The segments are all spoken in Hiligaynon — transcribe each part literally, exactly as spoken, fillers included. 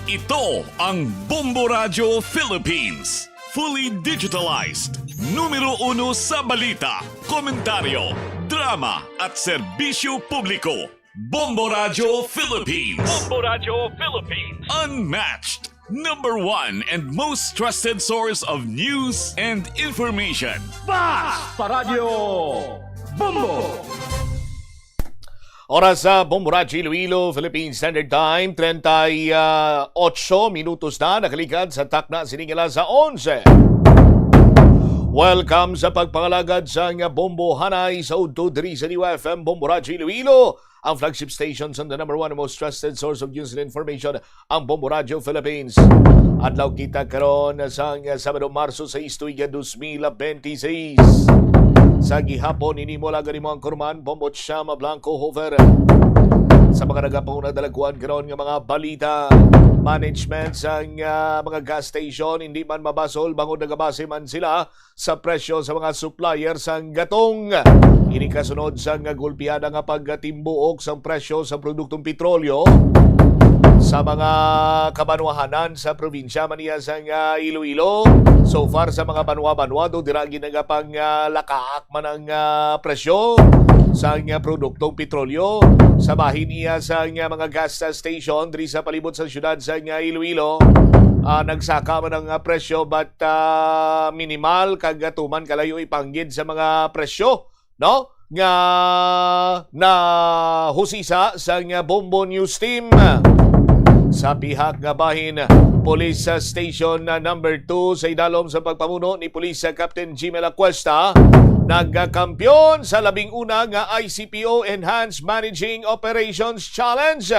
Ito ang Bombo Radyo Philippines. Fully digitalized. Numero uno sa balita, komentaryo, drama, at serbisyo publiko. Bombo Radyo Philippines. Bombo Radyo Philippines. Unmatched. Number one and most trusted source of news and information. Basta Radyo Bombo! Oras sa Bombo Radyo Iloilo, Philippine Standard Time, treinta y ocho minutos na nakaligad sa takna sining alas onse. Welcome sa pagpangalagad sang Bombo Hanay sa udto diri sa D Y F M Bombo Radyo Iloilo, ang flagship station sa the number one most trusted source of news and information, ang Bombo Radyo Philippines. Adlaw kita karon sang Sabado, Marso sais, tuig dos mil benti seis. Sa gihapon, ini mo lang gani mo ang kurman, Bombo Chama Blanco Hofer. Sa mga nagapanguna dalagwan karon nga mga balita, management sang, ah, mga gas station, hindi man mabasol bangod nagabase man sila sa presyo sa mga supplier sang gatong. Ini kasunod sang gulpiada nga pagtimbuok sang presyo sa produktong petrolyo sa mga kabanwahanan sa probinsya man iya sang, ah, Iloilo. So far, sa mga banwa-banwa, do dira ginagapang, ah, lakaak man ang, ah, presyo sang, ah, produktong petrolyo sa bahin iya sang, ah, mga gas station diri sa palibot sa siyudad sang, ah, Iloilo. Ah, nagsaka man ang, ah, presyo, but, ah, minimal kag, ah, tuman kalayo ipanggid sa mga presyo, no, nga nahusisa sang Bombo News Team. Sa pihak nga bahin, Police Station Number Two, sa idalom sa pagpamuno ni Police Captain Jimel Acuesta, nagkakampiyon sa labing una nga I C P O Enhanced Managing Operations Challenge.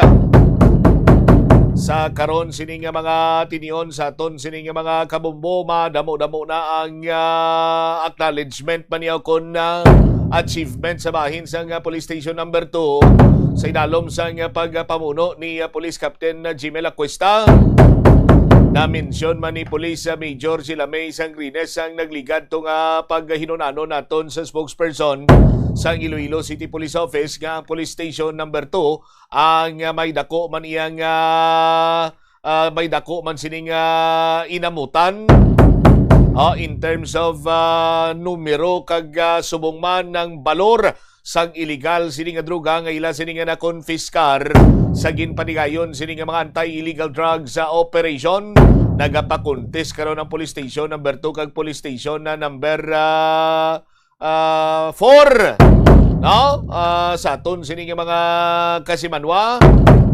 Sa karon sini nga mga tinion sa aton sini nga mga kabombo, madamo-damo na ang, ah, acknowledgement man niya kon, ah, achievement sa bahin sang, ah, Police Station Number Two sa idalom sang, ah, pagpamuno ni, ah, Police Captain, ah, Jimel Acuesta. Na-mention man ni Police, ah, Major Sila May Sangrines ang nagligad to nga paghinunanon naton sa spokesperson sang Iloilo City Police Office nga ang Police Station Number Two ang, ah, may dako man iyang, ah, ah, may dako man sining, ah, inamutan, ah, in terms of, ah, numero kag, ah, subong man ang balor sang iligal sini nga droga nga ila sini nga nakonfiskar sa ginpanigayon sini nga mga anti-illegal drugs, ah, operation. Nagapakuntis karon ang Police Station Number Two kag Police Station na Number, ah, ah, four, no? Ah, sa aton sini nga mga kasimanwa,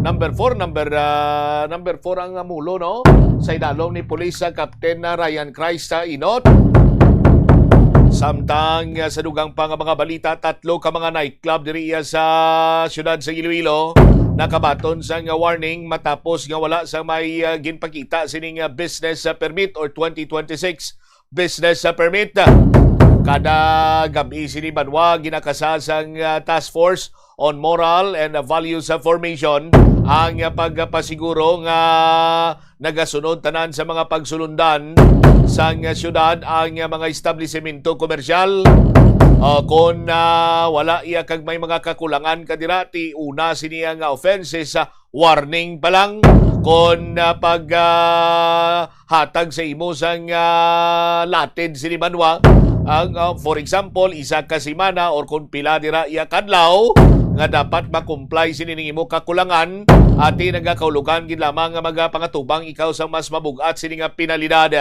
number four, number, ah, number four ang, ah, mulo, no? Sa idalom ni Police, ah, Captain, ah, Ryan Christ, ah, Inot. Samtang, ah, sa dugang pa nga mga balita, tatlo ka mga nightclub diri iya sa siyudad sa Iloilo nakabaton sang, ah, warning matapos nga wala sa may, ah, ginpakita sining, ah, business, ah, permit or twenty twenty-six business, ah, permit. Kada gab-i sini banwa ginakasa sang, ah, Task Force on Moral and, ah, Values, ah, Formation ang, ah, pagpasiguro nga nagasunod tanan sa mga pagsulundan sang, ah, siyudad ang, ah, mga establisemento komersyal. O kon, ah, wala iya kag may mga kakulangan ka dira, ti una sini nga offenses, ah, warning pa lang kon, ah, pag, ah, hatag sa imo sang, ah, latid sini banwa. Ang, ah, for example, isa ka semana or kon pila dira iya kadlaw nga dapat ma-comply sini ning imo kakulangan, ati nagakahulugan gid lamang nga magapangatubang ikaw sang mas mabug-at sini nga penalidad.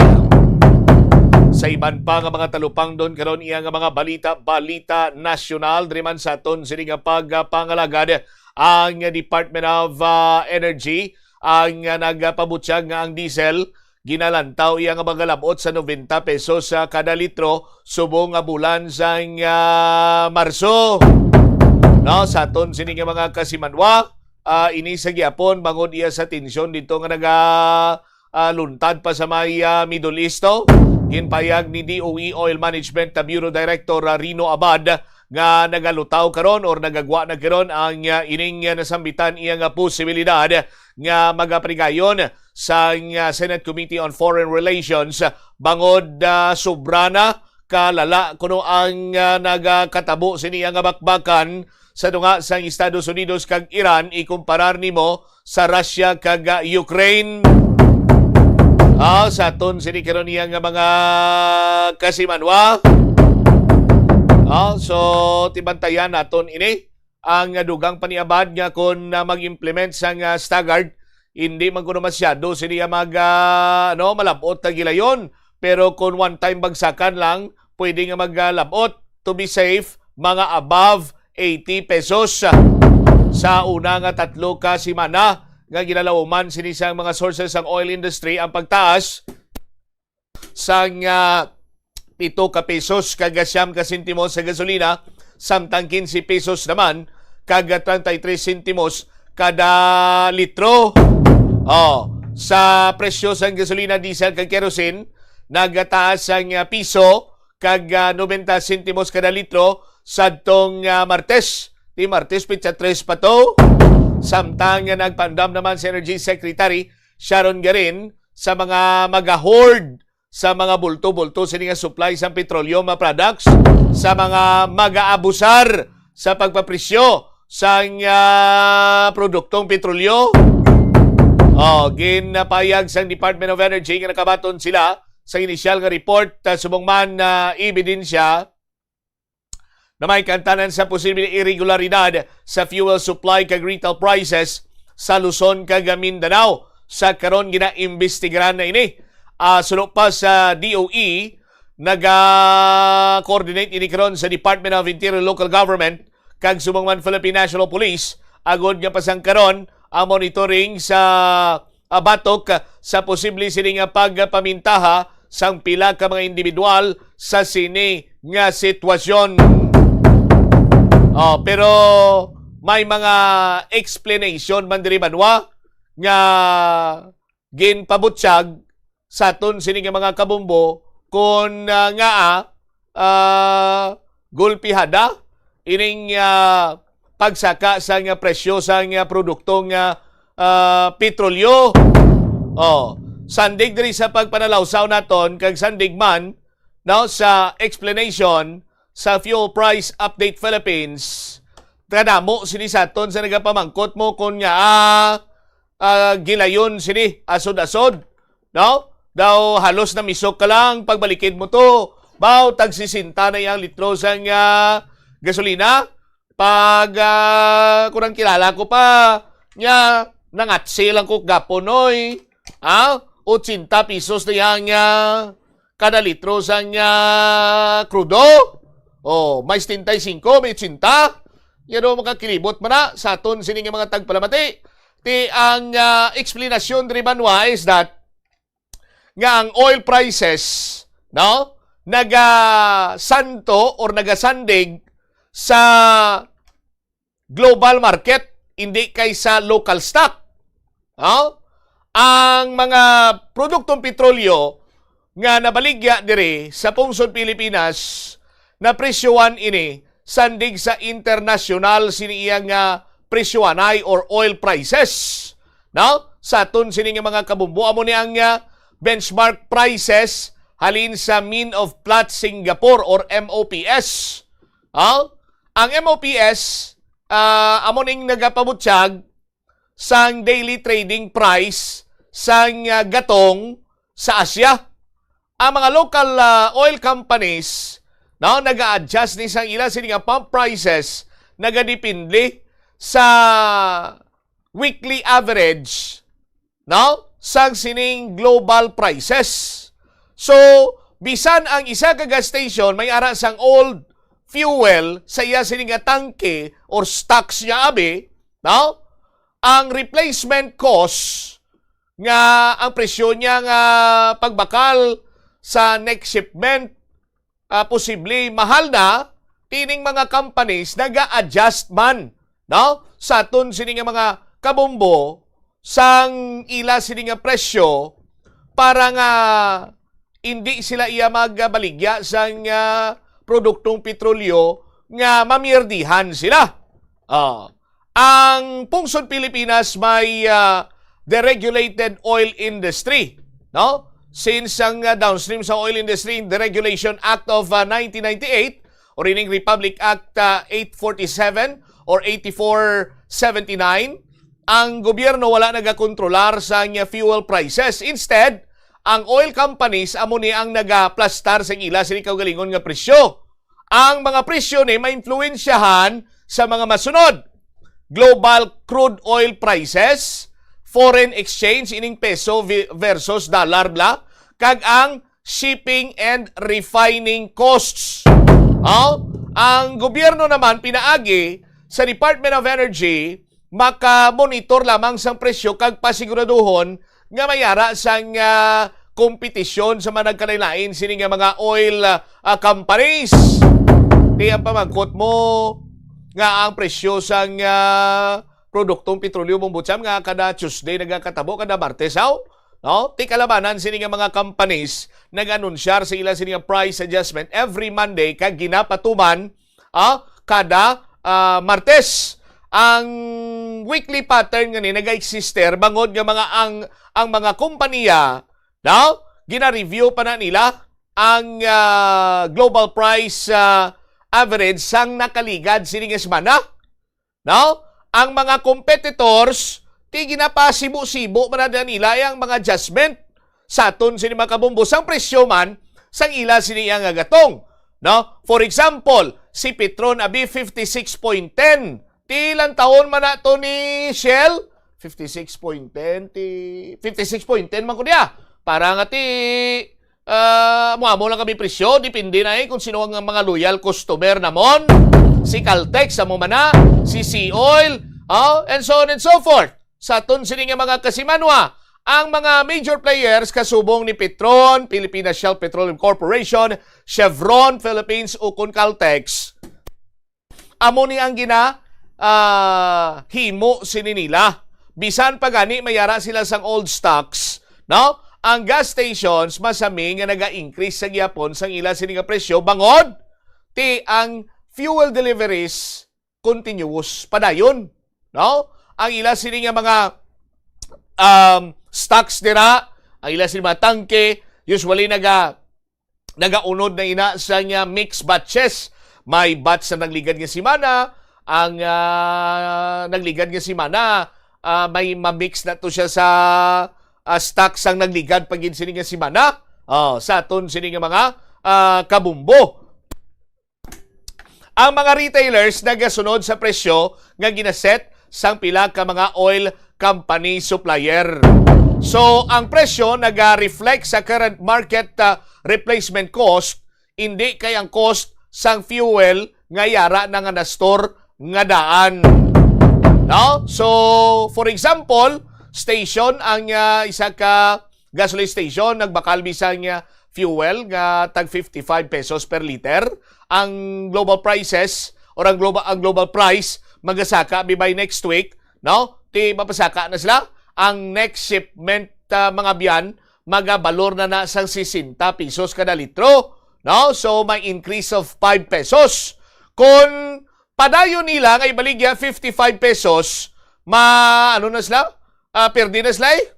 Sa iban pa nga mga talupangdon karon, iya nga mga balita, balita nasyonal diri man sa aton sini nga pagpangalagad. Ang Department of, ah, Energy ang, ah, nagpabutyag nga ang diesel ginalantaw iya nga magalab-ot sa noventa pesos sa kada litro subong nga bulan sang, ah, Marso. No, sa aton sini nga mga kasimanwa, ah, ini sa gihapon bangod iya sa tensyon dito nga naga, ah, luntad pa sa may, ah, Middle East, oh. Ginpayag ni D O E Oil Management Bureau Director, ah, Rino Abad nga nagalutaw karon or nagagwa na karon ang, ah, ining, ah, nasambitan iya nga posibilidad nga magaprigayon sa, ah, Senate Committee on Foreign Relations bangod, ah, sobra na kalala kuno ang, ah, nagakatabo sini nga bakbakan sa dunga sang Estados Unidos kag Iran ikumparar nimo sa Russia kag, ah, Ukraine. Ah, sa aton sini karon niya nga mga kasimanwa. Ah, so tibantayan naton ini ang dugang paniabad nga kon, ah, mag-implement sang, ah, staggered, hindi man kuno masyado sini nga mag, ah, ano, malabot na gilayon. Pero kung one time bagsakan lang, pwede nga maglabot. To be safe, mga above eighty pesos sa una nga tatlo ka semana nga ginalawman sini sang mga sources sang oil industry ang pagtaas sang, ah, pito ka pesos kag siyam ka sentimos sa gasolina, samtang quince pesos naman kag treinta y tres sentimos kada litro. Oh, sa presyo sang gasolina, diesel kag kerosene, nagataas ang, ah, piso kag, ah, nobenta sentimos kada litro sadtong, ah, Martes. Ti Martes, pitsa tres pa to. Samtang nga nagpaandam naman si Energy Secretary Sharon Garin sa mga mag-hoard sa mga bulto-bulto sini nga supply sang petroleum nga products, sa mga mag-aabusar sa pagpapresyo sang, ah, produktong petrolyo. Oh, ginapayag sang Department of Energy nga nakabaton sila sa inisyal nga report, ah, subong man na ebidensya na may kaantanan sa posibleng iregularidad sa fuel supply kag retail prices sa Luzon kag Mindanao. Sa karon, ginaimbestigaran na ini. Ah, suno pa sa D O E, naga-coordinate ini karon sa Department of Interior Local Government kag subong man Philippine National Police agod nga pasangkaron ang monitoring sa, ah, batok sa posible sini nga pagpamintaha sang pila ka mga individual sa sini nga sitwasyon. Oh, pero may mga explanation man diri, banwa, nga ginpabutyag sa aton sini nga mga kabombo kon, ah, ngaa, ah, gulpihada ining, ah, pagsaka sang presyo sang produkto nga, ah, petrolyo. Oh, sandig diri sa pagpanalawsaw naton kag sandig man, no, sa explanation sa Fuel Price Update Philippines. Kadamo sini sa aton sa nagapamangkot mo kon nga, ah, ah, gilayon sini asod-asod, no? Daw halos namisok ka lang pagbalikid mo to. Baw, tag sesenta na iyang litro sang, ah, gasolina. Pag, ah, kurang kilala ko pa, nya, nangatsi lang ko gapon, oy. Ah, ochenta pesos na yang, ah, kada litro sang, ah, krudo. Oh, may setenta y cinco, may ochenta. Yan o, makakilibot man na sa aton sini nga mga tagpalamati. Ti ang, ah, explanation diri, banwa, is that nga ang oil prices, no, nagasanto or nagasandig sa global market, hindi kay sa local stock. No? Ang mga produktong petrolyo nga nabaligya diri sa pungsod Pilipinas, napresyohan ini sandig sa internasyonal sini iya nga presyohanay or oil prices. No? Sa aton sini nga mga kabumbo, amo ni ang, ah, benchmark prices halin sa Mean of Platts Singapore or M O P S. Ah? Ang M O P S, ah, amo ning nagapabutyag sang daily trading price sang, ah, gatong sa Asia. Ang mga local, ah, oil companies, no, naga-adjust ni sang ila sini nga pump prices, nagadepende sa weekly average, no, sang sining global prices. So, bisan ang isa ka gas station may ara sang old fuel sa iya sini nga tangke or stocks niya abi, no? Ang replacement cost nga ang presyo niya nga pagbakal sa next shipment, ah, posible mahal na, tining mga companies naga-adjust man, no? Sa aton sini nga mga kabumbo sang ila sini nga presyo para nga hindi sila iya magbaligya sang, ah, produktong petrolyo nga mamierdihan sila. Ah, ang pungsod Pilipinas may, ah, deregulated oil industry, no? Since ang, ah, downstream sa oil industry, Deregulation Act of, ah, nineteen ninety-eight or ining Republic Act, ah, eight forty-seven or eighty-four seventy-nine, ang gobyerno wala nagakontrolar sa niya fuel prices. Instead, ang oil companies amo ni ang nagaplastar sa ila sini kaugalingon nga presyo. Ang mga presyo ni maimpluwensyahan sa mga masunod: global crude oil prices, foreign exchange, ining peso vi-, versus dollar bla, kag ang shipping and refining costs. Oh, ang gobyerno naman pinaagi sa Department of Energy makamonitor lamang sang presyo kag pasiguraduhon nga may ara sang, ah, kompetisyon sa mga nagkalain-lain sini nga mga oil, ah, ah, companies. Di ang pamangkot mo nga ang presyo sang, ah, produktong petrolyo, Bombo Cham, nga kada Tuesday nagakatabo, kada Martes, aw? No? Ti kalabanan sini nga mga companies nag-anunsyar sa ila sini nga price adjustment every Monday kag ginapatuman, ah, kada, ah, Martes. Ang weekly pattern nga ni naga-existe bangod nga mga ang, ang mga kompanya, no? Gina-review pa na nila ang, ah, global price, ah, average sang nakaligad sini nga semana. No? Ang mga competitors, ti ginapasibo-sibo man na nila ang mga adjustment sa aton sini mga kabombo, sang presyo man sang ila sini nga gatong. No? For example, si Petron abi fifty-six point ten. Ti lantawon man na to ni Shell, fifty-six point ten, ti fifty-six point ten man ko niya. Para nga ti, ah, amo-amo lang kami presyo, depende na, eh, kung sino ang mga loyal customer namon. Si Caltex, amo man na, si Sea Oil, oh, and so on and so forth. Sa aton sini nga mga kasimanwa, ang mga major players kasubong ni Petron, Pilipinas Shell Petroleum Corporation, Chevron Philippines, ukon Caltex, amo ni ang gina, ah, himo sini nila. Bisan pa gani may ara sila sang old stocks, no? Ang gas stations masami nga naga-increase sa gihapon sang ila sini nga presyo bangod ti ang fuel deliveries continuous padayon, no? Ang ila sini nga mga, um, stocks dira, ang ila sini mga tangke, usually naga nagaunod na ina sa nga mixed batches. May batch sa nagligad nga semana, ang, ah, nagligad nga semana, ah, may ma-mix na to siya sa, ah, stock sang nagligad pa gid sini nga semana. Oh, sa aton sini nga mga, ah, kabumbo. Ang mga retailers nagasunod sa presyo nga ginaset sang pila ka mga oil company supplier. So, ang presyo naga-reflect sa current market, ah, replacement cost, indi kay ang cost sang fuel nga yara na nga na-store nga daan. No? So, for example, station ang, ah, isa ka gasoline station, nagbakal bisan nga fuel nga tag fifty-five pesos per liter. Ang global prices or ang global, ang global price magasaka bi by next week, no? Ti mapasaka na sila. Ang next shipment, ah, mga biyan, magabalor na na sang sesenta pesos kada litro, no? So, may increase of five pesos. Kung padayon nila nga ibaligya fifty-five pesos, ma-, ano na sila? Ah, perde na sila, eh.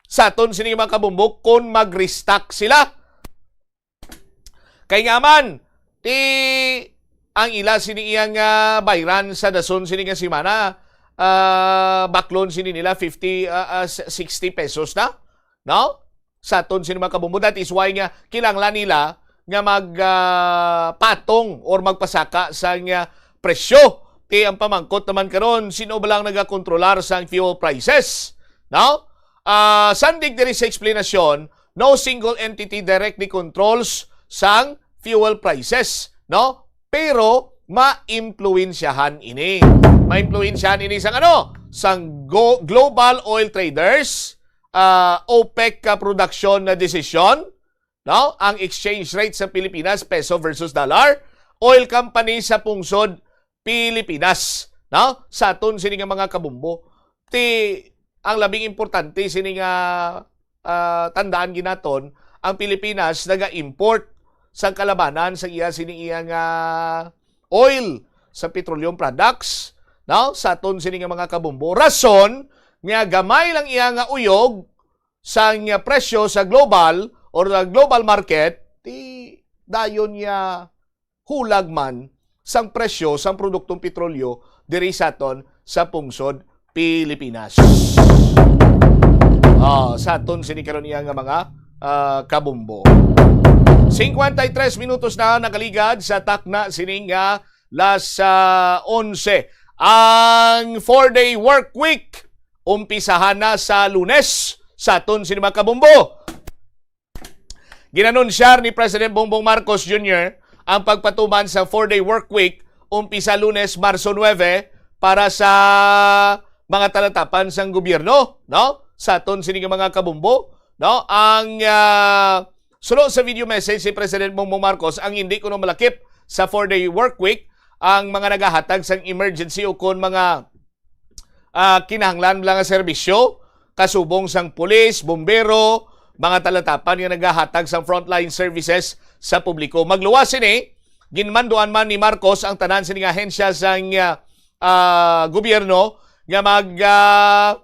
Sa aton sini mga kabumbok, kung mag-restock sila. Kay nga man, ti ang ila sini iyang, ah, bayran sa dason sini nga semana, ah, baklon sini nila fifty, ah, ah, s-, sixty pesos na, no? Sa aton sini mga kabumbok. That is why nga kinahanglan nila nga mag, ah, patong or magpasaka sa nga presyo. Ti ang pamangkot naman karon, sino ba lang nagakontrolar sa fuel prices? No? Ah, sandig diri sa eksplanasyon, no single entity directly controls sang fuel prices, no? Pero maimpluwensyahan ini. Maimpluwensyahan ini sang ano? Sang go-, global oil traders, ah, OPEC ka production na desisyon, no? Ang exchange rate sa Pilipinas, peso versus dollar, oil company sa pungsod Pilipinas, no? Sa aton sini nga mga kabumbo. Ti, ang labing importante sini nga, ah, tandaan ginaton, ang Pilipinas naga-import sang kalabanan sa iya sini iya nga oil, sa petroleum products, no? Sa aton sini nga mga kabumbo. Rason nga gamay lang iya nga uyog sa nga presyo sa global or sa global market, ti dayon niya hulag man sang presyo sang produktong petrolyo diri sa aton sa pungsod Pilipinas. Ah, sa aton sini karon iya nga mga, ah, kabumbo. Cincuenta y tres minutos na nakaligad sa takna sining, ah, las, ah, onse. Ang four-day work week umpisahan na sa Lunes sa aton sini mga kabumbo. Ginanunsyar ni President Bongbong Marcos Junior ang pagpatuman sa four-day work week umpisa Lunes, Marso nuebe, para sa mga talatapan sang gobyerno, no? Sa aton sini nga mga kabumbo, no? Ang, ah, suno sa video message si President Bongbong Marcos, ang hindi kuno malakip sa four-day work week ang mga nagahatag sang emergency o kon mga, ah, kinahanglan lang nga serbisyo, kasubong sang pulis, bombero, mga talatapan nga nagahatag sang frontline services sa publiko. Magluwas sini, ginmanduan man ni Marcos ang tanan sini nga ahensya sang, ah, ah, gobyerno nga mag, ah,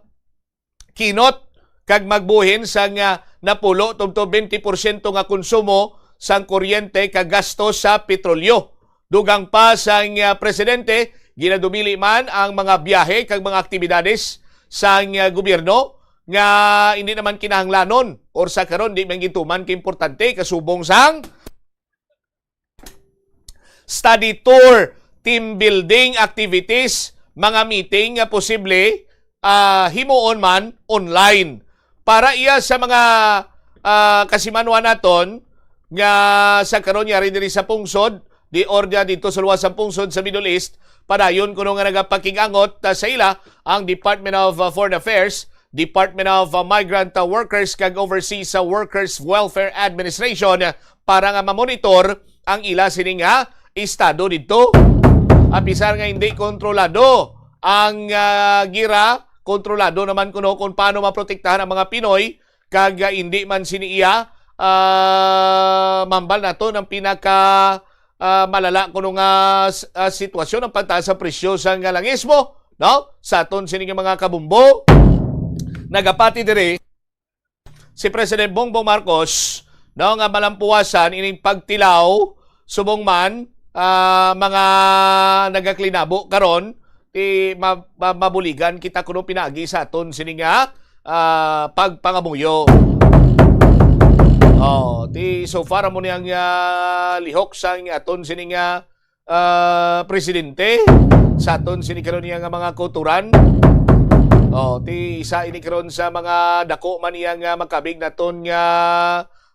kinot kag magbuhin sang, ah, napulo tubtob twenty porsyento nga konsumo sang kuryente kag gasto sa petrolyo. Dugang pa sang, ah, presidente, ginadumili man ang mga biyahe kag mga aktibidades sang, ah, gobyerno nga hindi naman kinahanglanon or sa karon di man gituman ka importante kasubong sang study tour, team building activities, mga meeting nga posible, ah, himuon man online. Para iya sa mga, ah, kasimanwa naton nga sa karon yari diri sa pungsod, di or dito sa luwas sa pungsod sa Middle East, padayon kuno nga nagapakig-angot, ah, sa ila ang Department of, ah, Foreign Affairs, Department of, uh, Migrant, uh, Workers kag Overseas, uh, Workers Welfare Administration, uh, para nga mamonitor ang ila sini nga estado didto. Apisar nga hindi kontrolado ang, uh, gira, kontrolado naman kuno kung paano maprotektahan ang mga Pinoy kag, uh, hindi man sini iya, uh, mambal nato ng pinaka, uh, malala kuno nga s-, uh, sitwasyon ang pagtaas sa presyo sang langis mo, no? Sa aton sini nga mga kabumbo, nagapati diri si President Bongbong Marcos, no, nga malampuwasan ining pagtilaw subong man, ah, mga nagaklinabo karon, ti ma-, ma-, mabuligan kita kuno pinaagi sa aton sini nga, ah, pagpangamuyo. Oh, ti so far mo niyang, ah, lihok sang aton sini nga, ah, presidente sa aton sini karon niya nga mga kauturan. Oh, ti isa ini karon sa mga dako man niya nga makabig naton nga,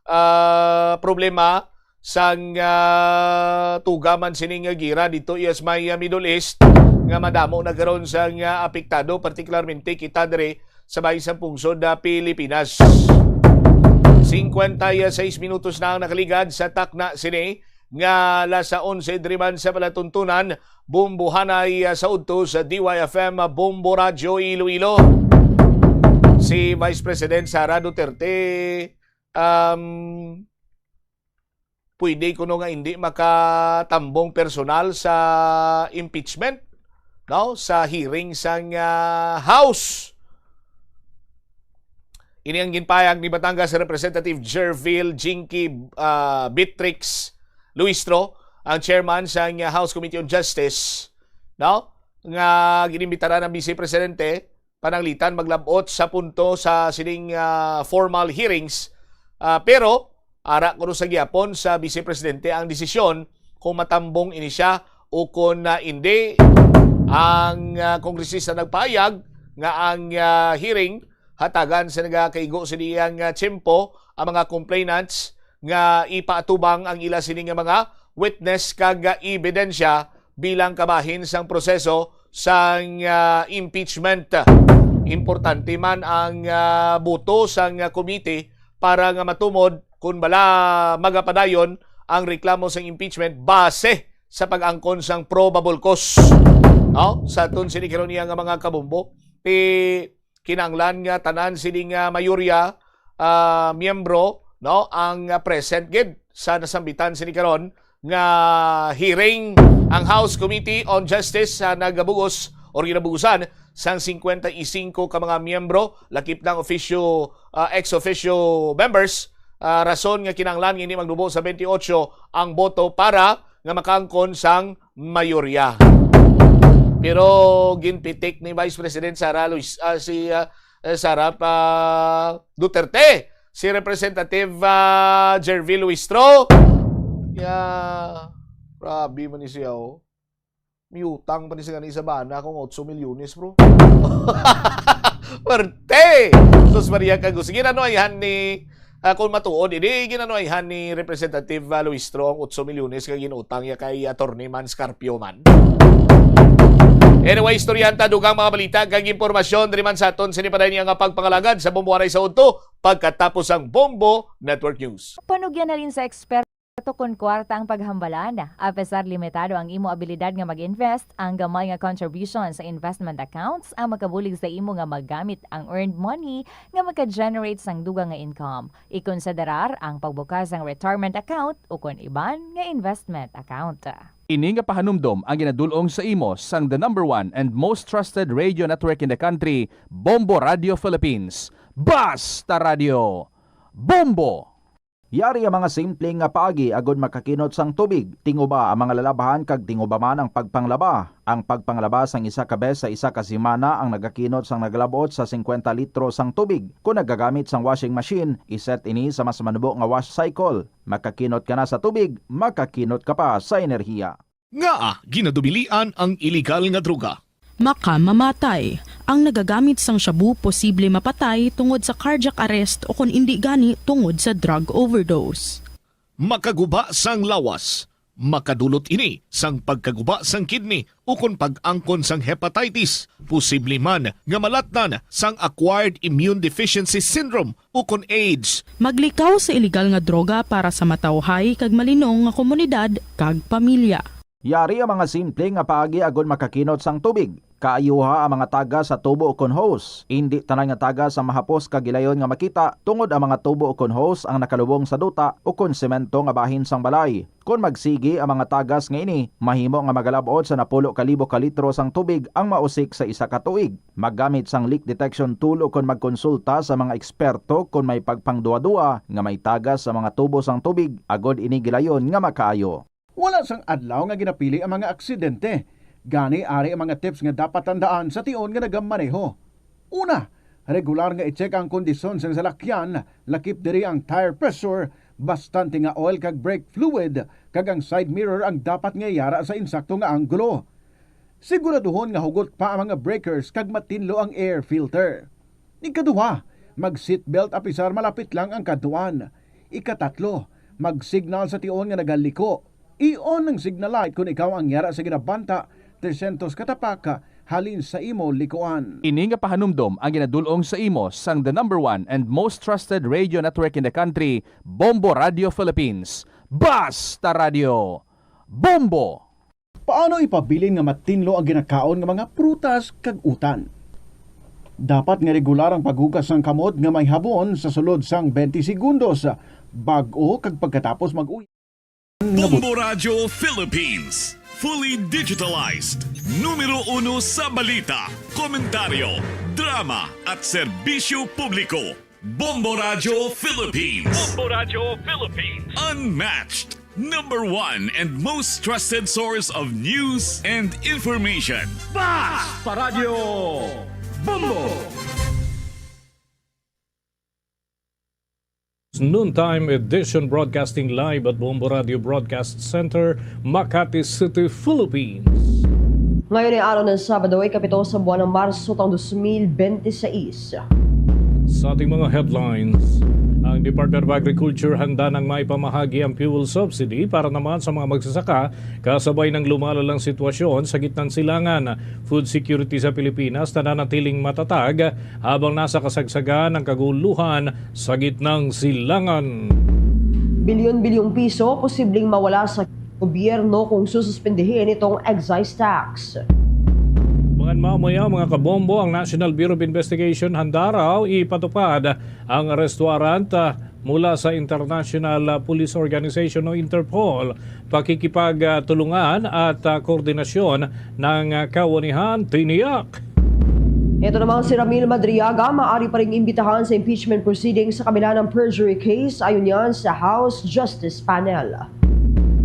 ah, problema sang, ah, tuga man sini nga gira dito iya sa may, ah, Middle East nga madamo na karon sang, ah, apektado, partikularmente kita diri sa may sa pungsod na Pilipinas. Cincuenta y seis minutos na ang nakaligad sa takna sini nga alas onse diri man sa palatuntunan, Bumbuhanay, ah, sa udto sa D Y F M, ah, Bombo Radyo Iloilo. Si Vice President Sara Duterte, um, pwede kuno nga hindi makatambong personal sa impeachment, no? Sa hearing sang, ah, House. Ini ang ginpayag ni Batangas Representative Jervil Jinky, ah, Beatrix Luistro, ang chairman sang House Committee on Justice, no? Nga ginimbitaran ang Vice Presidente pananglitan maglab-ot sa punto sa sining, ah, formal hearings. Ah, pero ara kuno sa gihapon sa Vice Presidente ang desisyon kung matambong ini siya o kung, ah, hindi. Ang, ah, kongresista nagpahayag nga ang, ah, hearing hatagan sa nagakaigo sa iyang, ah, tiyempo ang mga complainants nga ipaatubang ang ila sini nga mga witness kag, ah, ebidensya bilang kabahin sang proseso sang, ah, impeachment. Importante man ang, ah, boto sang, ah, komite para nga matumod kon bala magapadayon ang reklamo sang impeachment base sa pag-angkon sang probable cause. No? Sa aton sini karon niya nga mga kabumbo, ti kinahanglan nga tanan sini nga mayorya, ah, miyembro, no, ang, ah, present gid sa nasambitan sini karon nga hearing. Ang House Committee on Justice sa nagabugos or ginabugusan sang cincuenta y cinco ka mga miyembro, lakip ng officio, ah, ex officio members, ah, rason nga kinahanglan nga hindi magnubo sa twenty-eight ang boto para nga makaangkon sang mayorya. Pero ginpitik ni Vice President Sara Luis, ah, si, ah, eh, Sara pa Duterte si Representative, ah, Gerville Luistro. Ya, grabe man ni siya, oh. May utang pa ni siya gani sa bana kung otso milyones, bro. Perte! Sus Maria Kagus. Ginanuayhan ni, ah, kung matuod, ini ginanuayhan ni Representative, ah, Luistro ang otso milyones nga ginutang niya kay Attorney Man Scarpio man. Anyway, istoryahan ta dugang mga balita kag impormasyon diri man sa aton sini pa nga pagpangalagad sa Bombo Anay sa Udto pagkatapos ang Bombo Network News. Panugyan na rin sa eksperto kon kwarta ang paghambalan. Apesar limitado ang imo abilidad nga mag-invest, ang gamay nga contribution sa investment accounts ang makabulig sa imo nga magamit ang earned money nga maka-generate sang dugang nga income. Ikonsiderar ang pagbukas sang retirement account ukon iban nga investment account. Ini nga pahanumdom ang ginadul-ong sa imo sang the number one and most trusted radio network in the country, Bombo Radio Philippines. Basta Radio, Bombo! Yari ang mga simple nga paagi agod makakinot sang tubig. Tinguba ang mga lalabhan kag tinguba man ang pagpanglaba. Ang pagpanglaba sang isa ka bes sa isa ka semana ang nagakinot sang nagalab-ot sa singkwenta litro sang tubig. Kon nagagamit sang washing machine, iset ini sa mas manubo nga wash cycle. Makakinot ka na sa tubig, makakinot ka pa sa enerhiya. Ngaa ginadubilian ang iligal nga droga? Makamamatay. Ang nagagamit sang shabu posible mapatay tungod sa cardiac arrest o kon indi gani tungod sa drug overdose. Makaguba sang lawas. Makadulot ini sang pagkaguba sang kidney ukon pag-angkon sang hepatitis. Posible man nga malatnan sang acquired immune deficiency syndrome ukon AIDS. Maglikaw sa iligal nga droga para sa matawhay kag malinong nga komunidad kag pamilya. Yari ang mga simple nga paagi agod makakinot sang tubig. Kaayuha ang mga tagas sa tubo ukon hose. Indi tanan nga tagas ang mahapos kag gilayon nga makita, tungod ang mga tubo ukon hose ang nakalubong sa duta ukon semento nga bahin sang balay. Kon magsigi ang mga tagas nga ini, mahimo nga magalab-ot sa napulo ka libo ka litro sang tubig ang mausik sa isa ka tuig. Maggamit sang leak detection tool ukon magkonsulta sa mga eksperto kon may pagpangduwa-duwa nga may tagas sa mga tubo sang tubig, agod ini gilayon nga makaayo. Wala sang adlaw nga ginapili ang mga aksidente. Gani, ari ang mga tips nga dapat tandaan sa tion nga nagamaneho. Una, regular nga i-check ang kondisyon sang salakyan, lakip diri ang tire pressure, bastante nga oil kag brake fluid, kag ang side mirror ang dapat nga yara sa insakto nga anggulo. Siguraduhon nga hugot pa ang mga breakers kag matinlo ang air filter. Ikaduha, mag-seatbelt apisar malapit lang ang kadtuan. Ikatatlo, mag-signal sa tion nga nagaliko. I-on ang signal light kon ikaw ang yara sa ginabanta trescientos ka tapak halin sa imo likuan. Ini nga pahanumdom ang ginadul-ong sa imo sang the number one and most trusted radio network in the country, Bombo Radio Philippines. Basta Radio, Bombo! Paano ipabilin nga matinlo ang ginakaon nga mga prutas kag utan? Dapat nga regular ang paghugas sang kamot nga may habon sa sulod sang twenty segundos, bag-o kag pagkatapos mag-uyab. Bombo Radyo Philippines, fully digitalized. Numero uno sa balita, komentaryo, drama, at serbisyo publiko. Bombo Radyo Philippines. Bombo Radyo Philippines. Unmatched, number one, and most trusted source of news and information. Basta Radyo, Bombo! Noontime edition, broadcasting live at Bombo Radio Broadcast Center, Makati City, Philippines. Ngayon ay araw ng Sabado, ikapito sa buwan ng Marso, taong dos mil bente seis. Sa ating mga headlines, ang Department of Agriculture handa nang maipamahagi ang fuel subsidy para naman sa mga magsasaka kasabay ng lumalalang sitwasyon sa gitnang silangan. Food security sa Pilipinas nananatiling matatag habang nasa kasagsagan ang kaguluhan sa gitnang silangan. Bilyon-bilyong piso posibleng mawala sa gobyerno kung sususpendihin itong excise tax. Abangan mamaya, mga kabombo, ang National Bureau of Investigation handa raw ipatupad ang arrest warrant, ah, mula sa International, ah, Police Organization o Interpol. Pakikipagtulungan at, ah, koordinasyon ng, ah, kawanihan tiniyak. Ito namang si Ramil Madriaga, maaari pa ring imbitahan sa impeachment proceedings sa kabila ng perjury case, ayon yan sa House Justice Panel.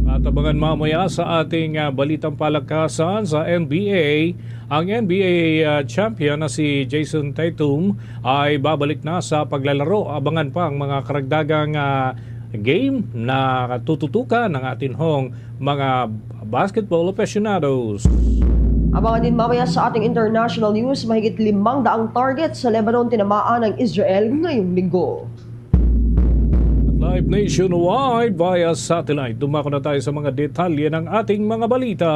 At Tabangan mamaya sa ating, ah, balitang palakasan sa N B A. Ang N B A, ah, champion na si Jayson Tatum ay babalik na sa paglalaro. Abangan pa ang mga karagdagang, ah, game na tututukan ng atin hong mga basketball aficionados. Abangan din mamaya sa ating international news, mahigit limang daang target sa Lebanon tinamaan ng Israel ngayong linggo. At live nationwide via satellite. Dumako na tayo sa mga detalye ng ating mga balita.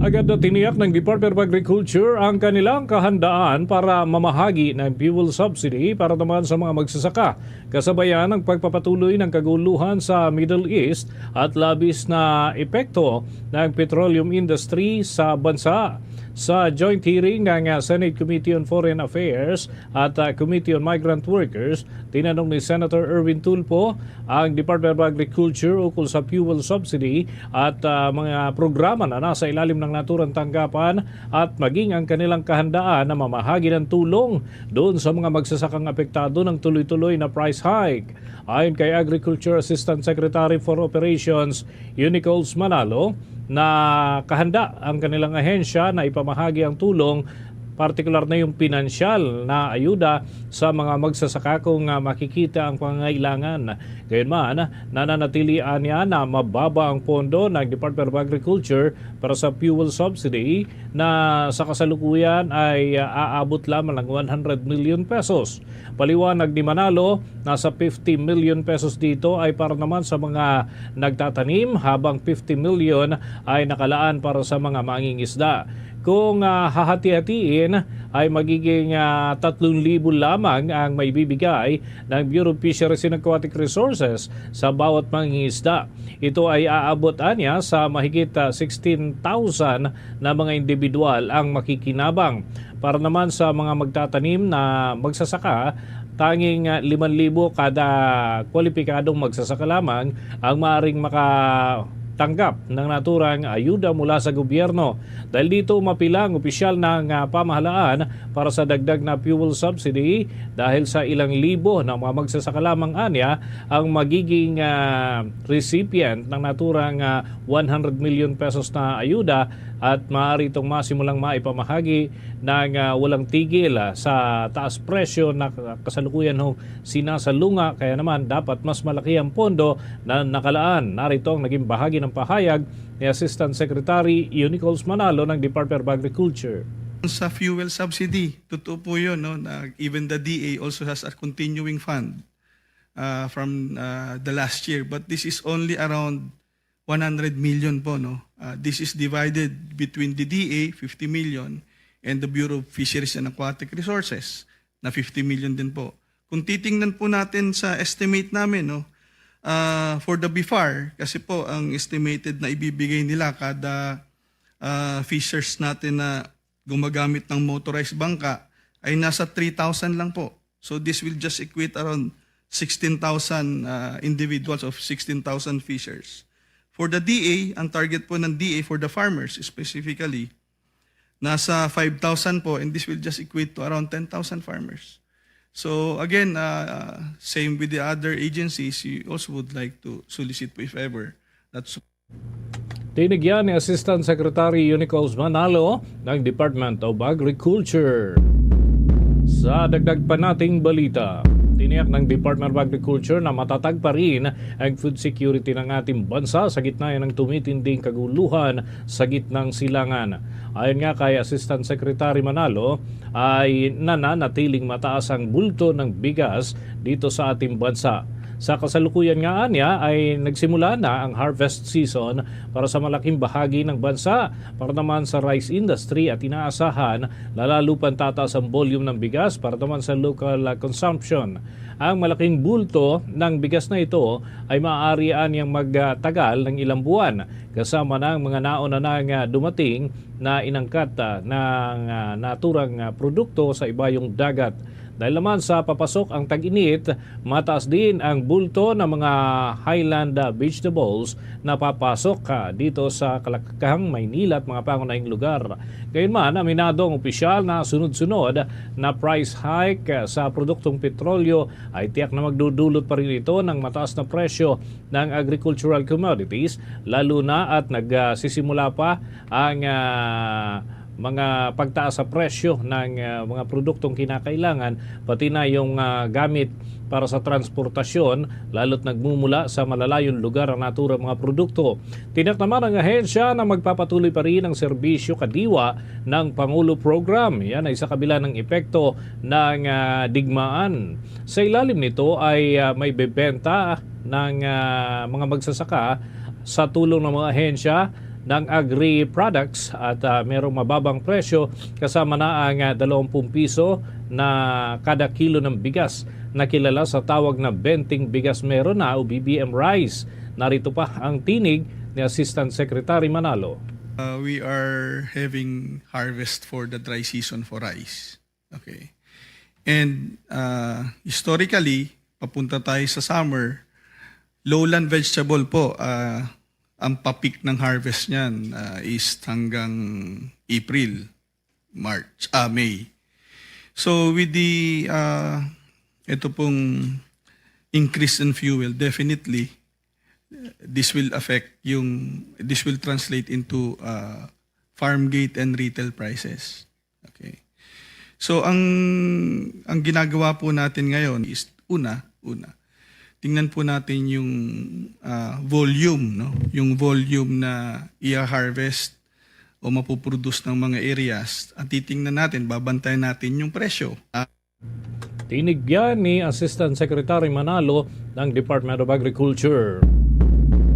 Agad na tiniyak ng Department of Agriculture ang kanilang kahandaan para mamahagi ng fuel subsidy para naman sa mga magsasaka, kasabayan ang pagpapatuloy ng kaguluhan sa Middle East at labis na epekto ng petroleum industry sa bansa. Sa joint hearing ng, ah, Senate Committee on Foreign Affairs at, ah, Committee on Migrant Workers, tinanong ni Senator Erwin Tulfo ang Department of Agriculture ukol sa fuel subsidy at, ah, mga programa na nasa ilalim ng naturang tanggapan at maging ang kanilang kahandaan na mamahagi ng tulong doon sa mga magsasakang apektado ng tuloy-tuloy na price hike. Ayon kay Agriculture Assistant Secretary for Operations, Unicols Manalo, na kahanda ang kanilang ahensya na ipamahagi ang tulong, partikular na yung pinansyal na ayuda sa mga magsasaka kung, ah, makikita ang pangangailangan. Gayunman, nananatili anya na mababa ang pondo ng Department of Agriculture para sa fuel subsidy na sa kasalukuyan ay, ah, aabot lamang ng one hundred million pesos. Paliwanag ni Manalo, nasa fifty million pesos dito ay para naman sa mga nagtatanim, habang fifty million ay nakalaan para sa mga mangingisda. Kung, ah, hahati-hatiin, ay magiging, ah, tatlong libo lamang ang maibibigay ng Bureau of Fisheries and Aquatic Resources sa bawat mangingisda. Ito ay aabot anya sa mahigit, ah, sixteen thousand na mga individual ang makikinabang. Para naman sa mga magtatanim na magsasaka, tanging, ah, liman libo kada kwalipikadong magsasaka lamang ang maaring makatanggap ng naturang ayuda mula sa gobyerno. Dahil dito, mapila ang opisyal ng, ah, pamahalaan para sa dagdag na fuel subsidy dahil sa ilang libo na mga magsasaka lamang anya ang magiging, ah, recipient ng naturang, ah, one hundred million pesos na ayuda at maaari itong masimulang maipamahagi ng, ah, walang tigil, ah, sa taas presyo na kasalukuyan ho sinasalunga. Kaya naman, dapat mas malaki ang pondo na nakalaan. Narito ang naging bahagi ng pahayag ni Assistant Secretary Unicols Manalo ng Department of Agriculture. Sa fuel subsidy, totoo po yun, no, na even the D A also has a continuing fund, uh, from, uh, the last year. But this is only around one hundred million po, no? Uh, this is divided between the D A, fifty million, and the Bureau of Fisheries and Aquatic Resources, na fifty million din po. Kung titingnan po natin sa estimate namin, no, uh, for the BFAR, kasi po ang estimated na ibibigay nila kada, uh, fishers natin na gumagamit ng motorized bangka ay nasa three thousand lang po. So this will just equate around sixteen thousand, uh, individuals of sixteen thousand fishers. For the D A, ang target po ng D A for the farmers specifically, nasa five thousand po, and this will just equate to around ten thousand farmers. So again, uh, same with the other agencies, you also would like to solicit po, if ever, that's Tinigyan ni Assistant Secretary Unicols Manalo ng Department of Agriculture. Sa dagdag pa nating balita, tiniyak ng Department of Agriculture na matatag pa rin ang food security ng ating bansa sa gitna ng tumitinding kaguluhan sa gitnang silangan. Ayon nga kay Assistant Secretary Manalo, ay nananatiling mataas ang bulto ng bigas dito sa ating bansa. Sa kasalukuyan nga anya ay nagsimula na ang harvest season para sa malaking bahagi ng bansa, para naman sa rice industry, at inaasahan na lalo pang tataas ang volume ng bigas para naman sa local, ah, consumption. Ang malaking bulto ng bigas na ito ay maaari anyang magtagal ng ilang buwan, kasama na ang mga nauna na nga dumating na inangkat, ah, ng, ah, naturang, ah, produkto sa ibayong dagat. Dahil naman sa papasok ang tag-init, mataas din ang bulto ng mga highland, ah, vegetables na papasok, ah, dito sa Kalakang, Maynila at mga pangunahing lugar. Gayunman, aminado ang opisyal na sunod-sunod na price hike, ah, sa produktong petrolyo ay tiyak na magdudulot pa rin ito ng mataas na presyo ng agricultural commodities, lalo na at nagsisimula pa ang, ah, mga pagtaas sa presyo ng, ah, mga produktong kinakailangan, pati na yung, ah, gamit para sa transportasyon, lalo't nagmumula sa malalayong lugar ang naturang mga produkto. Tiyak naman ang ahensya na magpapatuloy pa rin ang serbisyo kadiwa ng Pangulo Program. Yan ay sa kabila ng epekto ng, ah, digmaan. Sa ilalim nito ay, ah, may bebenta ng, ah, mga magsasaka sa tulong ng mga ahensya ng agri-products at, ah, merong mababang presyo kasama na ang, ah, dalawampu piso na kada kilo ng bigas na kilala sa tawag na Benteng Bigas Meron Na o B B M Rice. Narito pa ang tinig ni Assistant Secretary Manalo. Uh, we are having harvest for the dry season for rice. Okay. And uh, historically, papunta tayo sa summer, lowland vegetable po, uh, ang papik ng harvest niyan uh, is hanggang April, March, ah, May. So with the uh, ito pong increase in fuel, definitely this will affect yung this will translate into uh, farm gate and retail prices. Okay. So ang ang ginagawa po natin ngayon is una, una. Tingnan po natin yung uh, volume, no? Yung volume na i-harvest o mapuproduce ng mga areas. At titingnan natin, babantayan natin yung presyo. Uh, Tinigyan ni Assistant Secretary Manalo ng Department of Agriculture.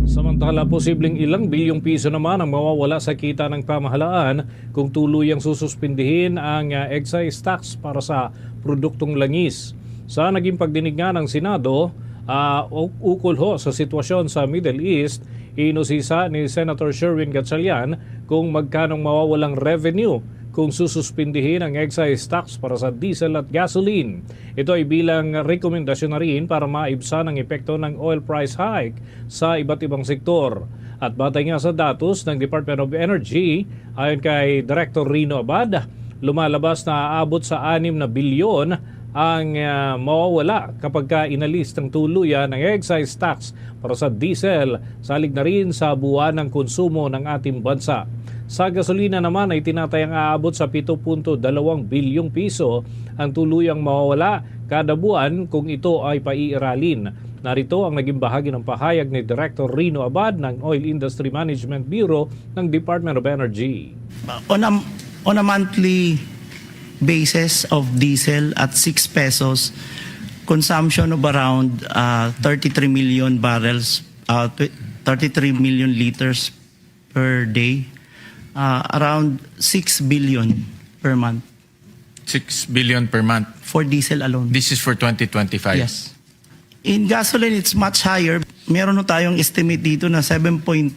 Samantala, posibleng ilang bilyong piso naman ang mawawala sa kita ng pamahalaan kung tuluyang sususpindihin ang, ah, excise tax para sa produktong langis. Sa naging pagdinig nga ng Senado, ah, u- ukol ho sa sitwasyon sa Middle East, inusisa ni Senator Sherwin Gatchalian kung magkanong mawawalang revenue kung sususpindihin ang excise tax para sa diesel at gasoline. Ito ay bilang rekomendasyon na rin para maibsan ang epekto ng oil price hike sa iba't ibang sektor. At batay nga sa datos ng Department of Energy, ayon kay Director Rino Abad, lumalabas na aabot sa anim na bilyon ang, ah, mawawala kapag ka inalis ng tuluyan ang excise tax para sa diesel, salig na rin sa buwan ng konsumo ng ating bansa. Sa gasolina naman ay tinatayang aabot sa pito punto dalawang bilyong piso ang tuluyang mawawala kada buwan kung ito ay paiiralin. Narito ang naging bahagi ng pahayag ni Director Rino Abad ng Oil Industry Management Bureau ng Department of Energy. On a, on a monthly basis of diesel at six pesos, consumption of around uh, thirty-three million barrels, uh, tw- thirty-three million liters per day, uh, around six billion per month Six billion per month. for diesel alone. This is for twenty twenty-five. Yes. In gasoline, it's much higher. Meron ho tayong estimate dito na seven point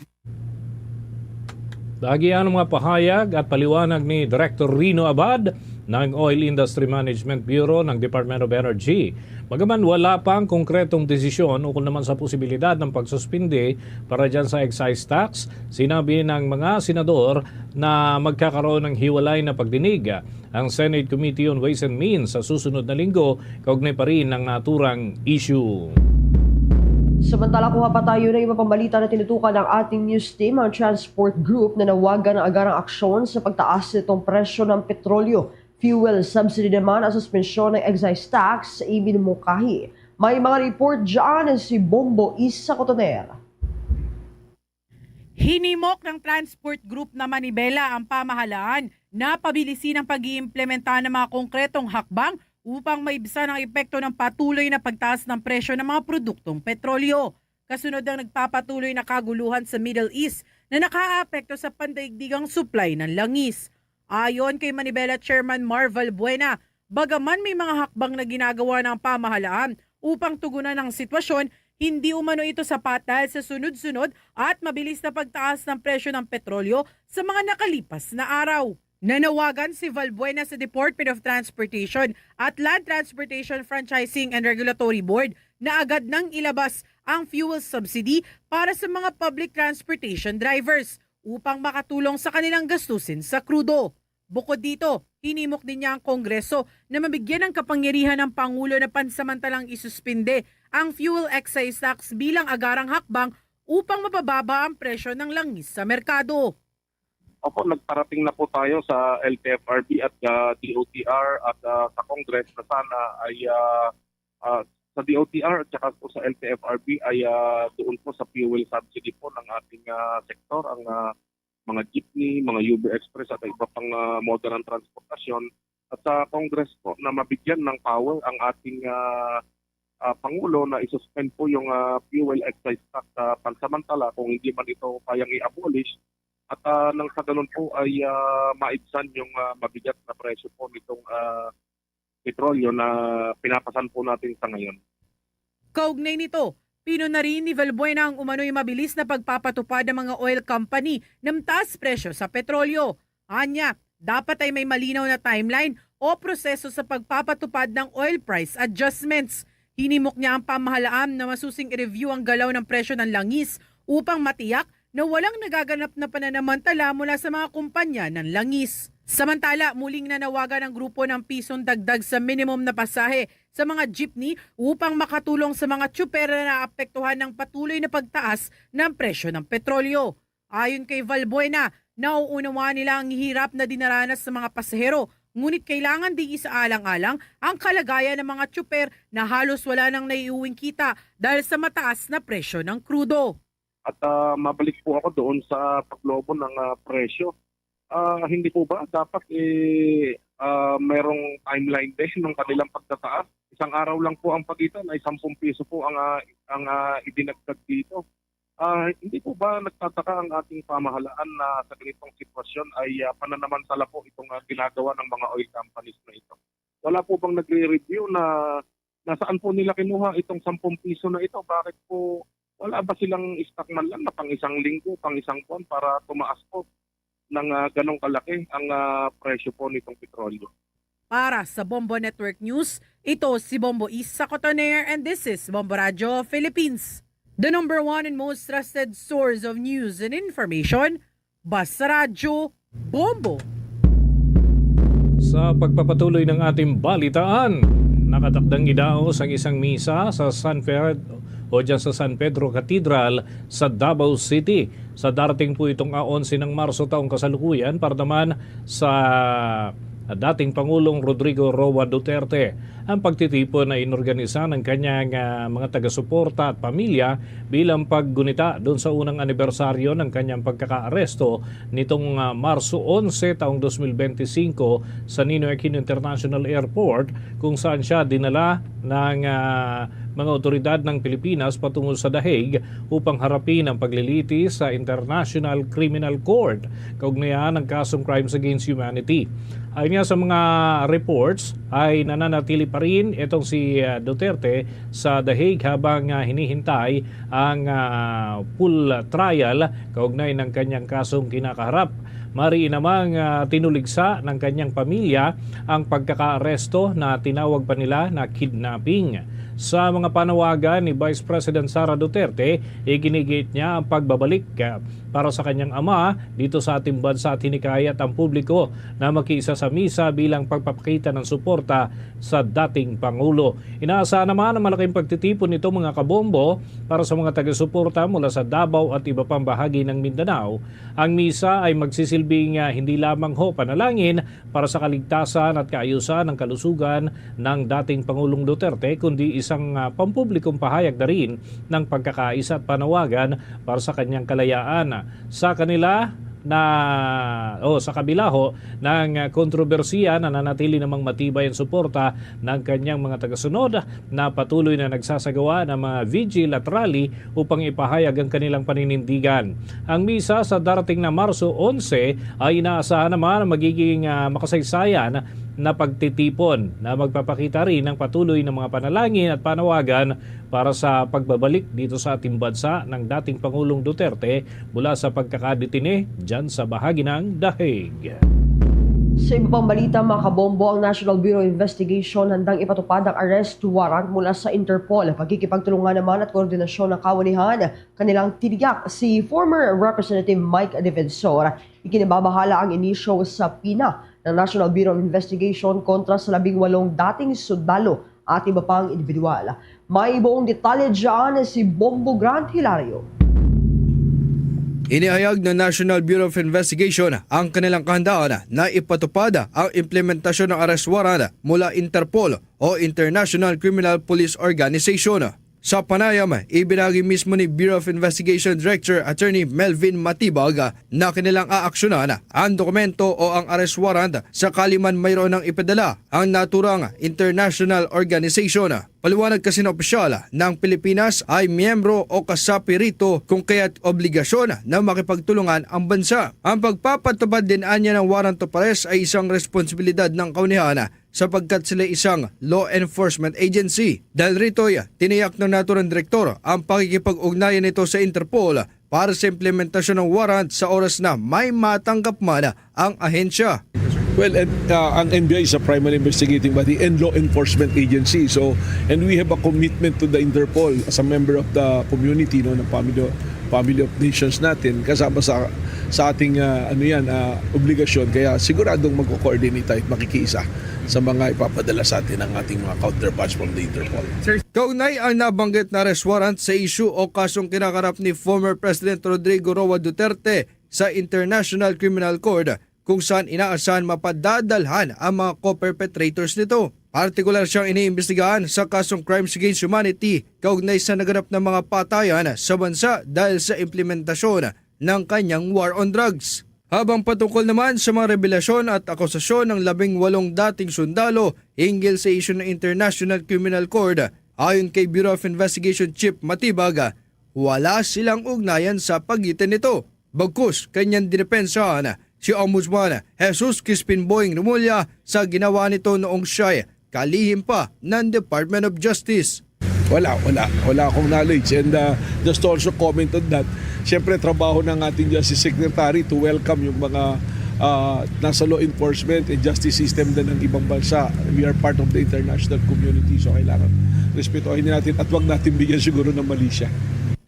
Bagian ng mga pahayag at paliwanag ni Director Rino Abad ng Oil Industry Management Bureau ng Department of Energy. Bagaman wala pa ang konkretong desisyon ukol naman sa posibilidad ng pagsuspindi para dyan sa excise tax, sinabi ng mga senador na magkakaroon ng hiwalay na pagdinig ang Senate Committee on Ways and Means sa susunod na linggo kaugnay pa rin ng naturang issue. Samantala, kuha pa tayo ng iba pang balita na tinutukan ng ating news team. Ang transport group na nawagan ng agarang aksyon sa pagtaas nitong presyo ng petrolyo. Fuel subsidy naman ang suspensyon ng excise tax sa ibinumukahi. May mga report dyan si Bombo Isa Cotoner. Hinimok ng Transport Group na Manibela ang pamahalaan na pabilisin ang pag-iimplementa ng mga konkretong hakbang upang maibsan ang epekto ng patuloy na pagtaas ng presyo ng mga produktong petrolyo. Kasunod ng nagpapatuloy na kaguluhan sa Middle East na nakaapekto sa pandaigdigang supply ng langis. Ayon kay Manibela Chairman Marval Buena, bagaman may mga hakbang na ginagawa ng pamahalaan upang tugunan ang sitwasyon, hindi umano ito sapat dahil sa sunod-sunod at mabilis na pagtaas ng presyo ng petrolyo sa mga nakalipas na araw. Nanawagan si Valbuena sa Department of Transportation at Land Transportation Franchising and Regulatory Board na agad nang ilabas ang fuel subsidy para sa mga public transportation drivers upang makatulong sa kanilang gastusin sa krudo. Bukod dito, hinimok din niya ang Kongreso na mabigyan ng kapangyarihan ng Pangulo na pansamantalang isuspinde ang fuel excise tax bilang agarang hakbang upang mapababa ang presyo ng langis sa merkado. Opo, nagparating na po tayo sa L T F R B at uh, D O T R at uh, sa Congress na sana ay uh, uh, sa D O T R at saka po sa L T F R B ay uh, doon po sa fuel subsidy po ng ating uh, sektor, ang uh, mga jeepney, mga U V Express at iba pang uh, moda ng transportasyon. At sa Congress po na mabigyan ng power ang ating uh, uh, Pangulo na isuspend po yung uh, fuel excise tax uh, pansamantala kung hindi man ito kayang i-abolish at uh, nang sa ganun po ay uh, maibsan yung uh, mabigat na presyo po nitong uh, petrolyo na pinapasan po natin sa ngayon. Kaugnay nito, pinuna rin ni Valbuena ang umano'y mabilis na pagpapatupad ng mga oil company ng taas presyo sa petrolyo. Anya, dapat ay may malinaw na timeline o proseso sa pagpapatupad ng oil price adjustments. Hinimok niya ang pamahalaan na masusing i-review ang galaw ng presyo ng langis upang matiyak na walang nagaganap na pananamantala mula sa mga kumpanya ng langis. Samantala, muling nanawagan ang grupo ng pisong dagdag sa minimum na pasahe sa mga jeepney upang makatulong sa mga tsuper na naapektuhan ng patuloy na pagtaas ng presyo ng petrolyo. Ayon kay Valbuena, nauunawaan nila ang hirap na dinaranas ng mga pasahero, ngunit kailangan ding isaalang-alang ang kalagayan ng mga tsuper na halos wala nang naiuwing kita dahil sa mataas na presyo ng krudo. At uh, mabalik po ako doon sa paglobo ng uh, presyo. Uh, hindi po ba dapat eh, uh, merong timeline din ng kanilang pagtataas? Isang araw lang po ang pagitan ay sampung piso po ang uh, ang uh, idinagdag dito. Uh, hindi po ba nagtataka ang ating pamahalaan na sa ganitong sitwasyon ay uh, pananamantala po itong uh, ginagawa ng mga oil companies na ito? Wala po bang nagre-review na nasaan po nila kinuha itong sampung piso na ito? Bakit po wala ba silang stock man lang na pang isang linggo, pang isang buwan para tumaas po ng uh, ganong kalaki ang uh, presyo po nitong petrolyo? Para sa Bombo Network News, ito si Bombo Isa Cotoner and this is Bombo Radyo Philippines, the number one and most trusted source of news and information. Basta Radyo, Bombo. Sa pagpapatuloy ng ating balitaan, nakatakdang idaos ang isang misa sa San Fed o dyan sa San Pedro Cathedral sa Davao City. Sa darating po itong a onse ng Marso taong kasalukuyan para naman sa dating Pangulong Rodrigo Roa Duterte. Ang pagtitipon na inorganisa ng kanyang uh, mga taga-suporta at pamilya bilang paggunita doon sa unang anibersaryo ng kanyang pagkakaaresto nitong uh, Marso onse taong dos mil benti singko sa Ninoy Aquino International Airport, kung saan siya dinala ng uh, mga otoridad ng Pilipinas patungo sa The Hague upang harapin ang pagliliti sa International Criminal Court kaugnayan ng kasong crimes against humanity. Ayon nga sa mga reports ay nananatili pa rin itong si uh, Duterte sa The Hague habang uh, hinihintay ang uh, full trial kaugnay ng kanyang kasong kinakaharap. Mariin namang uh, tinuligsa ng kanyang pamilya ang pagkakaaresto na tinawag pa nila na kidnapping. Sa mga panawagan ni Vice President Sara Duterte, iginigiit niya ang pagbabalik uh, para sa kanyang ama dito sa ating bansa at hinikayat ang publiko na makiisa sa misa bilang pagpapakita ng suporta sa dating Pangulo. Inaasahan naman ang malaking pagtitipon nito mga kabombo para sa mga taga-suporta mula sa Davao at iba pang bahagi ng Mindanao. Ang misa ay magsisilbing uh, hindi lamang ho panalangin para sa kaligtasan at kaayusan ng kalusugan ng dating Pangulong Duterte, kundi isang uh, pampublikong pahayag na rin ng pagkakaisa at panawagan para sa kanyang kalayaan. Sa kanila na o sa kabila ho ng kontrobersiya, nananatili namang matibay ang suporta ng kanyang mga tagasunod na patuloy na nagsasagawa ng mga vigil at rally upang ipahayag ang kanilang paninindigan. Ang misa sa darating na Marso onse ay inaasahan naman na magiging uh, makasaysayan na pagtitipon na magpapakita rin ng patuloy na mga panalangin at panawagan para sa pagbabalik dito sa ating bansa ng dating Pangulong Duterte mula sa pagkakadetine dyan sa bahagi ng The Hague. Sa iba pang balita, mga kabombo, ang National Bureau of Investigation handang ipatupad ang arrest warrant mula sa Interpol. Pagkikipagtulungan naman at koordinasyon ng kawanihan, kanilang tiniyak si former Representative Mike Defensor. Ikinababahala ang inisyu sa pina ng National Bureau of Investigation kontra sa labing walong dating sundalo at iba pang individual. May buong detalye dyan si Bombo Grant Hilario. Inihayag ng National Bureau of Investigation ang kanilang kahandaan na ipatupad ang implementasyon ng arrest warrant mula Interpol o International Criminal Police Organization. Sa panayam, ibinagi mismo ni Bureau of Investigation Director Attorney Melvin Matibag na kanilang aaksyonan ang dokumento o ang arrest warrant sakali man mayroon ng ipadala ang naturang international organization. Paliwanag kasi ng opisyal na ang Pilipinas ay miyembro o kasapi rito kung kaya't obligasyon na makipagtulungan ang bansa. Ang pagpapatupad din anya ng warrant of arrest ay isang responsibilidad ng kaunihan sapagkat sila isang law enforcement agency. Dahil rito'y tiniyak ng naturang direktor ang pakikipag-ugnayan nito sa Interpol para sa implementasyon ng warrant sa oras na may matanggap man ang ahensya. Well, and, uh, ang N B I is a primary investigating body and law enforcement agency. So, and we have a commitment to the Interpol as a member of the community, no, ng family, family of nations natin, kasama sa sa ating uh, ano yan, uh, obligasyon. Kaya siguradong magko-coordinate tayo at makikiisa sa mga ipapadala sa atin ng ating mga counterparts from the Interpol. Kaugnay ang nabanggit na arrest warrant sa issue o kasong kinakarap ni former President Rodrigo Roa Duterte sa International Criminal Court, kung saan inaasahan mapadadalhan ang mga co-perpetrators nito. Partikular siyang iniimbestigahan sa kasong crimes against humanity kaugnay sa naganap na mga patayan sa bansa dahil sa implementasyon ng kanyang war on drugs. Habang patungkol naman sa mga revelasyon at akusasyon ng labing walong dating sundalo hinggil sa isyu ng International Criminal Court, ayon kay Bureau of Investigation Chief Matibag, wala silang ugnayan sa pagitan nito. Bagkus kanyang dinepensahan si Ombudsman Jesus Crispin Boying Remulla sa ginawa nito noong siya'y kalihim pa ng Department of Justice. Wala, wala. Wala akong knowledge. And uh, just to also comment on that, siyempre trabaho ng ating Justice Secretary to welcome yung mga uh, nasa law enforcement and justice system din ng ibang bansa. We are part of the international community, so kailangan respetuhin natin at wag natin bigyan siguro ng mali siya.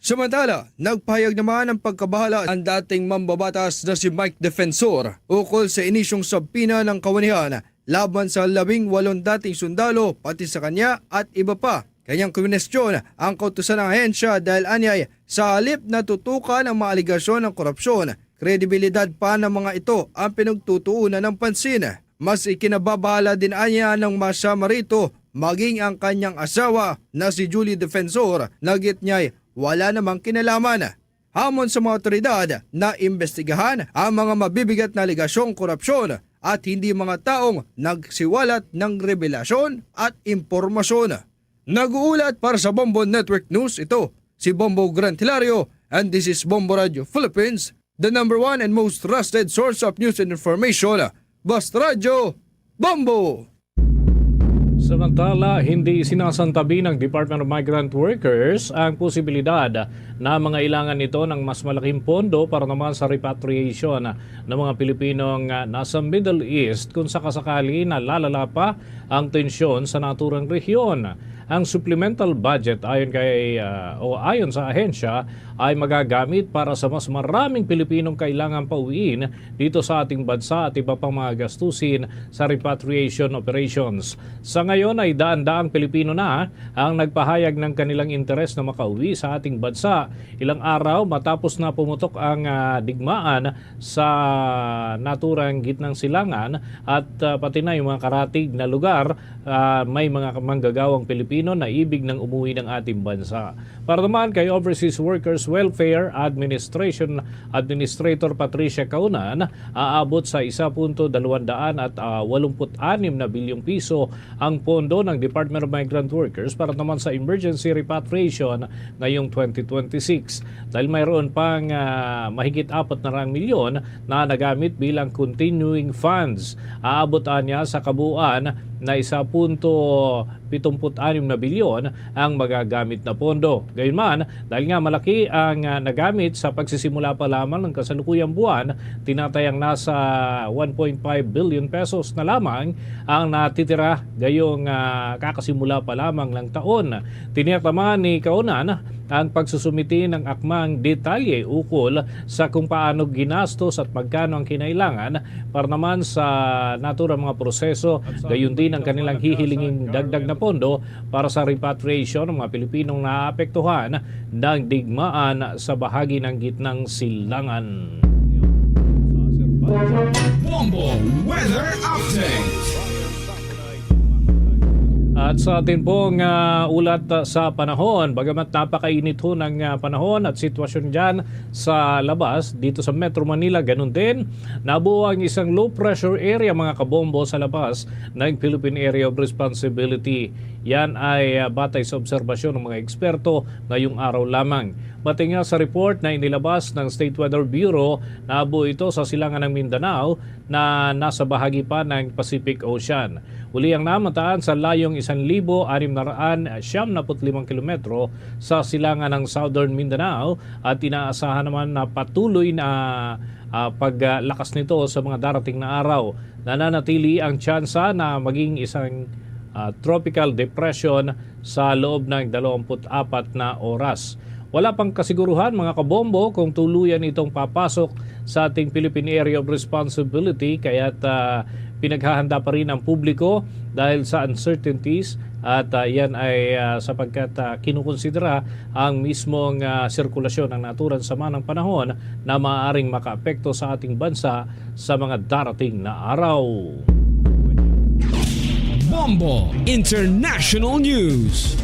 Samantala, nagpahayag naman ang pagkabahala ang dating mambabatas na si Mike Defensor ukol sa inisyong subpoena ng kawanihan laban sa labing walong dating sundalo, pati sa kanya at iba pa. Kanyang kwinestiyon ang kautusan ng ahensya dahil anyay sa halip na tutukan ang mga alegasyon ng korupsyon, kredibilidad pa ng mga ito ang pinagtutuunan ng pansin. Mas ikinababahala din anya ng masama rito maging ang kanyang asawa na si Julie Defensor na git niya'y wala namang kinalaman. Hamon sa mga otoridad na imbestigahan ang mga mabibigat na alegasyong korupsyon at hindi mga taong nagsiwalat ng revelasyon at impormasyon. Nag-uulat para sa Bombo Network News, ito si Bombo Grant Hilario, and this is Bombo Radio Philippines, the number one and most trusted source of news and information. Basta Radyo, Bombo! Samantala, hindi sinasantabi ng Department of Migrant Workers ang posibilidad na mangailangan ito ng mas malaking pondo para naman sa repatriation ng mga Pilipinong nasa Middle East kung sakasakali na lalala pa ang tensyon sa naturang rehiyon. Ang supplemental budget ayon kay uh, o ayon sa ahensya ay magagamit para sa mas maraming Pilipinong kailangan pauwiin dito sa ating bansa at iba pang mga gastusin sa repatriation operations. Sa ngayon ay daan-daang Pilipino na ang nagpahayag ng kanilang interes na makauwi sa ating bansa ilang araw matapos na pumutok ang uh, digmaan sa naturang gitnang silangan at uh, pati na yung mga karatig na lugar uh, may mga manggagawang Pilipino na ibig nang umuwi ng ating bansa. Para naman kay Overseas Workers Welfare Administration Administrator Patricia Kaunan, aabot sa isa punto dalawandaan at walumpu't anim na bilyong piso ang pondo ng Department of Migrant Workers para naman sa emergency repatriation ngayong twenty twenty-six. Dahil mayroon pang uh, mahigit apat na rang milyon na nagamit bilang continuing funds, aabot anya sa kabuuan na isa punto pitumput anim na bilyon ang magagamit na pondo. Gayunman, dahil nga malaki ang, ah, nagamit sa pagsisimula pa lamang ng kasalukuyang buwan, tinatayang nasa one point five billion pesos na lamang ang natitira gayong, ah, kakasimula pa lamang ng taon. Tiniyataman ni Kaunan ang pagsusumiti ng akmang detalye ukol sa kung paano ginastos at magkano ang kinailangan para naman sa naturang mga proseso, gayon din ang kanilang hihilinging dagdag na pondo para sa repatriation ng mga Pilipinong naapektuhan ng digmaan sa bahagi ng Gitnang Silangan. Bombo Weather Update. At sa atin pong, ah, ulat, ah, sa panahon, bagamat napakainit ho ng, ah, panahon at sitwasyon dyan sa labas, dito sa Metro Manila, ganun din, nabuo ang isang low pressure area, mga kabombo, sa labas ng Philippine Area of Responsibility. Yan ay, ah, batay sa obserbasyon ng mga eksperto ngayong araw lamang. Pati nga sa report na inilabas ng State Weather Bureau, nabuo ito sa silangan ng Mindanao na nasa bahagi pa ng Pacific Ocean. Uli ang namataan sa layong isan libo anim na raan siyam naput limang kilometro sa silangan ng Southern Mindanao at inaasahan naman na patuloy na, ah, paglakas nito sa mga darating na araw. Nananatili ang tsansa na maging isang, ah, tropical depression sa loob ng dalawampu't apat na oras. Wala pang kasiguruhan, mga kabombo, kung tuluyan itong papasok sa ating Philippine Area of Responsibility, kaya't, ah, pinaghahanda pa rin ang publiko dahil sa uncertainties at, ah, yan ay, ah, sapagkat, ah, kinukonsidera ang mismong, ah, sirkulasyon ng naturang sama ng panahon na maaaring makaapekto sa ating bansa sa mga darating na araw. Bombo International News.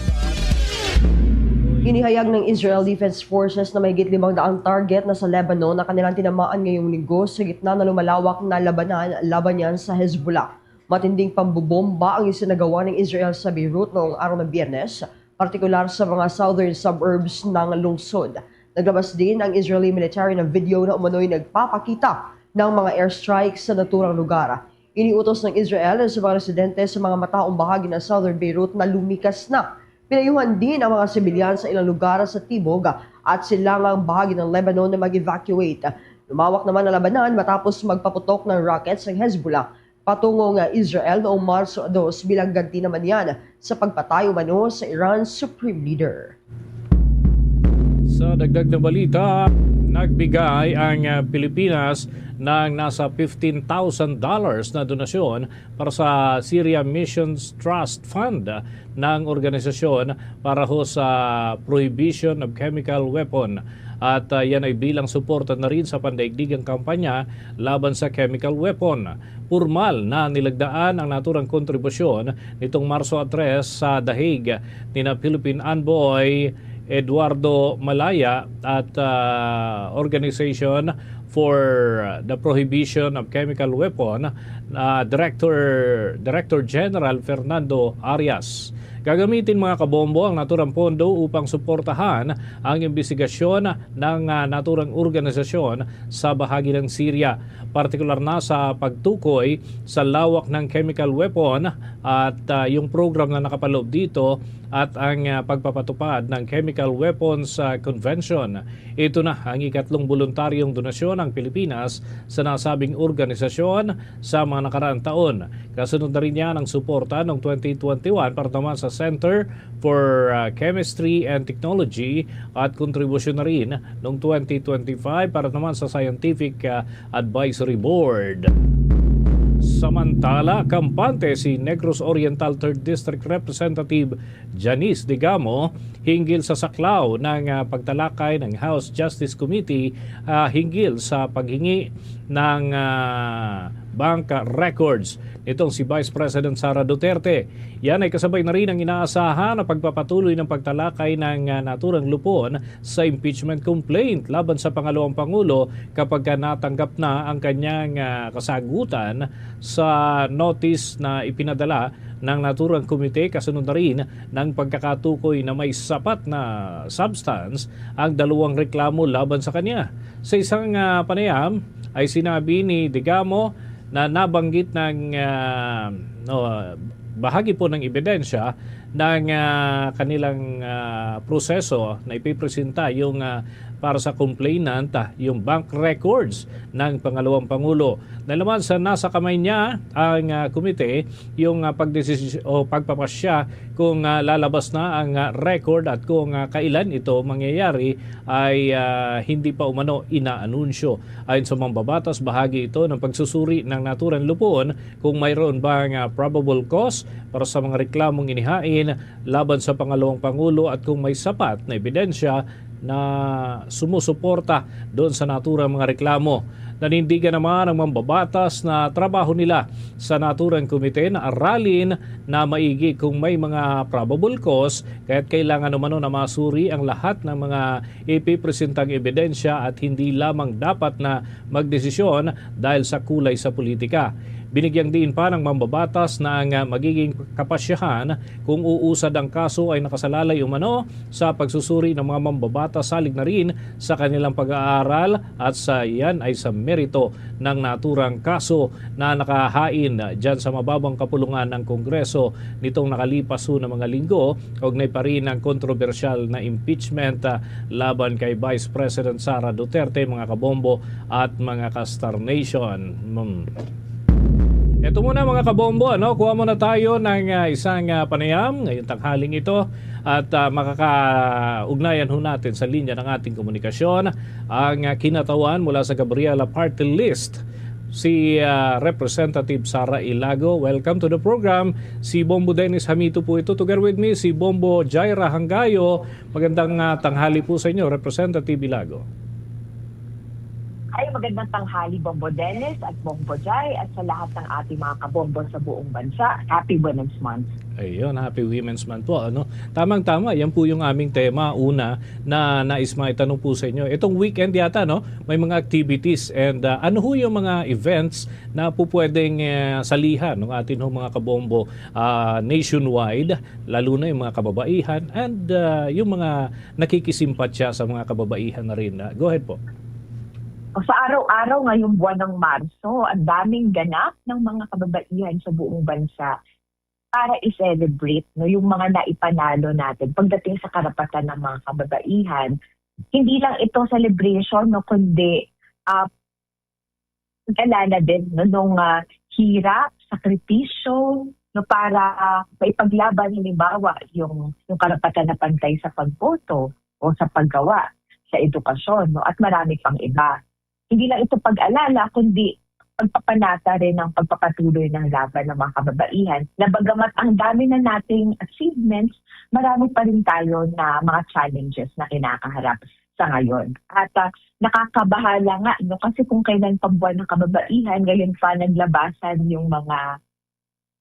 Inihayag ng Israel Defense Forces na mahigit limang daang target na sa Lebanon na kanilang tinamaan ngayong linggo sa gitna na lumalawak na labanan laban niyan sa Hezbollah. Matinding pambobomba ang isinagawa ng Israel sa Beirut noong araw ng Biyernes, partikular sa mga southern suburbs ng lungsod. Naglabas din ang Israeli military ng video na umano'y nagpapakita ng mga airstrike sa naturang lugar. Iniutos ng Israel sa mga residente sa mga mataong bahagi ng southern Beirut na lumikas na. Pinayuhan din ang mga sibilyan sa ilang lugar sa timog at silangang bahagi ng Lebanon na mag-evacuate. Lumawak naman ang labanan matapos magpaputok ng rockets ang Hezbollah patungo nga Israel noong Marso dos bilang ganti naman yan sa pagpatay umano sa Iran Supreme Leader. Sa dagdag na balita, nagbigay ang, ah, Pilipinas ng nasa fifteen thousand dollars na donasyon para sa Syria Missions Trust Fund ng organisasyon para ho sa prohibition of chemical weapon. At, ah, yan ay bilang suporta na rin sa pandaigdigang kampanya laban sa chemical weapon. Pormal na nilagdaan ang naturang kontribusyon nitong Marso tres sa The Hague nina Philippine Envoy Eduardo Malaya at, ah, Organization for the Prohibition of Chemical Weapon, ah, Director, Director General Fernando Arias. Gagamitin, mga kabombo, ang naturang pondo upang suportahan ang imbestigasyon ng, ah, naturang organisasyon sa bahagi ng Syria, partikular na sa pagtukoy sa lawak ng chemical weapon at, ah, yung program na nakapaloob dito at ang, ah, pagpapatupad ng Chemical Weapons, ah, Convention. Ito na ang ikatlong boluntaryong donasyon ng Pilipinas sa nasabing organisasyon sa mga nakaraang taon. Kasunod na rin niya ang suporta noong twenty twenty-one para naman sa Center for, ah, Chemistry and Technology at kontribusyon na rin noong twenty twenty-five para naman sa Scientific, ah, Advisory Board. Samantala, kampante si Negros Oriental Third District Representative Janice Digamo hinggil sa saklaw ng, ah, pagtalakay ng House Justice Committee, ah, hinggil sa paghingi ng, ah, bank records nitong si Vice President Sara Duterte. Yan ay kasabay na rin ang inaasahan na pagpapatuloy ng pagtalakay ng, ah, naturang lupon sa impeachment complaint laban sa pangalawang pangulo kapag ka natanggap na ang kanyang, ah, kasagutan sa notice na ipinadala ng naturang komite, kasunod na rin ng pagkakatukoy na may sapat na substance ang dalawang reklamo laban sa kanya. Sa isang, ah, panayam ay sinabi ni Digamo na nabanggit ng, ah, no, Bahagi po ng ebidensya ng, ah, kanilang, ah, proseso na ipipresenta yung, ah, para sa complainant, ah, yung bank records ng pangalawang pangulo. Nalaman sa nasa kamay niya ang, ah, komite yung, ah, pagdesis-, o pagpapasya kung, ah, lalabas na ang, ah, record at kung, ah, kailan ito mangyayari ay, ah, hindi pa umano inaanunsyo. Ayon sa mambabatas, bahagi ito ng pagsusuri ng naturang lupon kung mayroon bang, ah, probable cause para sa mga reklamong inihain laban sa pangalawang pangulo at kung may sapat na ebidensya na sumusuporta doon sa naturang mga reklamo. Nanindigan naman ang mambabatas na trabaho nila sa naturang komite na aralin na maigi kung may mga probable cause, kaya't kailangan umano na masuri ang lahat ng mga ipipresentang ebidensya at hindi lamang dapat na magdesisyon dahil sa kulay sa politika. Binigyang diin pa ng mambabatas na ang, ah, magiging kapasyahan kung uusad ang kaso ay nakasalalay umano sa pagsusuri ng mga mambabatas salig na rin sa kanilang pag-aaral at sa yan ay sa merito ng naturang kaso na nakahain dyan sa mababang kapulungan ng Kongreso nitong nakalipas ho na mga linggo, kaugnay pa rin ang kontrobersyal na impeachment, ah, laban kay Vice President Sara Duterte, mga kabombo at mga ka-Star Nation. Hmm. Ito muna, mga kabombo, ano? Kuha muna tayo ng, ah, isang, ah, panayam ngayong tanghaling ito at, ah, makakaugnayan ho natin sa linya ng ating komunikasyon ang, ah, kinatawan mula sa Gabriela Party List, si, ah, Representative Sara Ilago. Welcome to the program. Si Bombo Dennis Hamito po ito. Together with me, si Bombo Jaira Hangayo. Magandang, ah, tanghali po sa inyo, Representative Ilago. Ay, magandang tanghali, Bombo Dennis at Bombo Jai, at sa lahat ng ating mga kabombo sa buong bansa. Happy Women's Month. Ayun, happy Women's Month po, ano? Tamang-tama, yan po yung aming tema, una, na nais maitanong po sa inyo. Itong weekend yata, no? May mga activities and, ah, ano ho yung mga events na po pwedeng, eh, salihan ng ating ho mga kabombo, ah, nationwide, lalo na yung mga kababaihan and, ah, yung mga nakikisimpatya sa mga kababaihan na rin. Ah, go ahead po. O, sa araw-araw ngayong buwan ng Marso, ang daming ganap ng mga kababaihan sa buong bansa para i-celebrate, no, yung mga naipanalo natin pagdating sa karapatan ng mga kababaihan. Hindi lang ito celebration, no, kundi, ah, pag-alala din, no, nung, ah, hirap, sakripisyo, no, para maipaglaban, halimbawa, yung, yung karapatan na pantay sa pagboto o sa paggawa, sa edukasyon, no, at marami pang iba. Hindi lang ito pag-alala, kundi pagpapanata rin ng pagpapatuloy ng laban ng mga kababaihan na, bagamat ang dami na nating achievements, marami pa rin tayo na mga challenges na kinakaharap sa ngayon. At, ah, nakakabahala nga, no, kasi kung kailan pa buwan ng kababaihan, ngayon pa naglabasan yung mga,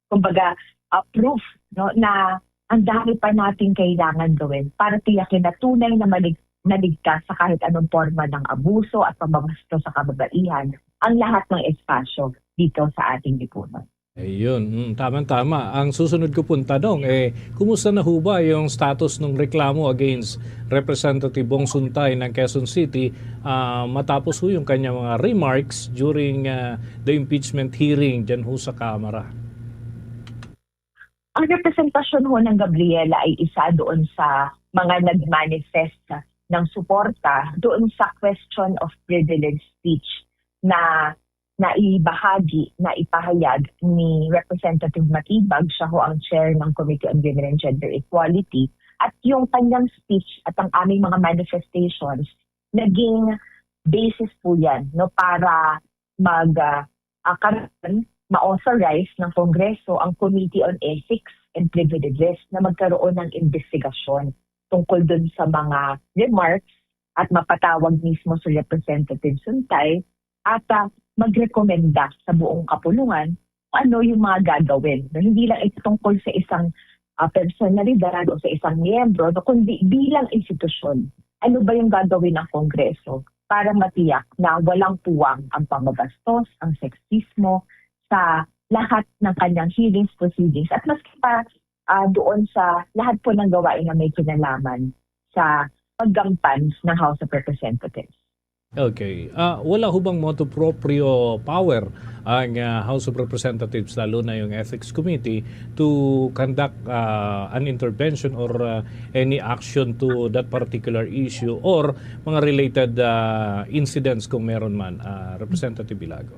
kumbaga, ah, proof, no, na ang dami pa nating kailangan gawin para tiyakin na tunay na malig-, maligtas sa kahit anong porma ng abuso at pamabastos sa kababaihan ang lahat ng espasyo dito sa ating lipunan. Ayun, mm, tamang-tama. Ang susunod ko pong tanong, eh, kumusta na ho ba yung status ng reklamo against Representative Bong Suntay ng Quezon City, ah, matapos ho yung kanyang mga remarks during, ah, the impeachment hearing dyan ho sa Kamara? Ang representasyon ho ng Gabriela ay isa doon sa mga nag-manifest ng suporta doon sa question of privilege speech na naibahagi, naipahayag ni Representative Matibag. Siya ho ang chair ng Committee on Women and Gender Equality. At yung kanyang speech at ang aming mga manifestations, naging basis po yan, no, para mag, ah, ah, karon, ma-authorize ng Kongreso ang Committee on Ethics and Privileges na magkaroon ng investigasyon tungkol dun sa mga remarks at mapatawag mismo si Representative Suntay at, ah, magrekomenda sa buong kapulungan kung ano yung mga gagawin. No, hindi lang ito tungkol sa isang, ah, personalidad o sa isang miyembro, no, kundi bilang institusyon. Ano ba yung gagawin ng Kongreso para matiyak na walang puwang ang pamabastos, ang seksismo sa lahat ng kanyang hearings, proceedings, at maski pa, ah, doon sa lahat po ng gawain na may kinalaman sa paggampan ng House of Representatives? Okay. Ah, wala ho bang motu proprio power ang, ah, House of Representatives, lalo na yung Ethics Committee, to conduct, ah, an intervention or, ah, any action to that particular issue or mga related, ah, incidents kung meron man, ah, Representative Ilago?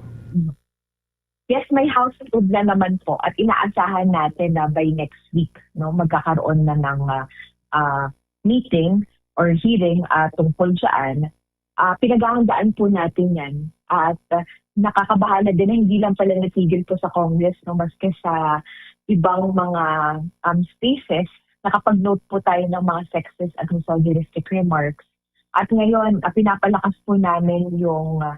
Yes, may House rule na naman po at inaasahan natin na by next week, no, magkakaroon na ng, ah, ah, meeting or hearing, ah, tungkol diyan. Ah, pinaghahandaan po natin 'yan at, ah, nakakabahala din na hindi lang pala natigil po sa Congress, no, maski sa ibang mga, um, spaces, nakapag-note po tayo ng mga sexist at misogynistic remarks. At ngayon, ah, pinapalakas po namin yung, ah,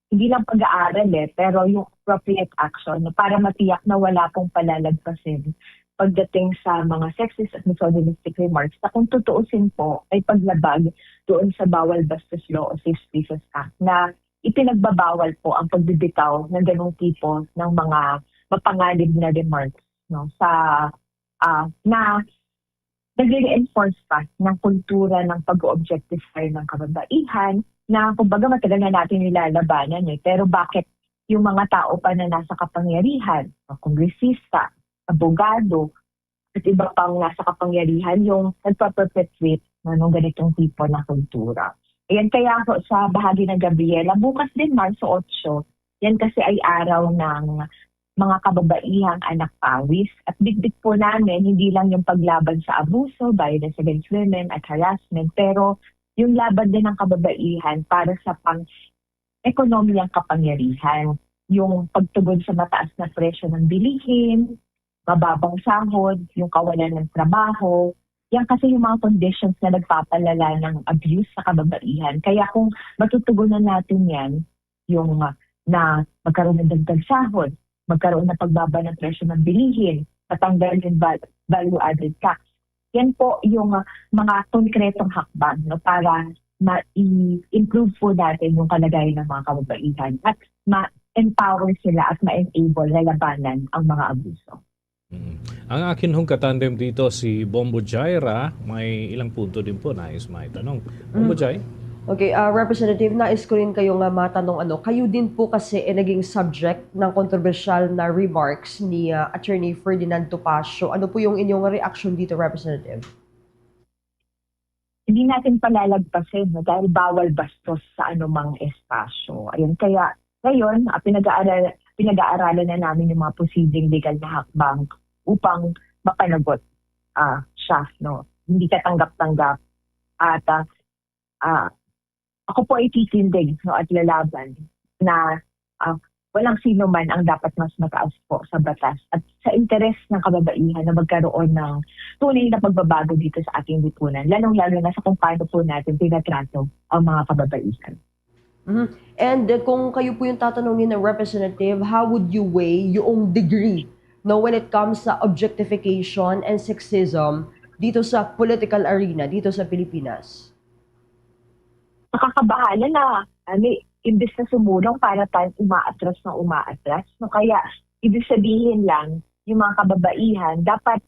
hindi lang pag-aaral, eh, pero yung appropriate action, no, para matiyak na wala pong palalagpasin pagdating sa mga sexist at misogynistic remarks na kung tutuusin po ay paglabag doon sa Bawal Bastos Law o Safe Spaces Act na ipinagbabawal po ang pagbibitaw ng ganung tipo ng mga mapanganib na remarks, no, sa, ah, na nagre-reinforce pa ng kultura ng pag-o-objectify ng kababaihan na kumbaga matagal na natin nilalabanan, eh. Pero bakit yung mga tao pa na nasa kapangyarihan, mga kongresista, abogado, at iba pang nasa kapangyarihan yung nagpa-perpetuate, no, ng ganitong tipo ng kultura? Ayan, kaya ho, sa bahagi ng Gabriela, bukas din, Marso otso, yan kasi ay araw ng mga kababaihang anak pawis. At bitbit po namin, hindi lang yung paglaban sa abuso, violence against women, at harassment, pero yung laban din ng kababaihan para sa pang-ekonomiyang kapangyarihan, yung pagtugon sa mataas na presyo ng bilihin, mababang sahod, yung kawalan ng trabaho. Yan kasi yung mga conditions na nagpapalala ng abuse sa kababaihan. Kaya kung matutugunan natin yan, yung, ah, na magkaroon ng dagdag sahod, magkaroon ng pagbaba ng presyo ng bilihin, matanggal yung val-, value-added tax. Yan po yung, ah, mga konkretong hakbang, no, para ma-i-improve po natin yung kalagayan ng mga kababaihan at ma-empower sila at ma-enable na labanan ang mga abuso. Mm. Ang akin hong katandem dito, si Bombo Jaira, may ilang punto din po nais maitanong. Bombo Mm. Jai? Okay, ah, Representative, nais ko rin kayo nga matanong, ano, kayo din po kasi eh, naging subject ng kontrobersyal na remarks ni ah, Attorney Ferdinand Topacio. Ano po yung inyong reaction dito, Representative? Hindi natin palalagpasin, no, dahil bawal bastos sa anumang espasyo. Ayun, kaya ngayon, ah, pinag-aaral-, pinag-aaralan na namin yung mga posibleng legal na hakbang upang mapanagot, ah, siya, no? Hindi katanggap-tanggap. At, ah, ah, ako po ay titindig, no, at lalaban na, ah, walang sino man ang dapat mas mataas po sa batas at sa interes ng kababaihan na magkaroon ng tunay na pagbabago dito sa ating lipunan, lalong-lalo na sa kung paano po natin tinatrato ang mga kababaihan. Mhm. And uh, kung kayo po yung tatanungin ng representative, how would you weigh yung degree, no, when it comes sa objectification and sexism dito sa political arena, dito sa Pilipinas? Nakakabahala na, ano, imbis na sumulong, para tayong umaatras na umaatras. No? Kaya, ibig sabihin lang, yung mga kababaihan, dapat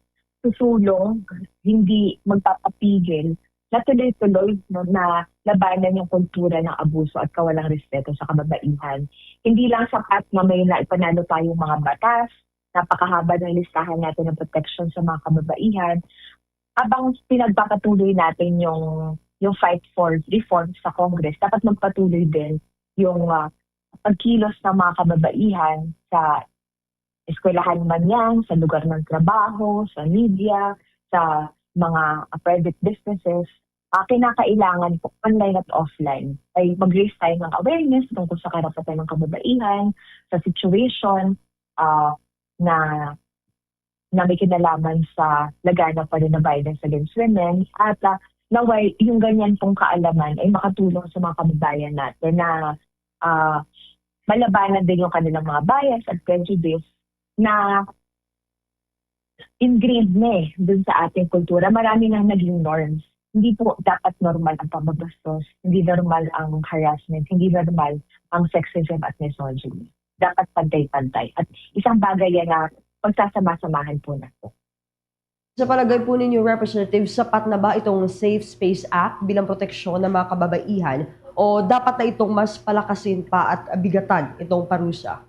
susulong, hindi magpapapigil, na tuloy-tuloy, no, na labanan yung kultura ng abuso at kawalang respeto sa kababaihan. Hindi lang sapat na may naipanalo tayong mga batas, napakahaba ng listahan natin ng protection sa mga kababaihan. Habang pinagpapatuloy natin yung, yung fight for reform sa Congress, dapat magpatuloy din yung, ah, pagkilos ng mga kababaihan sa eskwelahan man yan, sa lugar ng trabaho, sa media, sa mga, ah, private businesses. Ah, kinakailangan po, online at offline, ay mag-raise tayo ng awareness tungkol sa karapatan ng kababaihan, sa situation, ah, na, na may kinalaman sa laganap pa rin na violence against women. At, ah, naway, yung ganyan pong kaalaman ay makatulong sa mga kababayan natin na, ah, malabanan din yung kanilang mga bias at prejudice na ingrained na eh dun sa ating kultura. Marami nang naging norms. Hindi po dapat normal ang pamabastos, hindi normal ang harassment, hindi normal ang sexism at misogyny. Dapat pantay-pantay. At isang bagay yan na pagsasama-samahan po natin. Sa palagay po ninyo, Representative, sapat na ba itong Safe Space Act bilang proteksyon ng mga kababaihan o dapat na itong mas palakasin pa at bigatan itong parusa?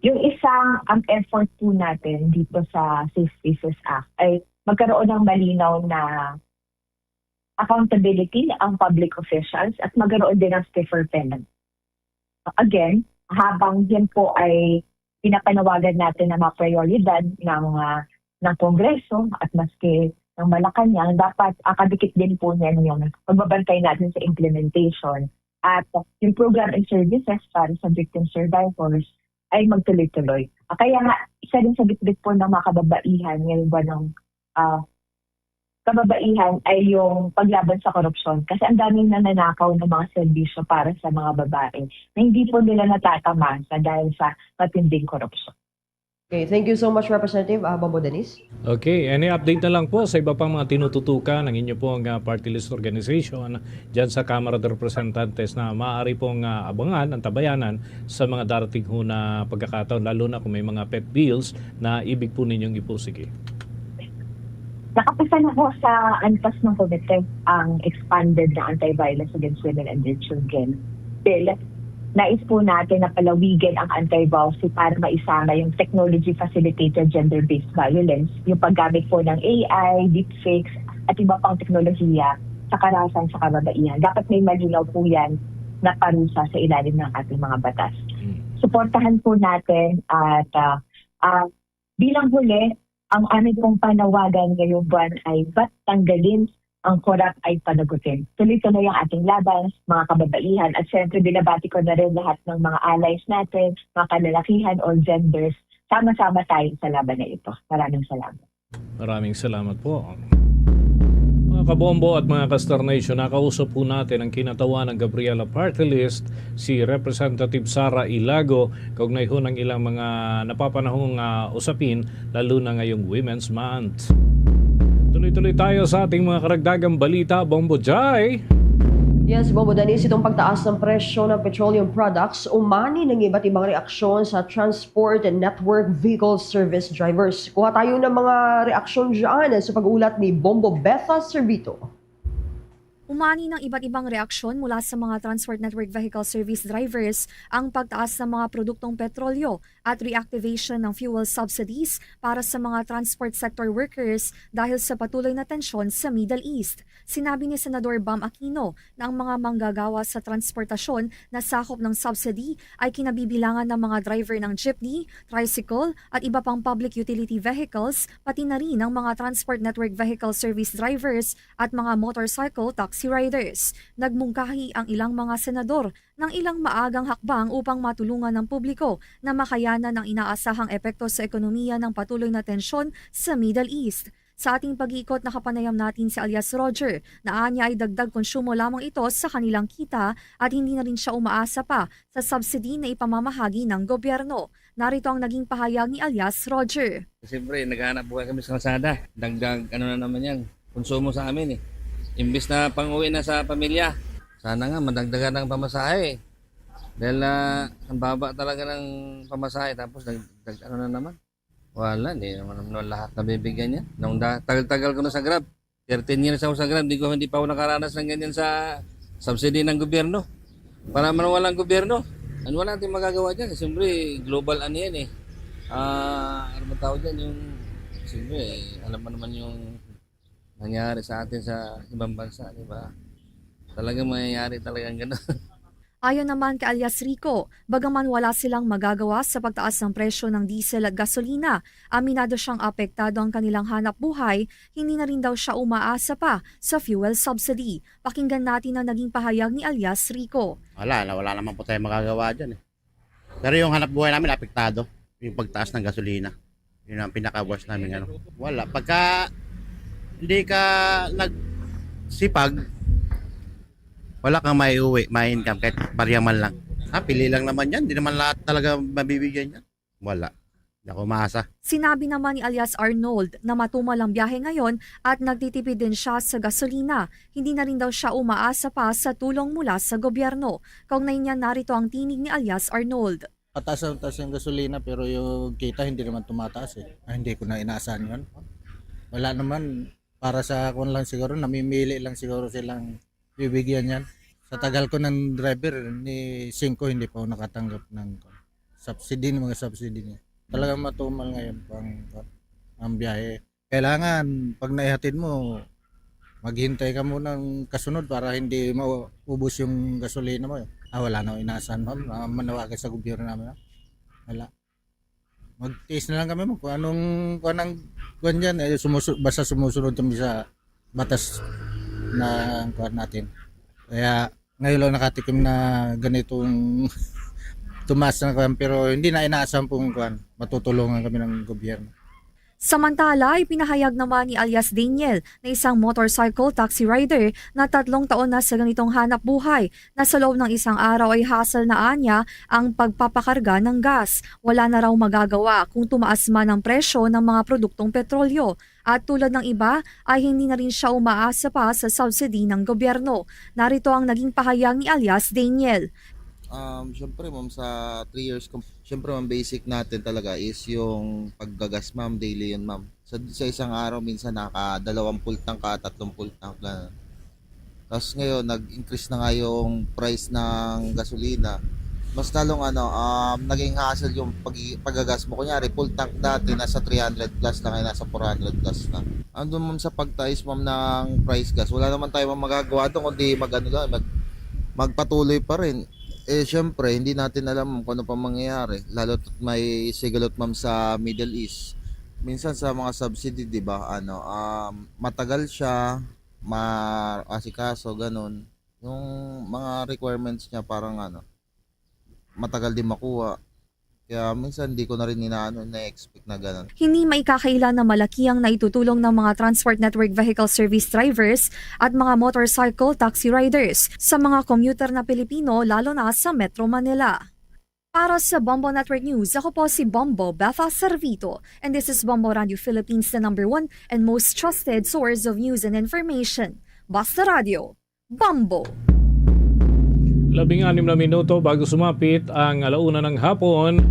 Yung isang ang effort po natin dito sa Safe Spaces Act ay magkaroon ng malinaw na accountability ang public officials at magkaroon din ng stiffer penalty. Again, habang yan po ay pinapanawagan natin na mga prioridad ng ah, ng Kongreso at maski ng Malacanang, dapat ah, kadikit din po niyan yung pagbabantay natin sa implementation at yung program and services para sa victim survivors ay magtuloy-tuloy. Ah, Kaya nga, isa din sa bitbit po ng mga kababaihan ngayong buwan ng ah, kababaihan ay yung paglaban sa korupsyon kasi ang daming nananakaw ng mga serbisyo para sa mga babae na hindi po nila natatamasa dahil sa matinding korupsyon. Okay, thank you so much, Representative uh, Bobo Dennis. Okay, any update na lang po sa iba pang mga tinututukan ng inyo pong uh, party list organization dyan sa Kamara de Representantes na maaari pong uh, abangan ang tabayanan sa mga darating ho na pagkakataon, lalo na kung may mga pet bills na ibig po ninyong ipursige? Nakapasa na po sa antas ng komite ang expanded na Anti-Violence Against Women and Their Children Bill. Nais po natin na palawigan ang anti-VAWC para maisama yung technology-facilitated gender-based violence, yung paggamit po ng A I, deepfakes, at iba pang teknolohiya sa karahasan sa kababaihan. Dapat may malinaw po yan na parusa sa ilalim ng ating mga batas. Suportahan po natin at ah, ah, bilang huli, ang aming pong panawagan ngayong buwan ay ba't tanggalin ang korap ay panagutin. Tuloy-tuloy ang ating laban, mga kababaihan, at syempre binabati ko na rin lahat ng mga allies natin, mga kalalakihan, all genders. Sama-sama tayo sa laban na ito. Maraming salamat. Maraming salamat po. Mga kabombo at mga ka-Star Nation, nakausap po natin ang kinatawan ng Gabriela Party List, si Representative Sara Ilago, kaugnay ho ng ilang mga napapanahong ah, usapin, lalo na ngayong Women's Month. Tuloy-tuloy tayo sa ating mga karagdagang balita, Bombo Jai. Yes, Bombo Dennis, itong pagtaas ng presyo ng petroleum products umani ng iba't ibang reaksyon sa transport and network vehicle service drivers. Kuha tayo ng mga reaksyon dyan sa pag-ulat ni Bombo Betha Servito. Umani ng iba't ibang reaksyon mula sa mga transport network vehicle service drivers ang pagtaas ng mga produktong petrolyo at reactivation ng fuel subsidies para sa mga transport sector workers dahil sa patuloy na tensyon sa Middle East. Sinabi ni Senador Bam Aquino na ang mga manggagawa sa transportasyon na sakop ng subsidy ay kinabibilangan ng mga driver ng jeepney, tricycle at iba pang public utility vehicles, pati na rin ang mga transport network vehicle service drivers at mga motorcycle taxi riders. Nagmungkahi ang ilang mga senador ng ilang maagang hakbang upang matulungan ang publiko na makayanan ang inaasahang epekto sa ekonomiya ng patuloy na tensyon sa Middle East. Sa ating pag-iikot, nakapanayam natin si alias Roger na anya ay dagdag konsumo lamang ito sa kanilang kita at hindi na rin siya umaasa pa sa subsidy na ipamamahagi ng gobyerno. Narito ang naging pahayag ni alias Roger. Siyempre, naghahanap buhay kami sa kalsada. Dagdag, ano na naman yan, konsumo sa amin eh. Imbis na pang-uwi na sa pamilya, sana nga madagdagan ng pamasahe. Dahil na ang baba talaga ng pamasahe, tapos nagdag ano na naman. Wala, hindi naman, naman lahat nabibigyan niya. Nung da, tagal-tagal ko na sa Grab, thirteen years ako sa Grab, di ko hindi pa ako nakaranas ng ganyan sa subsidy ng gobyerno. Para man walang gobyerno, ano wala natin magagawa dyan. Siyempre, global ano yan eh. Ah, ano ba tawag dyan? Yung, siyempre, alam mo naman yung nangyari sa atin sa ibang bansa, di ba? Talagang mangyayari talagang gano'n. Ayon naman kay alias Rico, bagaman wala silang magagawa sa pagtaas ng presyo ng diesel at gasolina, aminado siyang apektado ang kanilang hanap buhay, hindi na rin daw siya umaasa pa sa fuel subsidy. Pakinggan natin ang naging pahayag ni alias Rico. Wala, wala naman po tayong magagawa dyan eh. Pero yung hanap buhay namin apektado, yung pagtaas ng gasolina. Yun ang pinaka-worst namin ano. Wala. Pagka hindi ka nagsipag, wala kang maiuwi, may income, kahit barya man lang. Ah, pili lang naman yan. Hindi naman lahat talaga mabibigyan yan. Wala. Hindi ako maasa. Sinabi naman ni alias Arnold na matumal ang biyahe ngayon at nagtitipid din siya sa gasolina. Hindi na rin daw siya umaasa pa sa tulong mula sa gobyerno. Kaugnay niya, narito ang tinig ni alias Arnold. Pataas ang taas ng gasolina pero yung kita hindi naman tumataas eh. Ah, hindi ko na inaasahan yun. Wala naman, para sa kung lang siguro, namimili lang siguro silang bibigyan yan. Sa tagal ko ng driver, ni singko hindi pa ako nakatanggap ng subsidy, ng mga subsidy niya. Talagang matumal ngayon po ang, ang biyahe. Kailangan, pag naihatid mo, maghintay ka muna ng kasunod para hindi maubos yung gasolina mo. Ah, wala na akong inaasahan, ma'am. Ah, manawagan sa gobyerno namin, ah. Wala. Magtiis na lang kami, ma'am, kung anong, kung anong, kung dyan, eh, sumusu-, basta sumusunod kami sa batas na, kuwan natin. Kaya ngayon lang nakatikim na ganitong tumaas na, kuwan, pero hindi na inaasahan pong, kuwan, matutulungan kami ng gobyerno. Samantala, ipinahayag naman ni alias Daniel, na isang motorcycle taxi rider na tatlong taon na sa ganitong hanap buhay, na sa loob ng isang araw ay hassle na anya ang pagpapakarga ng gas. Wala na raw magagawa kung tumaas man ang presyo ng mga produktong petrolyo, at tulad ng iba ay hindi na rin siya umaasa pa sa subsidy ng gobyerno. Narito ang naging pahayag ni alias Daniel. Um, syempre, ma'am, sa three years ko, syempre, ma'am, basic natin talaga is yung paggagas, ma'am, daily yun, ma'am. Sa, sa isang araw, minsan nakadalawang full tank ka, tatlong full tank na. Tapos ngayon, nag-increase na nga yung price ng gasolina. Mas lalong ano, um, naging hassle yung pag paggagas mo. Kunyari, full tank dati, nasa three hundred plus lang, ay nasa four hundred plus na. Andun, ma'am, sa pagtais, ma'am, ng price gas, wala naman tayo, ma'am, magagawa doon, kundi mag-ano lang, mag-, magpatuloy pa rin. Eh, syempre, hindi natin alam, ma'am, kung ano pa mangyayari. Lalo't may sigalot, ma'am, sa Middle East. Minsan sa mga subsidy, di ba, ano, um, matagal siya, ma-asikaso, ganun. Yung mga requirements niya parang ano, matagal din makuha. Kaya minsan di ko na rin inaano, na-expect na ganun. Hindi maikakaila na malaki ang naitutulong ng mga Transport Network Vehicle Service drivers at mga motorcycle taxi riders sa mga commuter na Pilipino, lalo na sa Metro Manila. Para sa Bombo Network News, ako po si Bombo Betha Servito, and this is Bombo Radio Philippines, the number one and most trusted source of news and information. Basta Radio, Bombo. Labing anim na minuto bago sumapit ang alauna ng hapon,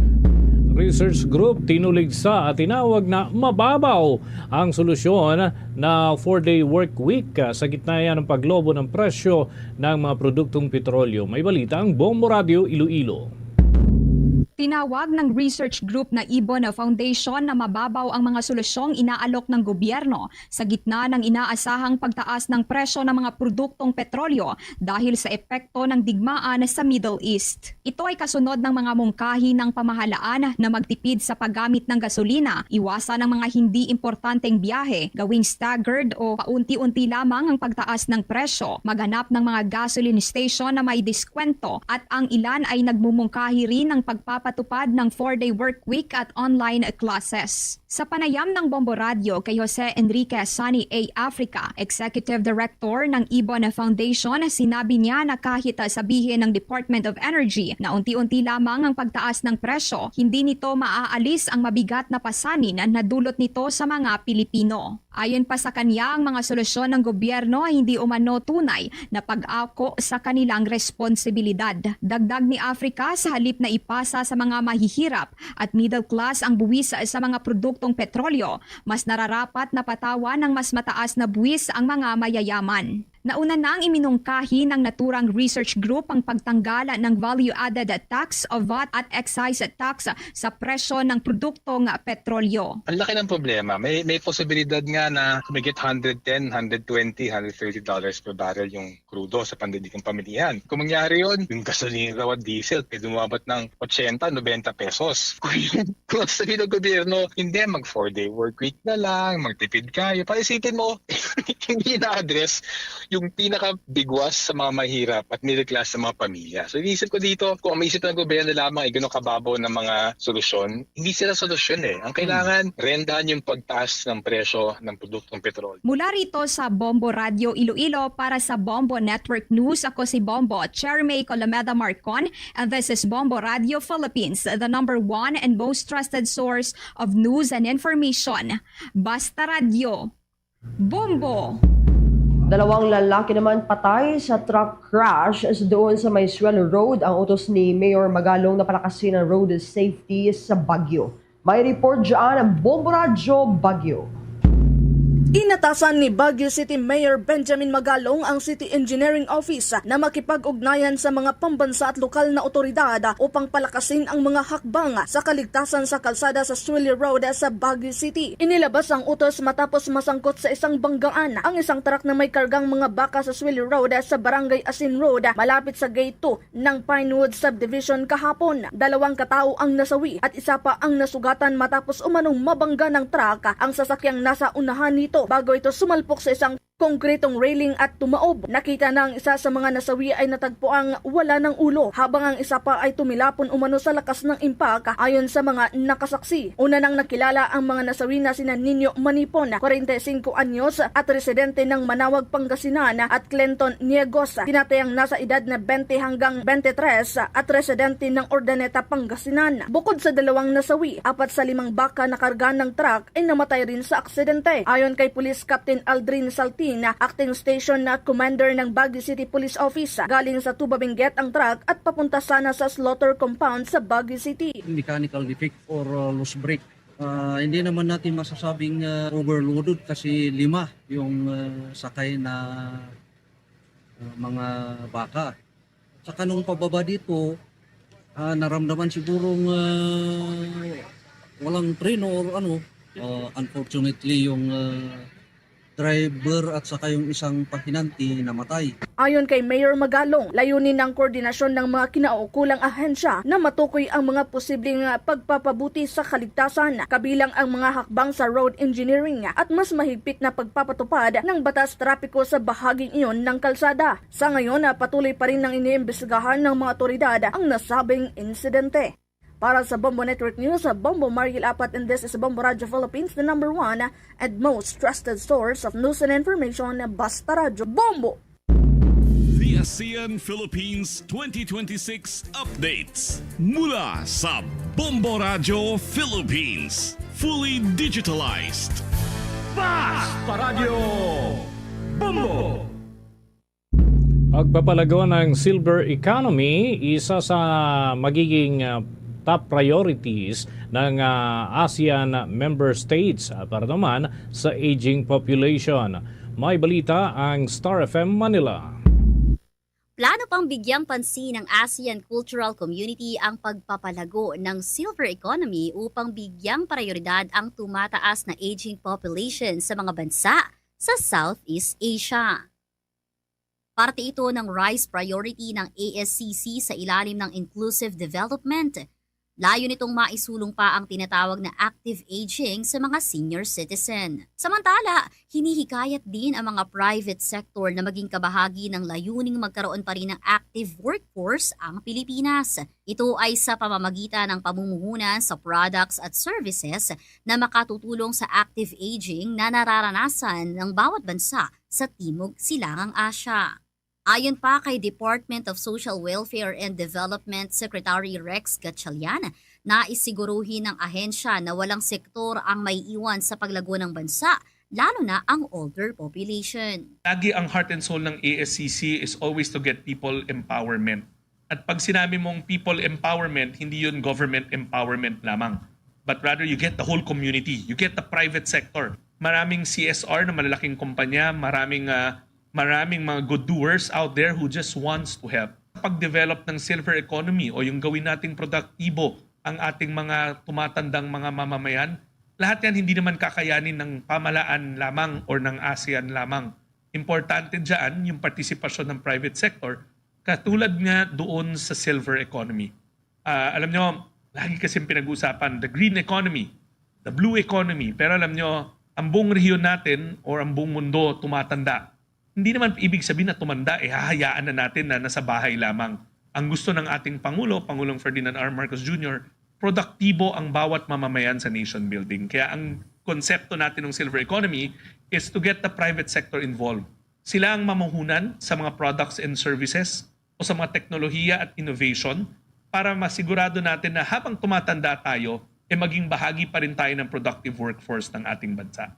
research group tinulig sa tinawag na mababaw ang solusyon na four-day work week, ah, sa gitna yan ng paglobo ng presyo ng mga produktong petrolyo. May balita ang Bombo Radio Iloilo. Tinawag ng research group na Ibon Foundation na mababaw ang mga solusyong inaalok ng gobyerno sa gitna ng inaasahang pagtaas ng presyo ng mga produktong petrolyo dahil sa epekto ng digmaan sa Middle East. Ito ay kasunod ng mga mungkahi ng pamahalaan na magtipid sa paggamit ng gasolina, iwasan ang mga hindi importanteng biyahe, gawing staggered o paunti-unti lamang ang pagtaas ng presyo, maghanap ng mga gasoline station na may diskwento, at ang ilan ay nagmumungkahi rin ng pagpapatupad ng four-day work week at online classes. Sa panayam ng Bombo Radio kay Jose Enrique Sani A. Africa, Executive Director ng Ibon Foundation, sinabi niya na kahit sabihin ng Department of Energy na unti-unti lamang ang pagtaas ng presyo, hindi nito maaalis ang mabigat na pasanin na dulot nito sa mga Pilipino. Ayon pa sa kanya, ang mga solusyon ng gobyerno ay hindi umano tunay na pag-ako sa kanilang responsibilidad. Dagdag ni Africa, sa halip na ipasa sa mga mahihirap at middle class ang buwis sa mga produktong petrolyo, mas nararapat na patawan ng mas mataas na buwis ang mga mayayaman. Nauna nang iminungkahi ng naturang research group ang pagtanggal ng value-added tax o vat at excise tax sa presyo ng produktong petrolyo. Ang laki ng problema. May, may posibilidad nga na humigit hundred ten, hundred twenty, hundred thirty dollars per barrel yung krudo sa pandaigdigang pamilihan. Kung mangyari yun, yung gasolina o diesel, pwede umabot ng ochenta, nobenta pesos. Kung, kung sabi ng gobyerno, hindi, mag four-day work week na lang, magtipid kayo. Paisipin mo, hindi na-address yung pinakabigwas sa mga mahirap at middle class sa mga pamilya. So, iniisip ko dito, kung ang maisip ng gobyerno lamang ay ganun kababaw ng mga solusyon, hindi sila solusyon eh. Ang kailangan, rendahan yung pagtaas ng presyo ng produktong petrol. Mula rito sa Bombo Radio Iloilo para sa Bombo Network News, ako si Bombo Chermay Colomeda Marcon, and this is Bombo Radio Philippines, the number one and most trusted source of news and information. Basta Radio, Bombo! Dalawang lalaki naman patay sa truck crash sa doon sa may Suelo Road. Ang utos ni Mayor Magalong na palakasin ang road safety sa Baguio. May report dyan ang Bombo Radyo Baguio. Inatasan ni Baguio City Mayor Benjamin Magalong ang City Engineering Office na makipag-ugnayan sa mga pambansa at lokal na otoridad upang palakasin ang mga hakbang sa kaligtasan sa kalsada sa Swilly Road sa Baguio City. Inilabas ang utos matapos masangkot sa isang banggaan ang isang truck na may kargang mga baka sa Swilly Road sa Barangay Asin Road, malapit sa Gate two ng Pinewood Subdivision kahapon. Dalawang katao ang nasawi at isa pa ang nasugatan matapos umanong mabangga ng truck ang sasakyang nasa unahan nito bago ito sumalpok sa isang konkretong railing at tumaob. Nakita na ang isa sa mga nasawi ay natagpuang wala ng ulo, habang ang isa pa ay tumilapon umano sa lakas ng impact, ayon sa mga nakasaksi. Una nang nakilala ang mga nasawi na sina Nino Manipon, forty-five anyos, at residente ng Manawag, Pangasinan, at Clinton Niegos, tinatayang nasa edad na twenty hanggang twenty-three, at residente ng Urdaneta, Pangasinan. Bukod sa dalawang nasawi, apat sa limang baka na karga ng truck ay namatay rin sa aksidente. Ayon kay Police Captain Aldrin Saltin, Acting Station na Commander ng Baguio City Police Office, galing sa Tuba Benguet ang truck at papunta sana sa slaughter compound sa Baguio City. Mechanical defect or uh, loose brake. Ah, hindi naman natin masasabing ah, overloaded kasi lima yung ah, sakay na ah, mga baka. Saka nung pababa dito, ah, naramdaman sigurong ah, walang preno or ano. Ah, unfortunately, yung ah, driver at saka yung isang pahinante namatay. Ayon kay Mayor Magalong, layunin ng koordinasyon ng mga kinaukulang ahensya na matukoy ang mga posibleng ah, pagpapabuti sa kaligtasan, kabilang ang mga hakbang sa road engineering at mas mahigpit na pagpapatupad ng batas trapiko sa bahaging iyon ng kalsada. Sa ngayon, ah, patuloy pa rin nang iniimbestigahan ng mga otoridad ang nasabing insidente. Para sa Bombo Network News, Bombo Mariel Apat, and this is Bombo Radio Philippines, the number one and most trusted source of news and information. Basta Radyo Bombo! The ASEAN Philippines twenty twenty-six updates mula sa Bombo Radio Philippines. Fully digitalized. Basta Radyo Bombo! Pagpapalago ng silver economy, isa sa magiging ah, top priorities ng ah, ASEAN member states ah, para naman sa aging population. May balita ang Star F M Manila. Plano pang bigyang pansin ng ASEAN Cultural Community ang pagpapalago ng silver economy upang bigyang prioridad ang tumataas na aging population sa mga bansa sa Southeast Asia. Parte ito ng RISE priority ng A S C C sa ilalim ng inclusive development. Layo nitong maisulong pa ang tinatawag na active aging sa mga senior citizen. Samantala, hinihikayat din ang mga private sector na maging kabahagi ng layuning magkaroon pa rin ng active workforce ang Pilipinas. Ito ay sa pamamagitan ng pamumuhunan sa products at services na makatutulong sa active aging na nararanasan ng bawat bansa sa Timog Silangang Asya. Ayon pa kay Department of Social Welfare and Development Secretary Rex Gatchalian, naisiguruhin ng ahensya na walang sektor ang maiiwan sa paglago ng bansa, lalo na ang older population. Lagi ang heart and soul ng A S C C is always to get people empowerment. At pag sinabi mong people empowerment, hindi yun government empowerment lamang. But rather, you get the whole community. You get the private sector. Maraming C S R na malalaking kumpanya, maraming ah, maraming mga good doers out there who just wants to help. Pag-develop ng silver economy o yung gawin nating produktibo ang ating mga tumatandang mga mamamayan, lahat yan hindi naman kakayanin ng pamalaan lamang or ng ASEAN lamang. Importante dyan yung partisipasyon ng private sector, katulad nga doon sa silver economy. Ah, alam nyo, lagi kasi pinag-uusapan the green economy, the blue economy. Pero alam nyo, ang buong rehiyon natin or ang buong mundo tumatanda. Hindi naman ibig sabihin na tumanda, eh, hahayaan na natin na nasa bahay lamang. Ang gusto ng ating Pangulo, Pangulong Ferdinand R. Marcos Junior, produktibo ang bawat mamamayan sa nation building. Kaya ang konsepto natin ng silver economy is to get the private sector involved. Sila ang mamahunan sa mga products and services o sa mga teknolohiya at innovation para masigurado natin na habang tumatanda tayo, eh maging bahagi pa rin tayo ng productive workforce ng ating bansa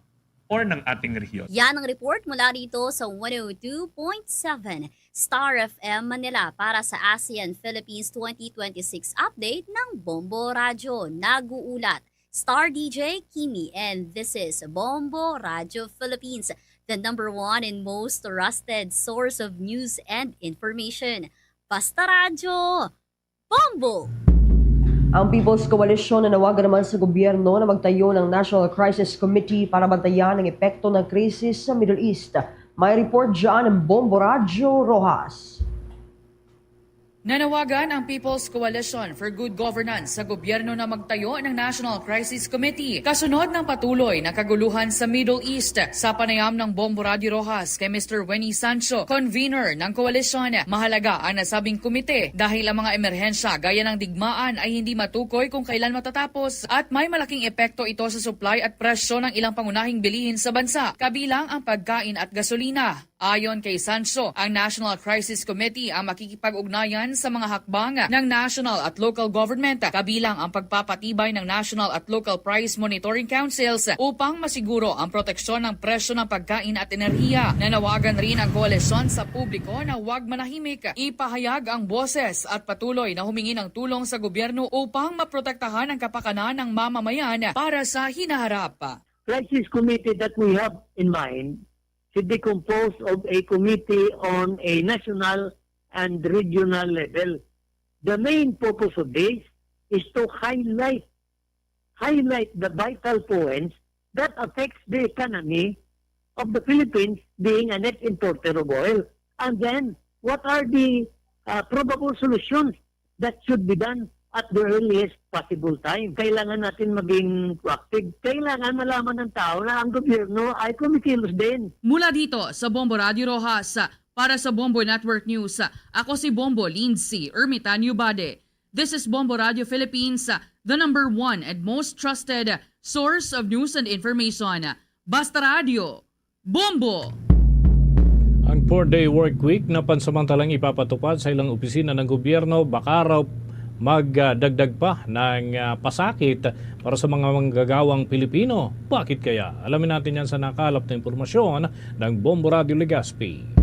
or ng ating rehiyon. Yan ang report mula rito sa one oh two point seven Star F M Manila para sa ASEAN Philippines twenty twenty-six update ng Bombo Radyo. Nag-uulat Star D J Kimi, and this is Bombo Radio Philippines, the number one and most trusted source of news and information. Basta Radyo, Bombo! Ang People's Coalition nanawagan naman sa gobyerno na magtayo ng National Crisis Committee para bantayan ang epekto ng krisis sa Middle East. May report dyan ang Bombo Radyo Rojas. Nanawagan ang People's Coalition for Good Governance sa gobyerno na magtayo ng National Crisis Committee kasunod ng patuloy na kaguluhan sa Middle East. Sa panayam ng Bombo Radio Rojas kay Mister Winnie Sancho, convener ng koalisyon, mahalaga ang nasabing komite dahil ang mga emerhensya gaya ng digmaan ay hindi matukoy kung kailan matatapos at may malaking epekto ito sa supply at presyo ng ilang pangunahing bilihin sa bansa, kabilang ang pagkain at gasolina. Ayon kay Sancho, ang National Crisis Committee ang makikipag-ugnayan sa mga hakbang ng national at local government, kabilang ang pagpapatibay ng national at local price monitoring councils upang masiguro ang proteksyon ng presyo ng pagkain at enerhiya. Nanawagan rin ang koalisyon sa publiko na huwag manahimik, ipahayag ang boses at patuloy na humingi ng tulong sa gobyerno upang maprotektahan ang kapakanan ng mamamayan para sa hinaharap. Crisis committee that we have in mind should be composed of a committee on a national and regional level. The main purpose of this is to highlight, highlight the vital points that affects the economy of the Philippines being a net importer of oil. And then, what are the uh, probable solutions that should be done at the earliest possible time? Kailangan natin maging proactive. Kailangan malaman ng tao na ang gobyerno ay kumikilos din. Mula dito sa Bombo Radio Rojas, para sa Bombo Network News, ako si Bombo Lindsay Ermitanio Bade. This is Bombo Radio Philippines, the number one and most trusted source of news and information. Basta Radio, Bombo! Ang four-day work week na pansamantalang ipapatupad sa ilang opisina ng gobyerno baka raw magdagdag pa ng, ah, pasakit para sa mga manggagawang Pilipino. Bakit kaya? Alamin natin yan sa nakalap na impormasyon ng Bombo Radio Legazpi.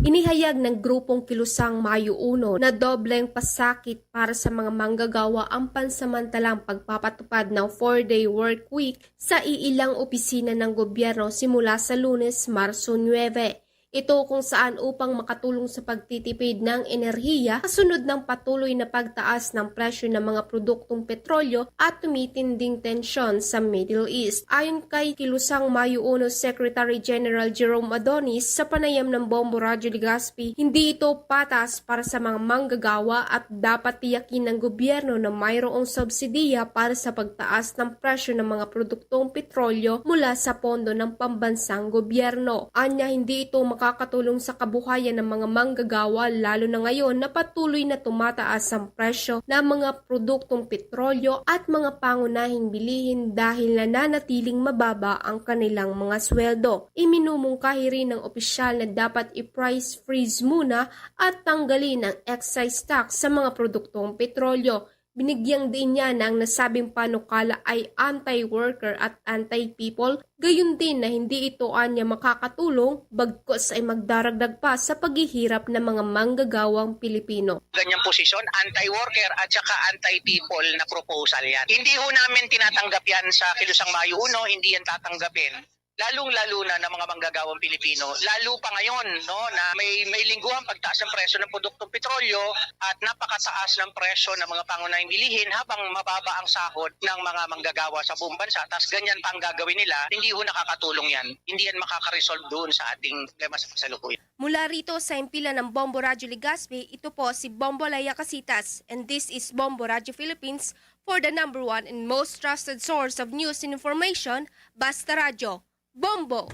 Inihayag ng grupong Kilusang Mayo Uno na dobleng pasakit para sa mga manggagawa ang pansamantalang pagpapatupad ng four-day work week sa iilang opisina ng gobyerno simula sa Lunes, Marso nuebe. Ito kung saan, upang makatulong sa pagtitipid ng enerhiya kasunod ng patuloy na pagtaas ng presyo ng mga produktong petrolyo at tumitinding tensyon sa Middle East. Ayon kay Kilusang Mayo Uno Secretary General Jerome Adonis, sa panayam ng Bombo Radyo Legazpi, hindi ito patas para sa mga manggagawa at dapat tiyakin ng gobyerno na mayroong subsidiya para sa pagtaas ng presyo ng mga produktong petrolyo mula sa pondo ng pambansang gobyerno. Anya, hindi ito makakatulong sa kabuhayan ng mga manggagawa, lalo na ngayon na patuloy na tumataas ang presyo ng mga produktong petrolyo at mga pangunahing bilihin dahil nananatiling mababa ang kanilang mga sweldo. Iminumungkahi rin ng opisyal na dapat i-price freeze muna at tanggalin ang excise tax sa mga produktong petrolyo. Binigyang diin niya na ang nasabing panukala ay anti-worker at anti-people, gayon din na hindi ito anya makakatulong, bagkus ay magdaragdag pa sa paghihirap ng mga manggagawang Pilipino. Ganyang posisyon, anti-worker at saka anti-people na proposal yan. Hindi ho namin tinatanggap yan sa Kilusang Mayo Uno, hindi yan tatanggapin. Lalong-lalo na ng mga manggagawang Pilipino, lalo pa ngayon, no, na may, may lingguhang pagtaas ng presyo ng produktong petrolyo at napakataas ng presyo ng mga pangunahing bilihin habang mababa ang sahod ng mga manggagawa sa buong bansa. Tas ganyan pa ang gagawin nila, hindi ho nakakatulong yan. Hindi yan makaka-resolve doon sa ating problema sa kasalukuyan. Mula rito sa himpilan ng Bombo Radyo Legazpi, ito po si Bombo Laya Casitas, and this is Bombo Radyo Philippines, for the number one and most trusted source of news and information, Basta Radyo. Bombo!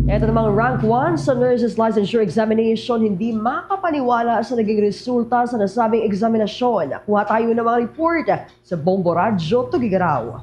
Eto namang rank one sa Nurses Licensure Examination, hindi makapaniwala sa naging resulta sa nasabing eksaminasyon. Kuha tayo ng mga report sa Bombo Radyo Tugigaraw.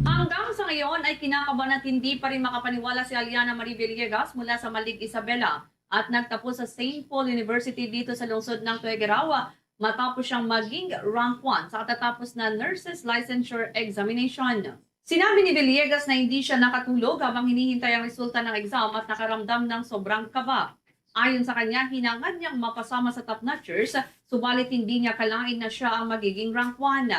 Hanggang sa ngayon ay kinakabahan at hindi pa rin makapaniwala si Aliana Marie Villegas mula sa Malig, Isabela, at nagtapos sa Saint Paul University dito sa lungsod ng Tuguegarao matapos siyang maging rank one sa katatapos na Nurses Licensure Examination. Sinabi ni Villegas na hindi siya nakatulog habang hinihintay ang resulta ng exam at nakaramdam ng sobrang kaba. Ayon sa kanya, hinangad niyang mapasama sa top notchers, subalit hindi niya kalain na siya ang magiging rank one.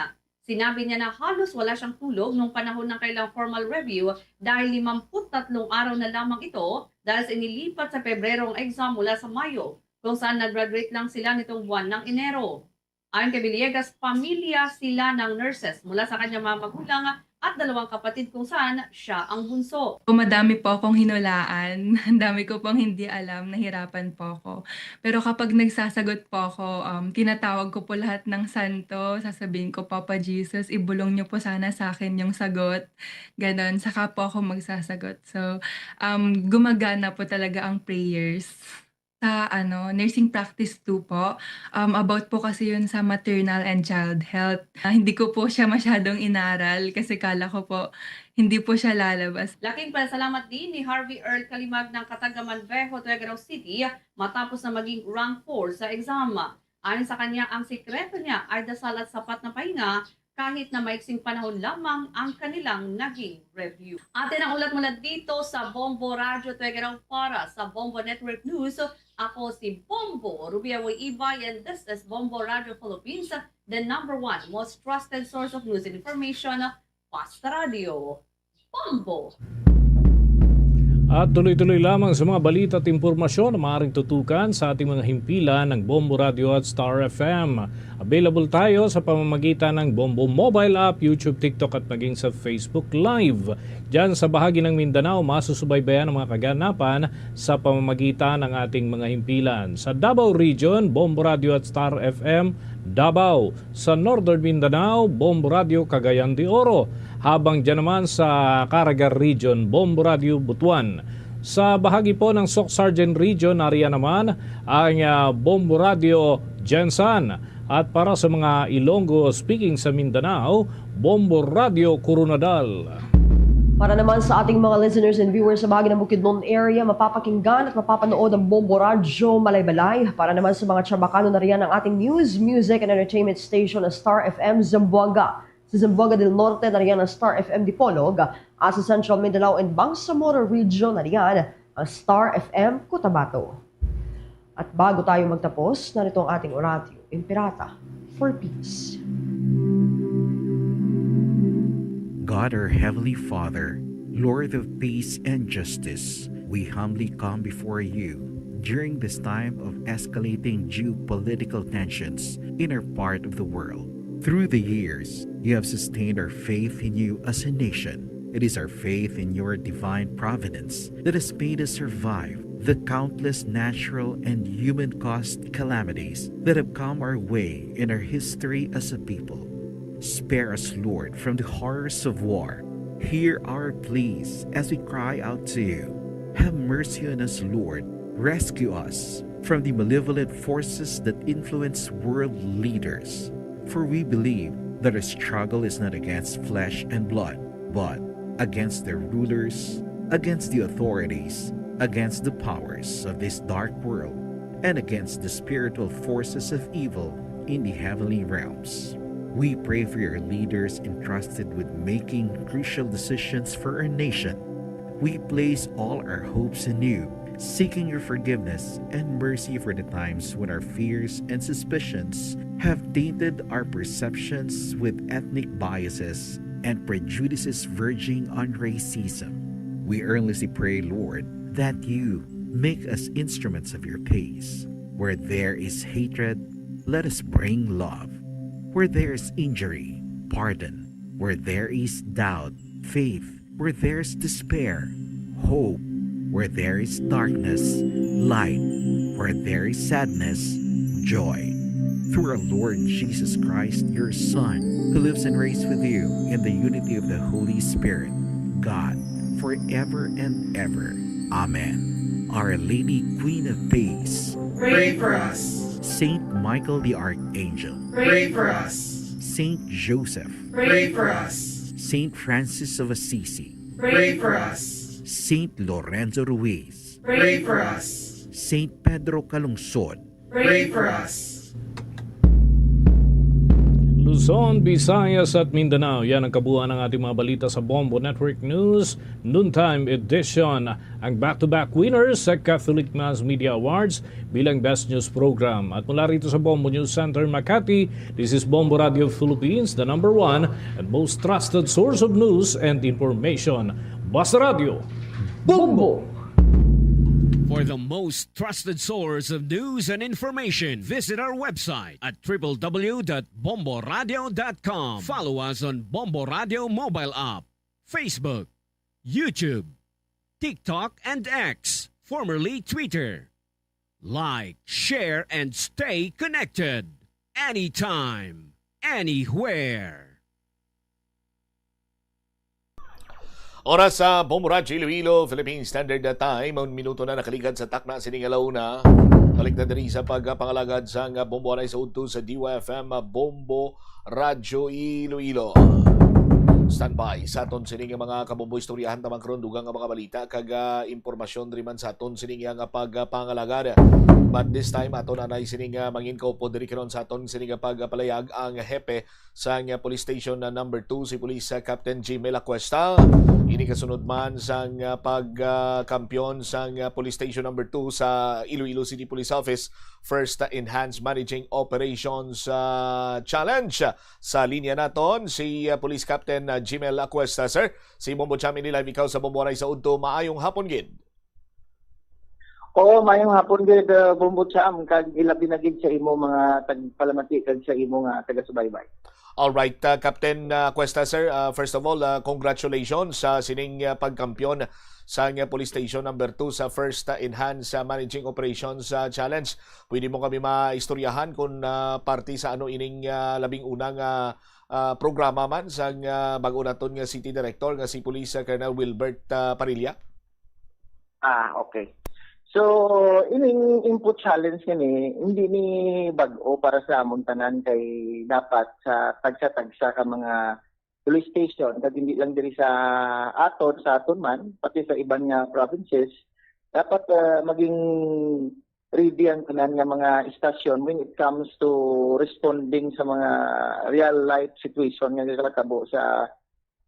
Sinabi niya na halos wala siyang tulog nung panahon ng kailang formal review dahil limampu't tatlong araw na lamang ito dahil sa inilipat sa Pebrero ang exam mula sa Mayo, kung saan nag-graduate lang sila nitong buwan ng Enero. Ayon kay Villegas, pamilya sila ng nurses mula sa kanyang mga magulang at dalawang kapatid kung saan siya ang bunso. O, madami po akong hinulaan. Ang dami ko pong hindi alam, nahirapan po ako. Pero kapag nagsasagot po ako, um, tinatawag ko po lahat ng santo. Sasabihin ko, "Papa Jesus, ibulong niyo po sana sa akin yung sagot." Ganon, saka po ako magsasagot. So, um, gumagana po talaga ang prayers. Sa ano, nursing practice two po. Um, about po kasi yun sa maternal and child health. Ah, hindi ko po siya masyadong inaral kasi kala ko po hindi po siya lalabas. Laking pasalamat din ni Harvey Earl Kalimag ng Kataga Manvejo, Tuguegarao City, matapos na maging rank four sa exam. Ayon sa kanya, ang sikreto niya ay dasal at sapat na pahinga kahit na maiksing panahon lamang ang kanilang naging review. Atin ang ulat mula dito sa Bombo Radyo Tuguegarao. Para sa Bombo Network News, ako si Bombo Rubia Way Ibay, and this is Bombo Radyo Philippines, the number one most trusted source of news and information. Basta Radyo, Bombo. At tuloy-tuloy lamang sa mga balita at impormasyon na maaaring tutukan sa ating mga himpilan ng Bombo Radio at Star F M. Available tayo sa pamamagitan ng Bombo mobile app, YouTube, TikTok at maging sa Facebook Live. Diyan sa bahagi ng Mindanao, masusubaybayan ang mga kaganapan sa pamamagitan ng ating mga himpilan. Sa Davao Region, Bombo Radio at Star F M Davao. Sa Northern Mindanao, Bombo Radio Cagayan de Oro. Habang dyan naman sa Caraga Region, Bombo Radio Butuan. Sa bahagi po ng Soc-Sargen Region, nariyan naman ang, ah, Bombo Radio Gensan. At para sa mga Ilonggo speaking sa Mindanao, Bombo Radio Koronadal. Para naman sa ating mga listeners and viewers sa bahagi ng Bukidnon area, mapapakinggan at mapapanood ang Bombo Radyo Malaybalay. Para naman sa mga Chavacano, nariyan ang ating news, music, and entertainment station na Star F M Zamboanga. Sa Zamboanga del Norte, nariyan ang Star F M Dipolog, at sa Central Mindanao and Bangsamoro Region, nariyan ang Star F M Cotabato. At bago tayo magtapos, narito ang ating Oratio Imperata for Peace. God, our Heavenly Father, Lord of peace and justice, we humbly come before you during this time of escalating geopolitical tensions in our part of the world. Through the years, you have sustained our faith in you as a nation. It is our faith in your divine providence that has made us survive the countless natural and human-caused calamities that have come our way in our history as a people. Spare us, Lord, from the horrors of war. Hear our pleas as we cry out to you. Have mercy on us, Lord. Rescue us from the malevolent forces that influence world leaders. For we believe that our struggle is not against flesh and blood, but against their rulers, against the authorities, against the powers of this dark world, and against the spiritual forces of evil in the heavenly realms. We pray for your leaders entrusted with making crucial decisions for our nation. We place all our hopes in you, seeking your forgiveness and mercy for the times when our fears and suspicions have tainted our perceptions with ethnic biases and prejudices verging on racism. We earnestly pray, Lord, that you make us instruments of your peace. Where there is hatred, let us bring love. Where there is injury, pardon. Where there is doubt, faith. Where there is despair, hope. Where there is darkness, light. Where there is sadness, joy. Through our Lord Jesus Christ, your Son, who lives and reigns with you in the unity of the Holy Spirit, God, forever and ever. Amen. Our Lady, Queen of Peace, pray for us. Saint Michael the Archangel, pray for us. Saint Joseph, pray for us. Saint Francis of Assisi, pray for us. Saint Lorenzo Ruiz, pray for us. Saint Pedro Calungsod, pray for us. Luzon, Visayas at Mindanao. Yan ang kabuuan ng ating mga balita sa Bombo Network News Noontime Edition. Ang back-to-back winners sa Catholic Mass Media Awards bilang Best News Program. At mula rito sa Bombo News Center, Makati, this is Bombo Radio Philippines, the number one and most trusted source of news and information. Basta Radio, Bombo! For the most trusted source of news and information, visit our website at triple w dot bomboradio dot com. Follow us on Bombo Radio mobile app, Facebook, YouTube, TikTok, and X, formerly Twitter. Like, share, and stay connected anytime, anywhere. Oras sa Bombo Radyo Iloilo, Philippine Standard Time. Ang minuto na nakaligad sa takna sining alauna. Balik na diri sa pagpangalagad sang Bombo Anay sa udto sa D Y F M Bombo Radyo Iloilo. Standby sa aton sining mga kabombo istoryahan tamang karon dugang nga mga balita kag ah, impormasyon diri man sa aton sining nga pagpangalagad. But this time aton anay sining ah, mangin kaupo diri karon sa aton sining nga pagpalayag ang hepe sang ah, Police Station na number two, si Police ah, Captain Jimmy Lacuesta. Ini kasunod man sang ah, pagkampiyon sang ah, Police Station number two sa Iloilo City Police Office First Enhanced Managing Operations ah, Challenge. Sa linya naton si ah, Police Captain ah, Jimmy Lacuesta. Sir, si Bombo Cham ini live ikaw sa Bombo Anay sa udto. Maayong hapon gid. Oo, mayong hapon gid, uh, Bombo Cham, kag ilabi na gid sa imo mga tagpalamati kag sa imo nga taga-subaybay. All right, uh, Captain uh, Cuesta, sir, uh, first of all, uh, congratulations sa sining uh, pagkampiyon sa uh, Police Station number two sa First uh, Enhanced uh, Managing Operations uh, Challenge. Pwede mo kami maistoryahan kung uh, parte sa ano ining uh, labing unang uh, uh, programa man sang uh, bag-o naton nga City Director nga si Police uh, Colonel Wilbert uh, Parilla? Ah, okay. So, ining input challenge nga ni, hindi ni bag-o para sa amon tanan kay dapat sa tagsa-tagsa ka mga police station, kag hindi lang diri sa aton, sa aton man, pati sa iban nga provinces, dapat ah, maging ready ang tanan nga mga istasyon when it comes to responding sa mga real life situation nga nagakatabo sa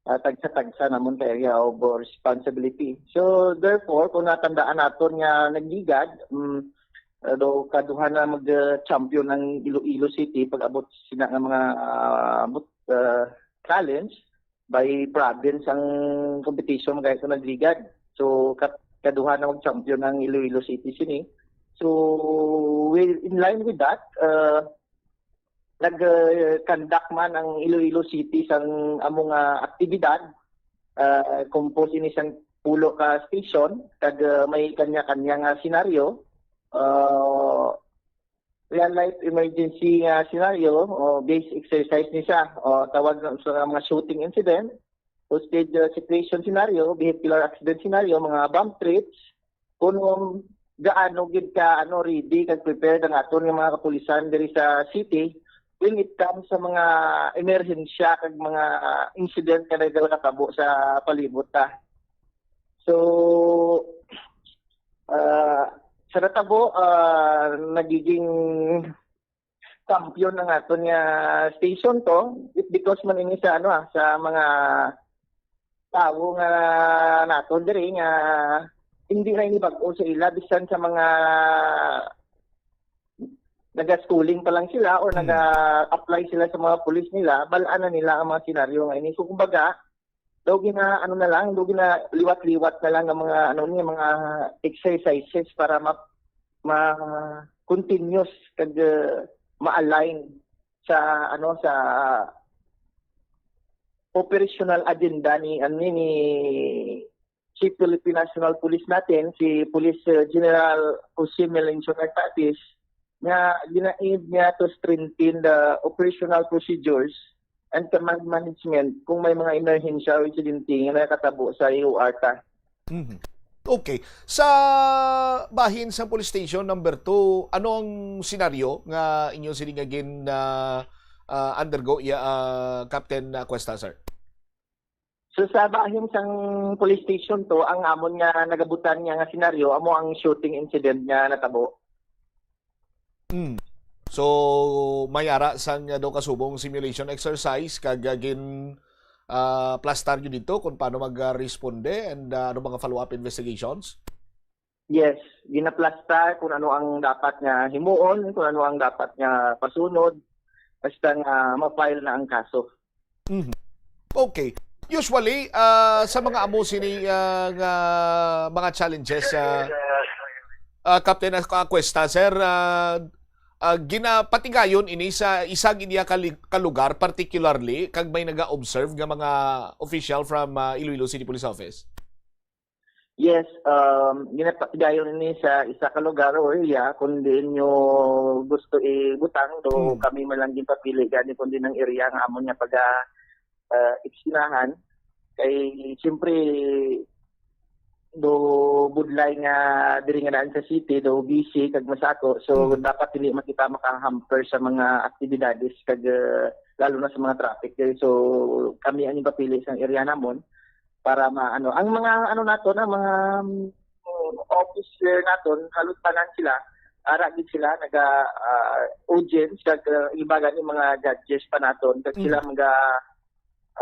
ah, tagsa-tagsa namon ka area of responsibility. So therefore, kung natandaan naton nga nagligad, mm, ah, daw kaduha na mag-champion ang Iloilo City pag-abot sina nga mga ah, but, ah, challenge by province ang competition kaya sa nagligad. So kat kaduha na mag-champion ang Iloilo City sini. So well, in line with that, uh, nag-conduct man ang Iloilo City sang amo nga aktibidad. Uh, compose ini sang pulo ka station kag uh, may kanya-kanya nga senaryo. Uh, real life emergency nga senaryo o base exercise ni siya o tawag sa mga shooting incident, hostage uh, situation scenario, vehicular accident scenario, mga bomb threats, kung gaano gid ka ano ready kag prepared ang aton nga mga kapulisan diri sa city when it comes sa mga emerhensya kag mga incident nga nagakatabo sa palibot ta. So uh, sa natabo uh, nagiging champion ang aton nga station to because man ini sa ano ah, sa mga tawo nga nato diri nga hindi na ini bag-o sa ila bisan sa mga naga-schooling pa lang sila or hmm. naga-apply sila sa mga pulis nila, bal-an na nila ang mga senaryo nga ini. So kumbaga, daw gina ano na lang, daw gina liwat-liwat na lang ang mga ano ni mga exercises para ma, ma continuous kag uh, ma-align sa ano sa operational agenda ni ano ni Chief Philippine National Police natin, si Police uh, General Jose Melencio Nagpatis, nga ginaid niya to strengthen the operational procedures and command management kung may mga emerhensya o insidente nga nakatabo sa U R ta. Mm-hmm. Okay. Sa bahin sa police station number two, ano ang senaryo nga inyo sini nga gin uh, uh, undergo iya uh, Captain Cuesta, sir? So sa bahin sang police station to, ang amon nga nagabutan niya nga senaryo amo ang shooting incident nga natabo. Mm. So, may ara sang, ah, daw kasubong simulation exercise kag, ah, gin, ah, plastar gyud dito kung paano mag-responde and, ah, ano mga follow-up investigations? Yes, ginaplastar kung ano ang dapat nga himuon, kung ano ang dapat nga pasunod, basta nga ma-file na ang kaso. Mhm. Okay. Usually, ah, sa mga amo sini, ah, nga mga challenges, ah, ah, Captain Ac-, Acuesta, sir, ah, ah, ginapatigayon ini sa isa gid niya ka li-, ka lugar particularly, kag may naga-observe nga mga official from, ah, Iloilo City Police Office? Yes, um, ginapatigayon ini sa isa ka lugar o area, kung diin nyo gusto ibutang, do Hmm. kami man lang ginpapili gani kung diin ang area nga amon nga paga, ah, eksinahan. Kay, siyempre, do budlay nga diri nga daan sa city, do busy kag masako. So, Hmm. dapat hindi man kita makahamper sa mga aktibidades kag, ah, lalo na sa mga traffic. So, kami ang ginpapili sa area namon para ma-, ano, ang mga, ano naton, ang mga, mm, officer naton, halos tanan sila, ara gid sila, naga, ah, audience, kag, ah, iba gani mga judges pa naton, kag sila Mm. maga,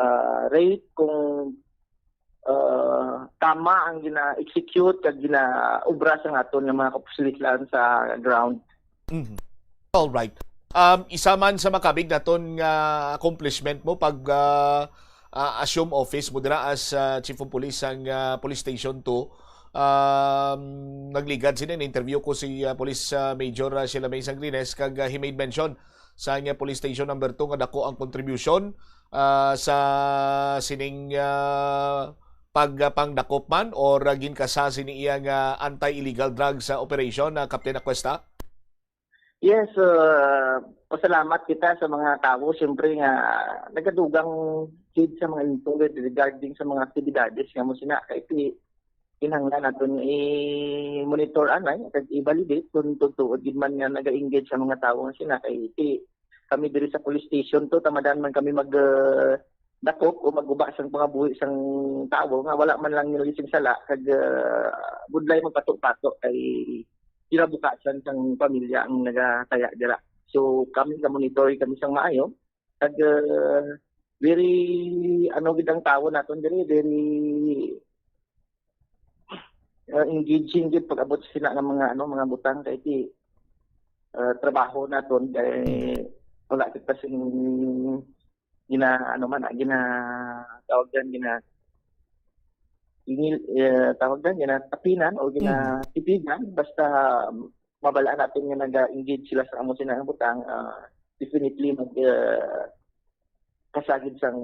ah, rate kung, ah, tama ang gina-execute kag ginaobra sang aton nga mga kapulislan sa ground. Mhm. All right. Um, isa man sa makabig naton nga accomplishment mo pag, ah, ah, assume office mo dira as, ah, Chief of Police sang, ah, Police Station two, um, nagligad sini, na-interview ko si, ah, Police, ah, Major, ah, Sheila May Sangrines, kag, ah, he made mention sa nga Police Station number two nga dako ang contribution, ah, sa sining, ah, pag, ah, pangdakop man or, ah, ginkasa sini iya nga anti-illegal drugs, ah, operation, ah, Captain Acuesta? Yes, uh, pasalamat kita sa mga tawo, siyempre, nga nagadugang gid sa mga intel regarding sa mga aktibidades nga mo sina kay ti-, kinahanglan naton i-monitor anay kag i-validate kung tugtuod gid man nga naga-engage sa mga tawo nga sina kay ti-, kami diri sa police station to, tamadan man kami mag, uh, dakop o maguba sang pangabuhi sang tawo nga wala man lang nila sing sala kag, ah, budlay magpato-pato kay kinabukasan sang pamilya ang nagataya dira. So, kami, ga-monitor kami sang maayo kag, ah, very, ano gid ang tawo naton diri, very, ah, engaging gid pag-abot sila nga mga, ano, mga butang kay ti, ah, trabaho naton kay wala kita sing gina, ano man, ah, gina, tawag dyan, gina, ingil, eh, tawag dyan, ginatapinan o Mm. ginatipigan, basta mabalaan natin nga naga-engage sila sa amo sila nga butang, ah, definitely mag, ah, kasagid sang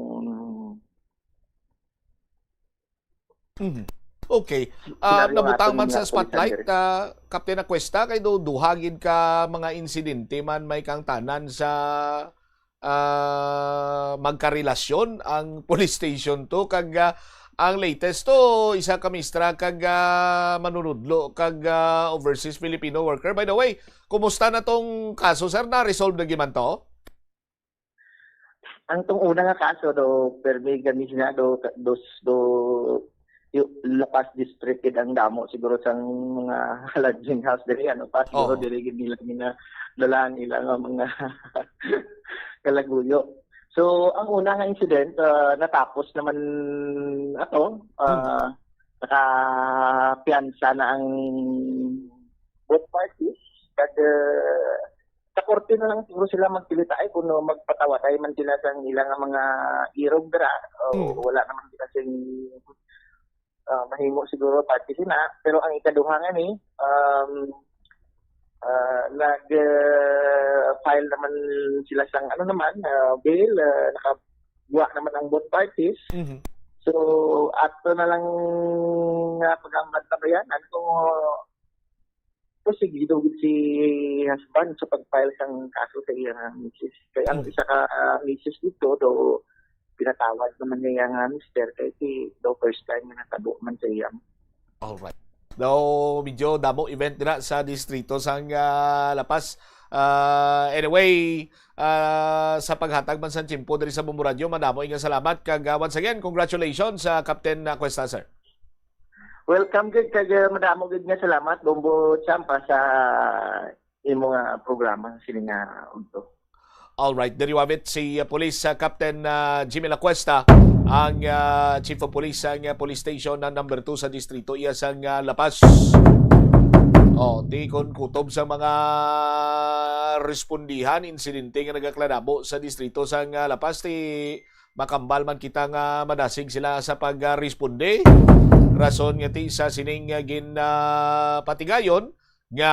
Mhm. Okay. Ah, sinaryo nabutang naton man nga sa spotlight, polisan diri. Ah, Captain Acuesta, kay do-, duha gid ka mga insidente man may kangtanan sa, ah, magkarelasyon ang police station to kag, ah, ang latest to, isa ka mistra kag, ah, manunudlo kag, ah, overseas Filipino worker. By the way, kumusta na tong kaso, sir? Na-resolve na gid man to? Ang tong una nga kaso do, permi gani sina do, ka-, dos, do, yu-, La Paz District gid ang damo siguro sang mga lodging house diri, ano pa, siguro Oo. diri gid nila ginadala ang ila nga mga kalaguyo. So, ang una nga incident, ah, natapos naman ato, Hmm. ah, nakapiyansa na ang both parties, kag, ah, sa korte na lang siguro sila magpilitaay kung magpatawaday man sila sang ila nga mga irog dira. O, Mm. wala naman sila sing, ah, mahimo siguro parte sina. Pero ang ikaduha nga ni, um, ah, nag, ah, file naman sila sang ano naman, ah, bail, ah, nakabuwa naman ang both parties. Mhm. So, ato na lang nga pag-ambantabayanan kung posigido gid si husband sa pag-file sang kaso sa iya nga misis. Kay ang Hmm. isa ka, ah, misis dito, do pinatawad naman niya nga mister kay si, do first time nga natabo man sa iya. Alright. Daw medyo damo event dira sa distrito sang, ah, La Paz. Ah, anyway, ah, sa paghatag man sang tiyempo diri sa Bombo Radio, madamo nga salamat kag, ah, once again, congratulations sa Captain Acuesta, sir. Welcome gid kag, ah, madamo gid nga salamat, Bombo Champa, sa imo nga programa sini nga udto. Alright, diri wabit si uh, Police uh, Captain uh, Jimmy Lacuesta, ang uh, Chief of Police sang uh, Police Station na number two sa distrito iya sang uh, La Paz. Oh, di kon kutob sa mga respondihan, insidente nga nagaklanabo sa distrito sang uh, La Paz, ti makambal man kita nga madasig sila sa pagresponde. Rason nga ti sa sining uh, gin uh, patigayon nga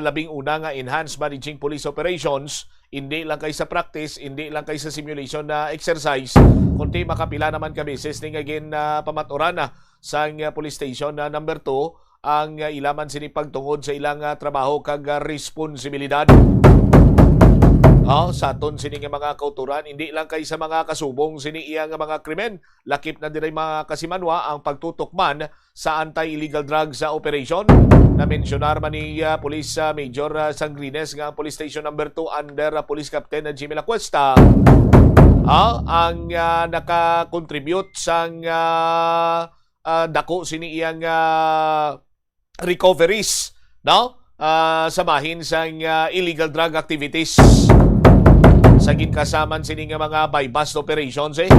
labing una nga enhanced managing police operations, hindi lang kay sa practice, hindi lang kay sa simulation na exercise, kundi makapila naman ka beses ni nga gin uh, pamaturan na sang uh, police station na number two ang uh, ila man sini pagtungod sa ilang uh, trabaho kag uh, responsibilidad. Oh, sa aton sini nga mga kauturan, hindi lang kay sa mga kasubong sini iya nga mga krimen, lakip na diri mga kasimanwa ang pagtutok man sa anti-illegal drugs uh, operation. Namensyonar man ni uh, Police uh, Major uh, Sangrines nga ang Police Station number two under uh, Police Captain uh, Jimmy Lacuesta ah, ang uh, nakakontribute sang uh, uh, dako sini iyang uh, recoveries, no? Ah, sa bahin sang ah, illegal drug activities. Sa ginkasaman sini nga mga buy-bust operations, eh.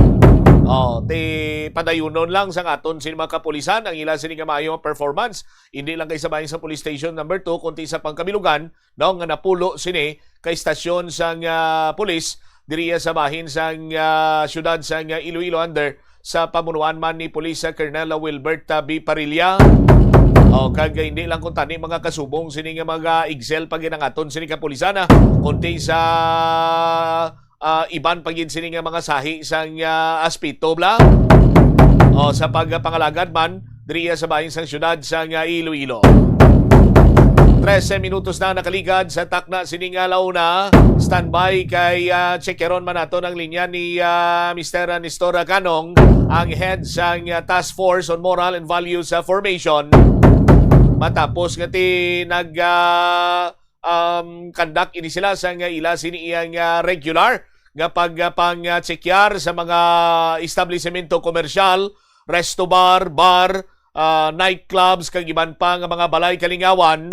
Oh, ti padayunon lang sang aton sini mga kapulisan ang ila sini nga maayo nga performance, hindi lang kay sa bahin sa police station number two, kundi sa pangkabilugan, no, nga napulo sini ka istasyon sang ah, pulis diri sa bahin sang ah, siyudad sang ah, Iloilo under sa pamunuan man ni Police Colonel Wilbert ah, B. Parilla. O, kag hindi lang kuntani mga kasubong sini nga mga igsel pa gid ang aton sini kapulisan, ah, kundi sa ah, iban pa gid sini nga mga sahi sang ah, aspeto bla. O, sa pagpangalagad man diri sa bahin sang siyudad sang ah, Iloilo. Trese minutos na nakaligad sa takna sini nga launa. Standby kay ah, checkeron man nato ang linya ni ah, Mister Nestor Canong, ang head sang ah, Task Force on Moral and Values ah, Formation. Matapos nga ti nag ah, um, conduct ini sila sa nga ila sini iyang ah, regular nga pag ah, pang ah, check-yar sa mga establisemento komersyal, resto bar, bar, ah, nightclubs kag iban pa nga mga balay kalingawan.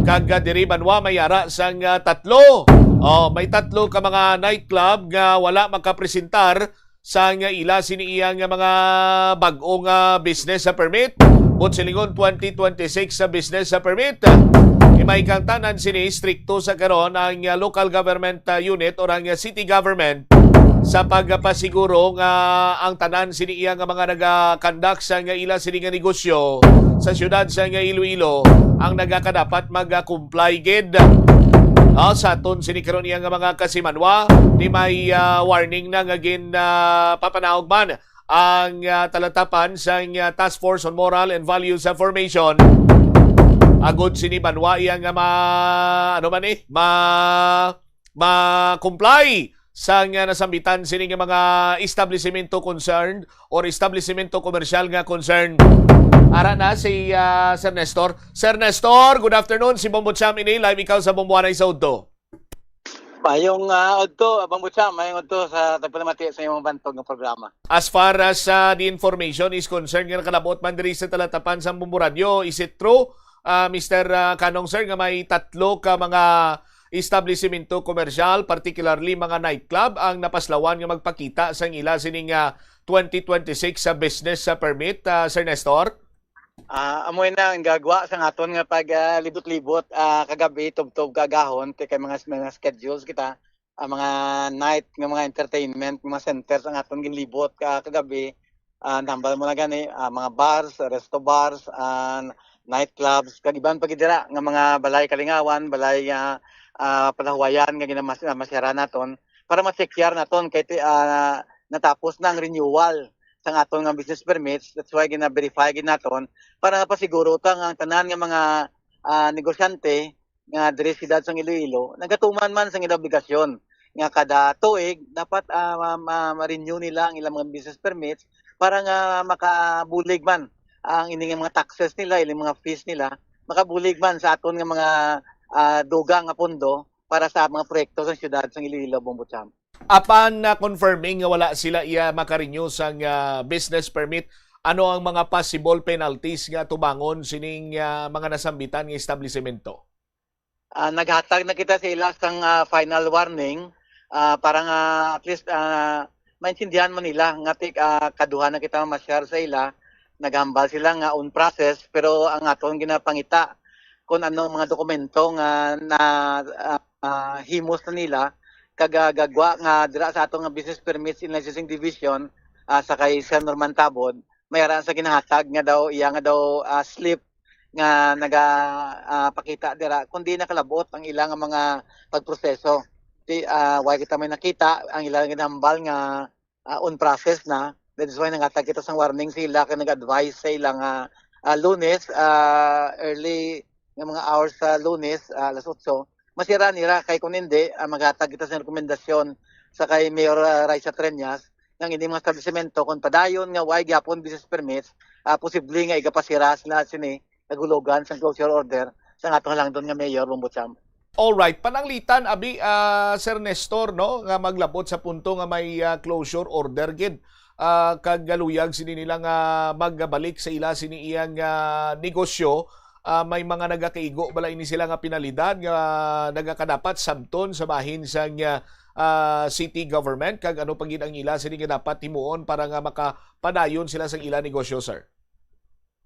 Kag ah, diri banwa may ara sang ah, tatlo. Oh, may tatlo ka mga nightclub nga wala makapresentar sang ila sini iya nga mga bag-o nga business sa permit. Buot silingon twenty twenty-six sa business sa permit. Himay kang tanan sini, strikto sa karon ang ah, local government ah, unit or ang ah, city government sa pagpasiguro nga ang tanan sini iya nga mga naga-conduct sa nga ila sini nga negosyo sa siyudad sa nga Iloilo ang nagakadapat mag-comply gid. Ah, sa aton sini karon iya nga mga kasimanwa, di may ah, warning na nga gin ah, papanaog man ang ah, talatapan sa ah, Task Force on Moral and Values ah, Formation. Agod sini banwa iya nga ma ano man eh, ma ma-comply sa nga nasambitan sini nga mga establisemento concerned or establisemento komersyal nga concerned. Ara na si ah, Sir Nestor. Sir Nestor, good afternoon. Si Bombo Cham ini, live ikaw sa Bombo Anay sa Udto. Mayong ah, udto, Bombo Cham, mayong udto sa tagpalamati sa imong bantog nga programa. As far as ah, the information is concerned nga nakalabot man diri sa talatapan sa Bombo Radio, is it true, ah, Mister ah, Canong, sir, nga may tatlo ka mga establisemento komersyal, particularly mga nightclub, ang napaslawan nga magpakita sang ila sining ah, twenty twenty-six sa business sa permit, ah, Sir Nestor? Ah, amo na ang gagwa sa aton nga pag ah, libot-libot ah, kagabi, tubtob kagahon, kay, kay mga, mga schedules kita, ang mga night nga mga entertainment, mga centers ang aton ginlibot ka kagabi. Ah, nambal mo na gani, ah, mga bars, resto bars, ah, nightclubs, kag iban pa gid dira nga mga balay kalingawan, balay nga ah, palahuwayan nga ginamas- ah, masyaran naton para ma-check-yar naton kay ti- ah, natapos na ang renewal sang aton nga business permits. That's why gina-verify gid naton para mapasiguro ta nga ang tanan nga mga ah, negosyante nga diri sa siyudad sang Iloilo nagatuman man sang ilang obligasyon nga kada tuig dapat ah, ma- ma- ma-renew nila ang ilang mga business permits para nga makabulig man ang ining mga taxes nila, ilang mga fees nila, makabulig man sa aton nga mga ah, dugang nga pondo para sa mga proyekto sa siyudad sang Iloilo, Bombo Cham. Apan na confirming nga wala sila iya makarenew sang ah, business permit, ano ang mga possible penalties nga tubangon sining ah, mga nasambitan nga establisemento? Ah, naghatag na kita sa ila sang, ah, final warning, ah, para nga at least, ah, maintindihan man nila nga tik-, ah, kaduha na kita mamasyar sa ila, naghambal sila nga on process, pero ang aton ginapangita kung ano ang mga dokumento nga na, ah, ah, himos na nila kag, ah, gagwa nga dira sa aton nga Business Permits and Licensing Division, ah, sa kay Sir Norman Tabod, may ara sa ginahatag nga daw iya nga daw, ah, slip nga naga, ah, pakita dira kundi nakalabot ang ila nga mga pagproseso. Di, ah, wala kita may nakita ang ila nga ginhambal nga, ah, on process na. That is why nangatag kita sang warning sa ila kag nag-advise sa ila nga, ah, Lunes, ah, early nga mga hours sa Lunes, ah, alas otso, masira nira kay kung hindi, ah, maghatag kita sa rekomendasyon sa kay Mayor, ah, Raisa Treñas nga ang ining mga establisemento kung padayon nga way gyapon business permits, ah, posible nga igapasira sila sini nagulugan sang closure order sa atong halangdon nga mayor, Bombo Cham. Alright, pananglitan abi, ah, Sir Nestor, no, nga maglabot sa punto nga may, ah, closure order gid, ah, kag galuyag sini nila nga magbalik sa ila sini iyang, ah, negosyo. Ah, may mga nagakaigo bala ini sila nga penalidad nga nagakadapat sabton sa bahin sang, ah, ah, city government, kag ano pa gid ang ila sini nga dapat himuon para nga makapadayon sila sang ila negosyo, sir?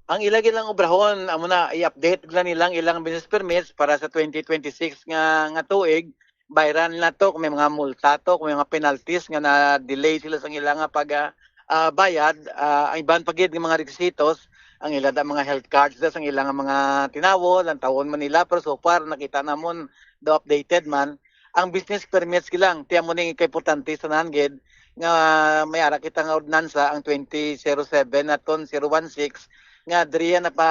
Ang ila gid lang obrahon, amo na, i-update lang nilang ilang business permits para sa twenty twenty-six nga, nga tuig. Bayran nila to kung may mga multa to, kung may mga penalties nga na-delay sila sa ila nga pag, ah, ah, bayad. Ah, ang iban pa gid nga mga requisitos, ang ila da mga health cards da sa ila nga mga tinawo, lantawon man nila, pero so far nakita namon daw updated man. Ang business permits gid lang, tiyan mo ning kaimportante sa nahan gid nga may ara kita nga ordinansa, ang twenty zero seven naton zero one six, nga diriya na pa,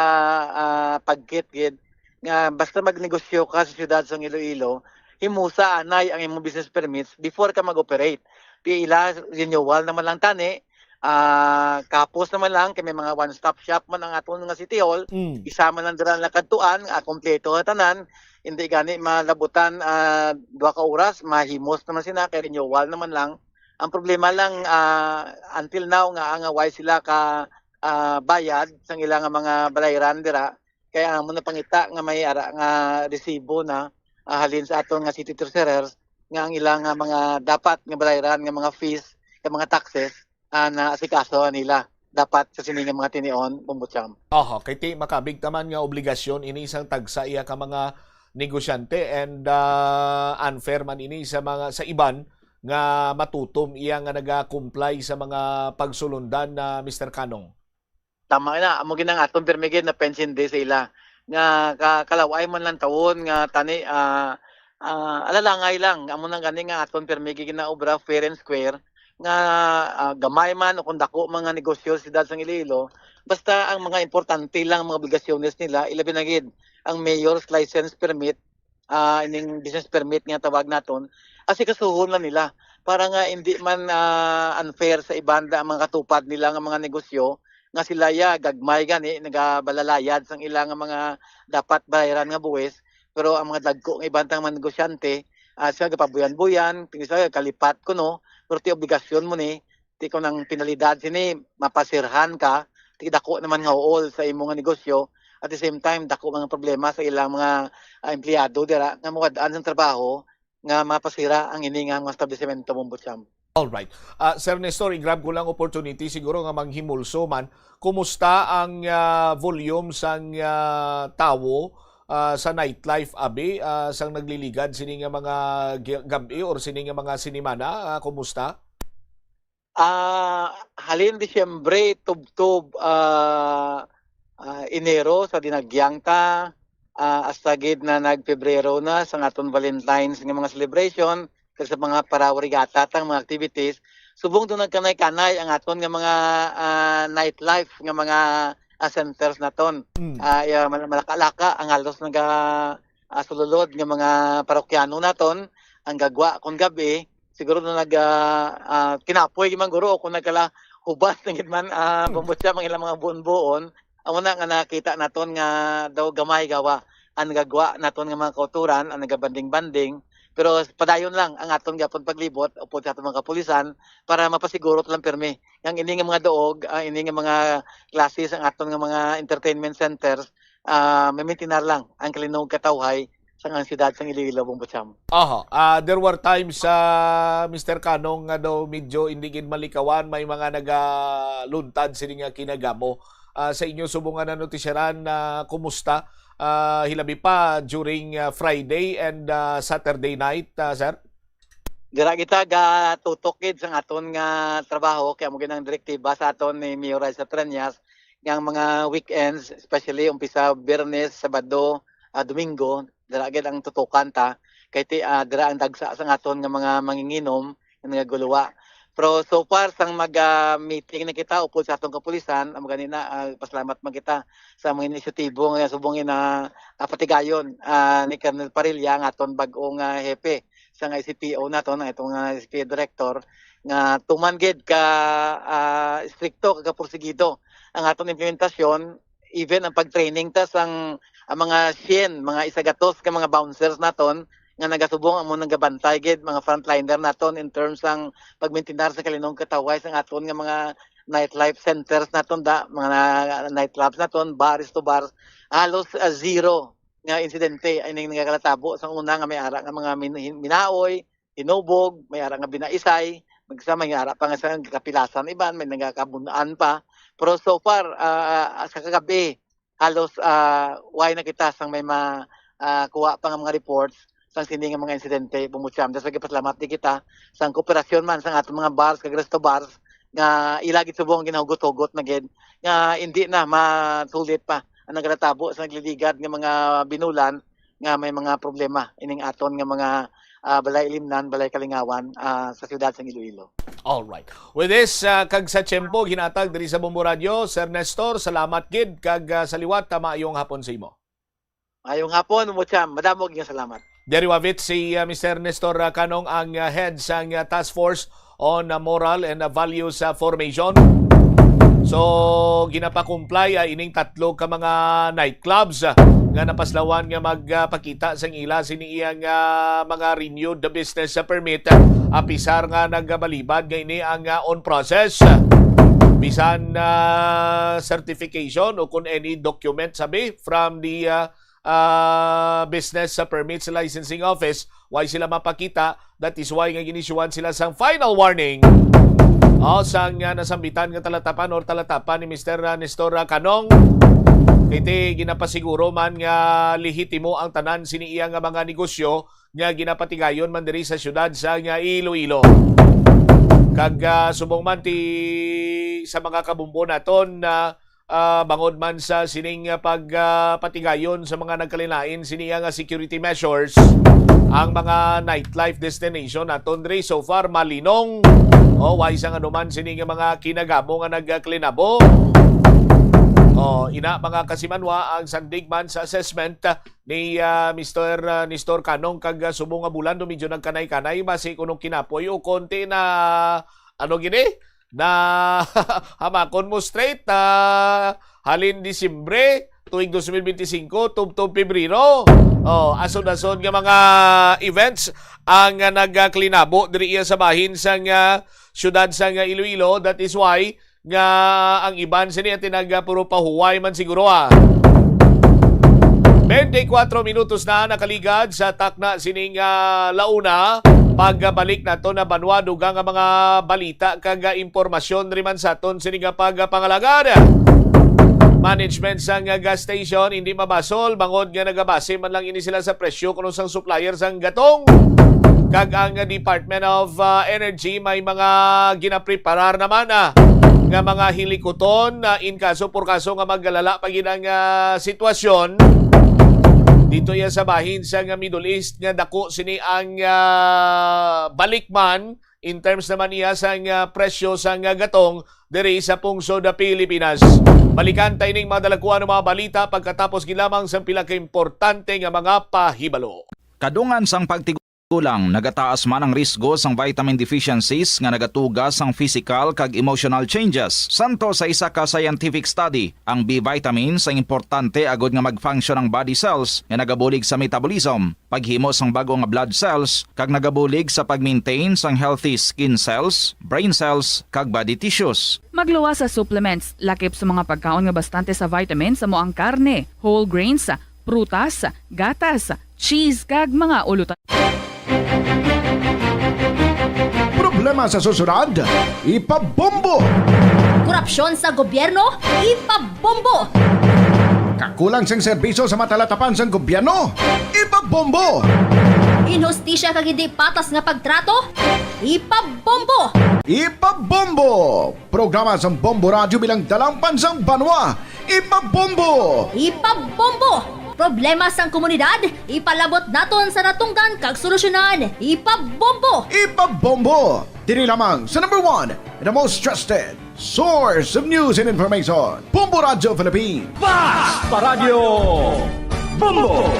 ah, pagkit gid nga basta magnegosyo ka sa siyudad sang Iloilo, himusa anay ang imong business permits before ka mag-operate. Ti ila renewal naman lang tani, ah, kapos naman lang kay may mga one-stop shop man ang aton nga City Hall. Mm. Isa man lang dira nakadtuan, ah, kompleto na tanan. Hindi gani malabutan, ah, duha ka oras, mahimos naman sina kay renewal naman lang. Ang problema lang, ah, until now nga, nga way sila ka, ah, bayad sang ila nga mga balayran dira, kay amo na pangita nga may ara nga resibo na, ah, halin sa aton nga city treasurer nga ang ila nga mga dapat nga balayran nga mga fees, nga mga taxes, ah, naasikaso nila dapat sa sini nga mga tinion, Bombo Cham. Oho, kay ti makabig taman nga obligasyon ini sang tagsa iya ka mga negosyante, and, ah, unfair man ini sa mga, sa iban nga matutom iya nga naga-comply sa mga pagsulundan na, Mister Kanong. Tama na, amo gid ang aton pirmi gid na pension day sa ila nga ka-, kalaway man lang tawon nga tani, ah, ah, alalangay lang. Amo nang gani nga aton pirmi gid na obra fair and square nga, ah, gamay man o kung dako man nga negosyo sa siyudad sang Iloilo, basta ang mga importante lang mga obligasyones nila, ilabi na gid ang mayor's license permit, ah, ining business permit nga tawag naton, asikasuhon lang nila para nga hindi man, ah, unfair sa iban da ang mga katupad nila nga mga negosyo nga sila ya gagmay gani nagabalalayad sang ila nga mga dapat bayaran nga buwis, pero ang mga dagko nga iban tang mga negosyante, ah, sila gapabuyan-buyan, tingin sila kalipat kuno, pero ti obligasyon mo ni, ti kung ang penalidad sini mapasirhan ka, ti dako naman nga uol sa imo nga negosyo, at the same time dako mga problema sa ilang mga, ah, empleyado dira nga mawad-an sang trabaho nga mapasira ang ini nga mga establisemento, Bombo Cham. Alright. Ah, Sir Nestor, i-grab ko lang opportunity siguro nga manghimulso man. Kumusta ang, ah, volume sang, ah, tawo, ah, sa nightlife abi, ah, sang nagliligad sini nga mga gi-, gab-i or sini nga mga sinimana? Ah, kumusta? Ah, halin Disyembre, tubtob, ah, ah, Enero sa dinagyang ta, ah, hasta gid na nag-Pebrero na sa aton Valentine's nga mga celebration, kag sa mga para-regata tang mga activities. Subong do nagkanay-kanay ang aton nga mga, ah, nightlife nga mga, ah, centers naton. Mm. Ah, iya, mal-, Malaka-laka ang halos naga, ah, sululod nga mga parokyano naton ang gagwa kon gab-i. Siguro na nag, ah, ah, kinapoy man guro o kung nagkala hubas na gid man, ah, mm, kumbutsa ang ilang mga buon-buon. Amo na nga nakita naton nga daw gamay gawa ang nagagwa naton nga mga kauturan, ang nagabanding-banding. Pero padayon lang ang aton gyapon paglibot upod sa aton mga kapulisan para mapasiguro lang pirmi nga ang ini nga mga duog, ah, ini nga mga klase sang aton nga mga entertainment centers, ah, mamintinar lang ang kalinog katawhay sang ang siyudad sang Iloilo, Bombo Cham. Aha, ah, there were times, ah, Mister Kanong, nga daw medyo hindi gid malikawan, may mga nagaluntad sini nga kinagamo. Ah, sa inyo subong nga nanutisyaran, ah, kumusta? Ah, hilabi pa during, ah, Friday and, ah, Saturday night, ah, sir? Dira kita gatutok gid sang aton nga trabaho, kay amo gid ang direktiba sa aton ni Mayor Raisa Treñas, nga ang mga weekends, especially umpisa Biyernes, Sabado, ah, Domingo, dira gid ang tutukan ta, kay ti, ah, dira ang dagsa sang aton nga mga manginginom nga nagaguluwa. Pero so far, sang mag, ah, meeting na kita upod sa atong kapulisan, amo gani na, ah, pasalamat man kita sa mga inisyatibo nga subong nga, ah, patigayon, ah, ni Colonel Parilla, ang aton bag-ong, ah, hepe sa nga C P O naton, ang atong, ah, C P O director, nga tuman gid ka, ah, estrikto, ka, ka porsigido ang aton implementasyon, even ang pag-training ta sang, ang mga syen, mga isagatos ka mga bouncers naton nga nagasubong amo nagabantay gid, mga frontliner naton in terms sang pagmintinar sa kalinong katawhay sang aton nga mga nightlife centers naton da, mga nightclubs naton, bars to bars, halos, ah, zero nga insidente ining nagalatabo. Sang una nga may ara nga mga min-, hin-, minaoy, hinubog, may ara nga binaisay, magsa may ara pa nga sa kapilasan iban, may nagakabun-an pa. Pero so far, ah, sa kagabi, halos, ah, way na kita sang may ma-, ah, kuha pa nga mga reports sang sini nga mga insidente, Bombo Cham. That's why gipasalamat di kita sang kooperasyon man sang atong mga bars kag resto bars nga ila gid subong ginahugot-hugot na gid nga hindi na masulit pa ang nagalatabo sa nagliligad nga mga binulan nga may mga problema ining aton nga mga, ah, balay ilimnan, balay kalingawan, ah, sa siyudad sang Iloilo. All right. With this, ah, kag sa tiyempo ginatag diri sa Bombo Radio, Sir Nestor, salamat gid kag, ah, sa liwat, ah, maayong hapon sa imo. Maayong hapon, Bombo Cham. Madamo gyud nga salamat. Diri wavit si, ah, Mister Nestor, ah, Kanong ang, ah, head sang, ah, Task Force on, ah, Moral and, ah, Values, ah, Formation. So, ginapakumplay, ah, ining tatlo ka mga nightclubs, ah, nga napaslawan nga magpakita sang ila sini iyang, ah, mga renewed business, ah, permit, ah, apisar nga nagabalibad nga ini ang, ah, on process. Bisan, ah, certification o kung any document sabi from the, ah, ah, business, ah, permits licensing office, why sila mapakita? That is why nga ginisyuhan sila sang final warning. O, sang, ah, nasambitan nga talatapan or talatapan ni Mister, ah, Nestor, ah, Kanong. Kay ti ginapasiguro man nga lehitimo ang tanan sini iya nga mga negosyo nga ginapatigayon man diri sa siyudad sa nga Iloilo. Kag, ah, subong man ti sa mga kabumbo naton na, ah, bangod man sa sining, ah, pag, ah, patigayon sa mga nagkalain-lain sini nga security measures, ang mga nightlife destination naton diri so far malinong. O, way sang anuman sini nga mga kinagamo nga nagklinabo. O, ina, mga kasimanwa, ang sandig man sa assessment, ah, ni, ah, Mister, ah, Nestor Kanong kag, ah, subong nga bulan do medyo nagkanay-kanay basi kuno kinapoy o konti na, ano gini? Na hamakon mo straight, ah, halin Disyembre, tuig dos mil benti singko, tubtob Pebrero. Oh, asod-asod nga mga events ang, ah, nagklinabo diri iya sa bahin sang, ah, siyudad sang, ah, Iloilo. That is why nga ang iban sini ati nagapuro pahuway man siguro, ah. Twenty-four minutos na nakaligad sa takna sining, ah, launa. Pagbalik nato na banwa, dugang nga mga balita kag, ah, impormasyon diri man sa aton sini nga pagpangalagad. Management sang, ah, gas station hindi mabasol bangod nga nagabase man lang ini sila sa presyo kuno sang supplier sang gatong. Kag ang Department of, ah, Energy may mga ginapreparar naman, ah, nga mga hilikuton, ah, in kaso por kaso nga magalala pa gid ang, ah, sitwasyon. Dito iya sa bahin sa nga Middle East nga dako sini ang, ah, balikman in terms naman niya sa nga presyo sa nga gatong diri sa pungsod Pilipinas. Balikan ta ining mga dalagkuan nga mga balita pagkatapos gid lamang sa pila ka importante nga mga pahibalo. Kadungan sang pagtigulang, nagataas man ang risgo sang vitamin deficiencies nga nagatuga sang physical kag emotional changes. Santo sa isa ka scientific study, ang B vitamins ang importante agod nga mag-function ang body cells nga nagabulig sa metabolism, paghimo sang bag-o nga blood cells, kag nagabulig sa pag-maintain sang healthy skin cells, brain cells, kag body tissues. Magluwas sa supplements, lakip sa mga pagkaon nga bastante sa vitamins amo ang karne, whole grains, prutas, gatas, cheese, kag mga ulutan. Problema sa susyedad, ipabombo. Korupsyon sa gobyerno, ipabombo. Kakulang sang serbisyo sa matalatapan sang gobyerno, ipabombo. Inhustisya kag hindi patas nga pagtrato, ipabombo. Ipabombo. Programa sang Bombo Radyo bilang dalangpan sang banwa, ipabombo. Ipabombo. Problema sang komunidad, ipalabot naton sa natungdan kag solusyonan, ipabombo. Ipabombo. Diri lamang sa number one, the most trusted source of news and information, Bombo Radyo Philippines. Basta Radyo Bombo.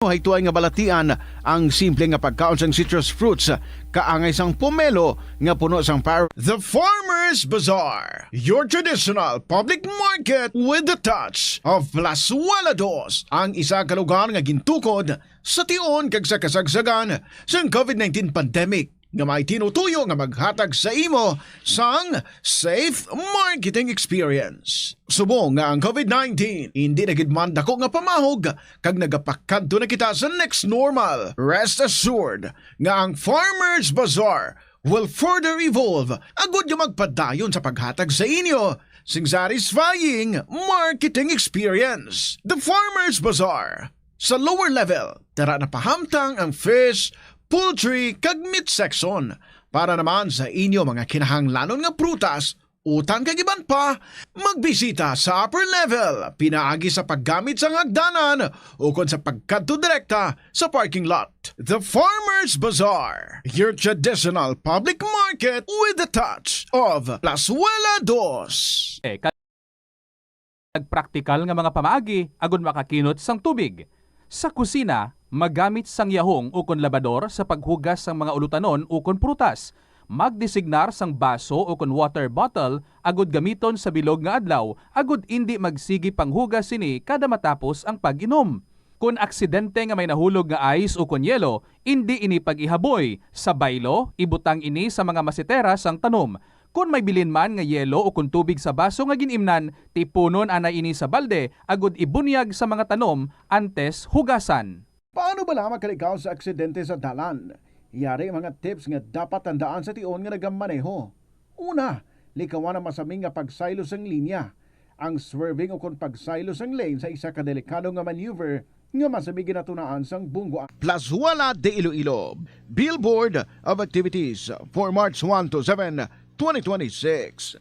Hay tuay nga balatian ang simple nga pagkaon sang citrus fruits, kaangay sang pomelo nga puno sang par-, The Farmers Bazaar, your traditional public market with the touch of Plazuela Dos, ang isa ka lugar nga gintukod sa tion kag sa kasagsagan sang covid nineteen pandemic, nga may tinutuyo nga maghatag sa imo sang safe marketing experience. Subong nga ang covid nineteen indi na gid man dako nga pamahog kag nagapakadto na kita sa next normal, rest assured nga ang Farmers Bazaar will further evolve agud nga magpadayon sa paghatag sa inyo sing satisfying marketing experience. The Farmers Bazaar. Sa lower level, dara na pahamtang ang fish, poultry, kag meat section. Para naman sa inyo mga kinahanglanon nga prutas, utan kag iban pa, magbisita sa upper level pinaagi sa paggamit sang hagdanan ukon sa pagkadto direkta sa parking lot. The Farmers Bazaar, your traditional public market with a touch of Plazuela Dos. Eh, kag praktikal nga mga pamaagi agud makakinot sang tubig. Sa kusina, magamit sang yahong ukon labador sa paghugas sang mga ulutanon ukon prutas. Magdesignar sang baso ukon water bottle agud gamiton sa bilog nga adlaw agud indi magsigi panghugas sini kada matapos ang pag-inom. Kon aksidente nga may nahulog nga ice ukon yelo, indi ini pag-ihaboy. Sa baylo, ibutang ini sa mga masetera sang tanom. Kon may bilin man nga yelo ukon tubig sa baso nga gin-imnan, tipunon anay ini sa balde agud ibunyag sa mga tanom antes hugasan. Paano bala makalikaw sa aksidente sa dalan? Yari mga tips nga dapat tandaan sa tion nga nagamaneho. Una, likawan ang masami nga pagsaylo sang linya. Ang swerving ukon pagsaylo sang lane sa isa ka delikado nga maneuver nga masami ginatunaan sang bunggoan. Plazuela de Iloilo, Billboard of Activities for March one to seven, twenty twenty-six.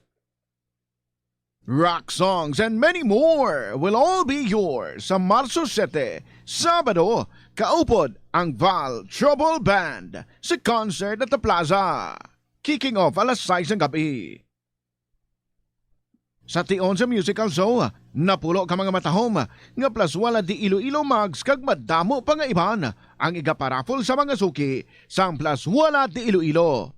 Rock songs and many more will all be yours sa Marso siyete, Sabado, kaupod ang Val Trouble Band sa concert at the Plaza. Kicking off alas sais ng gabi. Sa tion sa musical show, napulo ka mga matahom nga Plazuela de Iloilo mugs kag madamo pa nga iban ang igaparaffle sa mga suki sang Plazuela de Iloilo.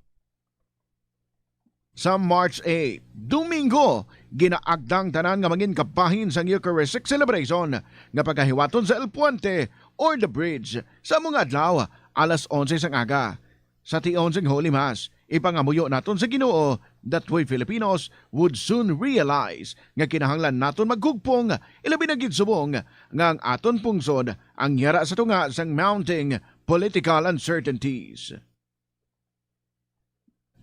Sa March eight, Domingo, ginaagda ang tanan nga mangin kabahin sang Eucharistic celebration nga pagahiwaton sa El Puente or The Bridge sa mga adlaw alas onse sang aga. Sa tion sang Holy Mass, ipangamuyo naton sa Ginoo that we Filipinos would soon realize nga kinahanglan naton maghugpong, ilabi na gid subong nga ang aton pungsod ang yara sa tunga sang mounting political uncertainties.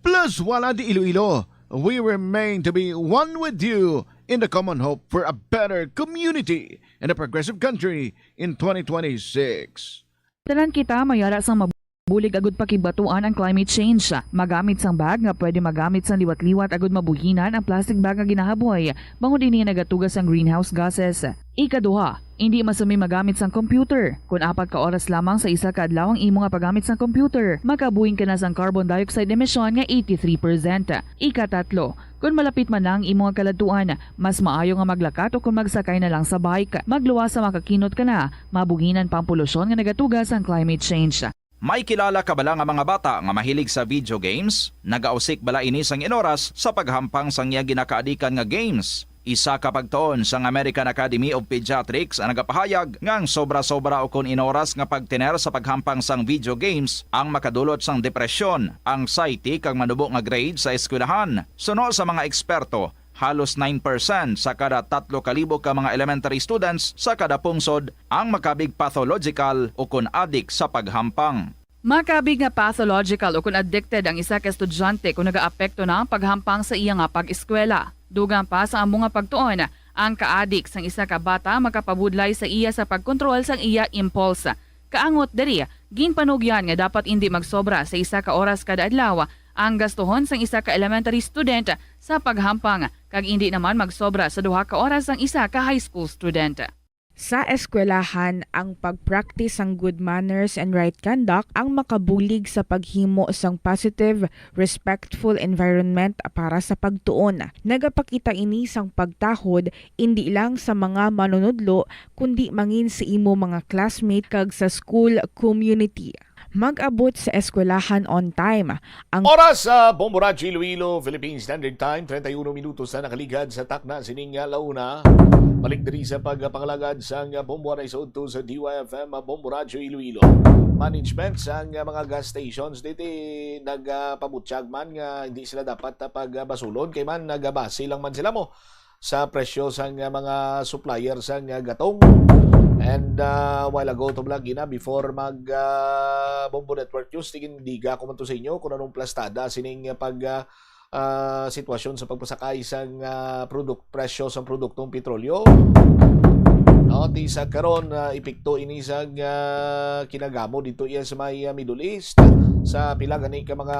Plazuela de Iloilo, we remain to be one with you in the common hope for a better community and a progressive country in twenty twenty-six. Tanan kita mayara sang mabulig agud pakibatuan ang climate change. Magamit sang bag nga pwede magamit sang liwat-liwat agud mabuhinan ang plastic bag nga ginahaboy, bangod ini nagatuga sang greenhouse gases. Ikaduha, indi masami magamit sang computer. Kon apat ka oras lamang sa isa ka adlaw ang imo nga paggamit sang computer, makabuhin ka na sang carbon dioxide emission nga eighty-three percent. Ikatatlo, kon malapit man na ang imo nga kaladtuan, mas maayo nga maglakat o kon magsakay na lang sa bike. Magluwas sa makakinot ka na, mabuhinan pa ang polusyon nga nagatuga sang climate change. May kilala ka bala nga mga bata nga mahilig sa video games? Nagausik bala ini sang inoras sa paghampang sang iya ginakaadikan nga games? Isa ka pagtuon sang American Academy of Pediatrics ang nagapahayag nga ang sobra-sobra ukon inoras nga pagtener sa paghampang sang video games ang makadulot sang depresyon, anxiety, kag manubo nga grade sa eskwelahan. Suno sa mga eksperto, Halos nine percent sa kada tatlo ka libo ka mga elementary students sa kada pungsod ang makabig pathological o kon adik sa paghampang. Makabig nga pathological o kon addicted ang isa ka estudyante kon nagaapekto na ang paghampang sa iya nga pag-eskwela. Dugang pa sa amo nga pagtuon, ang kaadik sang isa ka bata makapabudlay sa iya sa pagkontrol sang iya impulse. Kaangot diri, ginpanugyan nga dapat indi magsobra sa isa ka oras kada adlaw ang gastuhon sang isa ka elementary student sa paghampang, kag indi naman magsobra sa duha ka oras ang isa ka high school student. Sa eskwelahan, ang pag-practice sang good manners and right conduct ang makabulig sa paghimo sang positive, respectful environment para sa pagtuon. Nagapakita ini sang pagtahod indi lang sa mga manunudlo, kundi mangin sa imo mga classmate kag sa school community. Mag-abot sa eskwelahan on time. Ang oras sa Bombo Radyo Iloilo, Philippine Standard Time, treinta y uno minutos na nakaligad sa takna sining, ah, launa. Balik diri sa pagpangalagad sang, ah, Bombo Aray sa udto sa D Y F M, ah, Bombo Radyo Iloilo. Management sang, ah, mga gas stations diti nagapabutyag man nga hindi sila dapat, ah, pagbasulon kay man nagabase lang man sila mo sa presyo sang, ah, mga supplier sang, ah, gatong. And, ah, while ago, to vlog ina, before mag, ah, Bombo Network News, tigin diga ko man to sa inyo kung anong plastada sining, ah, pag, ah, ah, sitwasyon sa pagpasakay sang, ah, produk-, presyo sang produktong petrolyo. No, ti sa karon, ah, epekto ini sang, ah, kinagamo dito iya sa may, ah, Middle East. Sa pila gani ka mga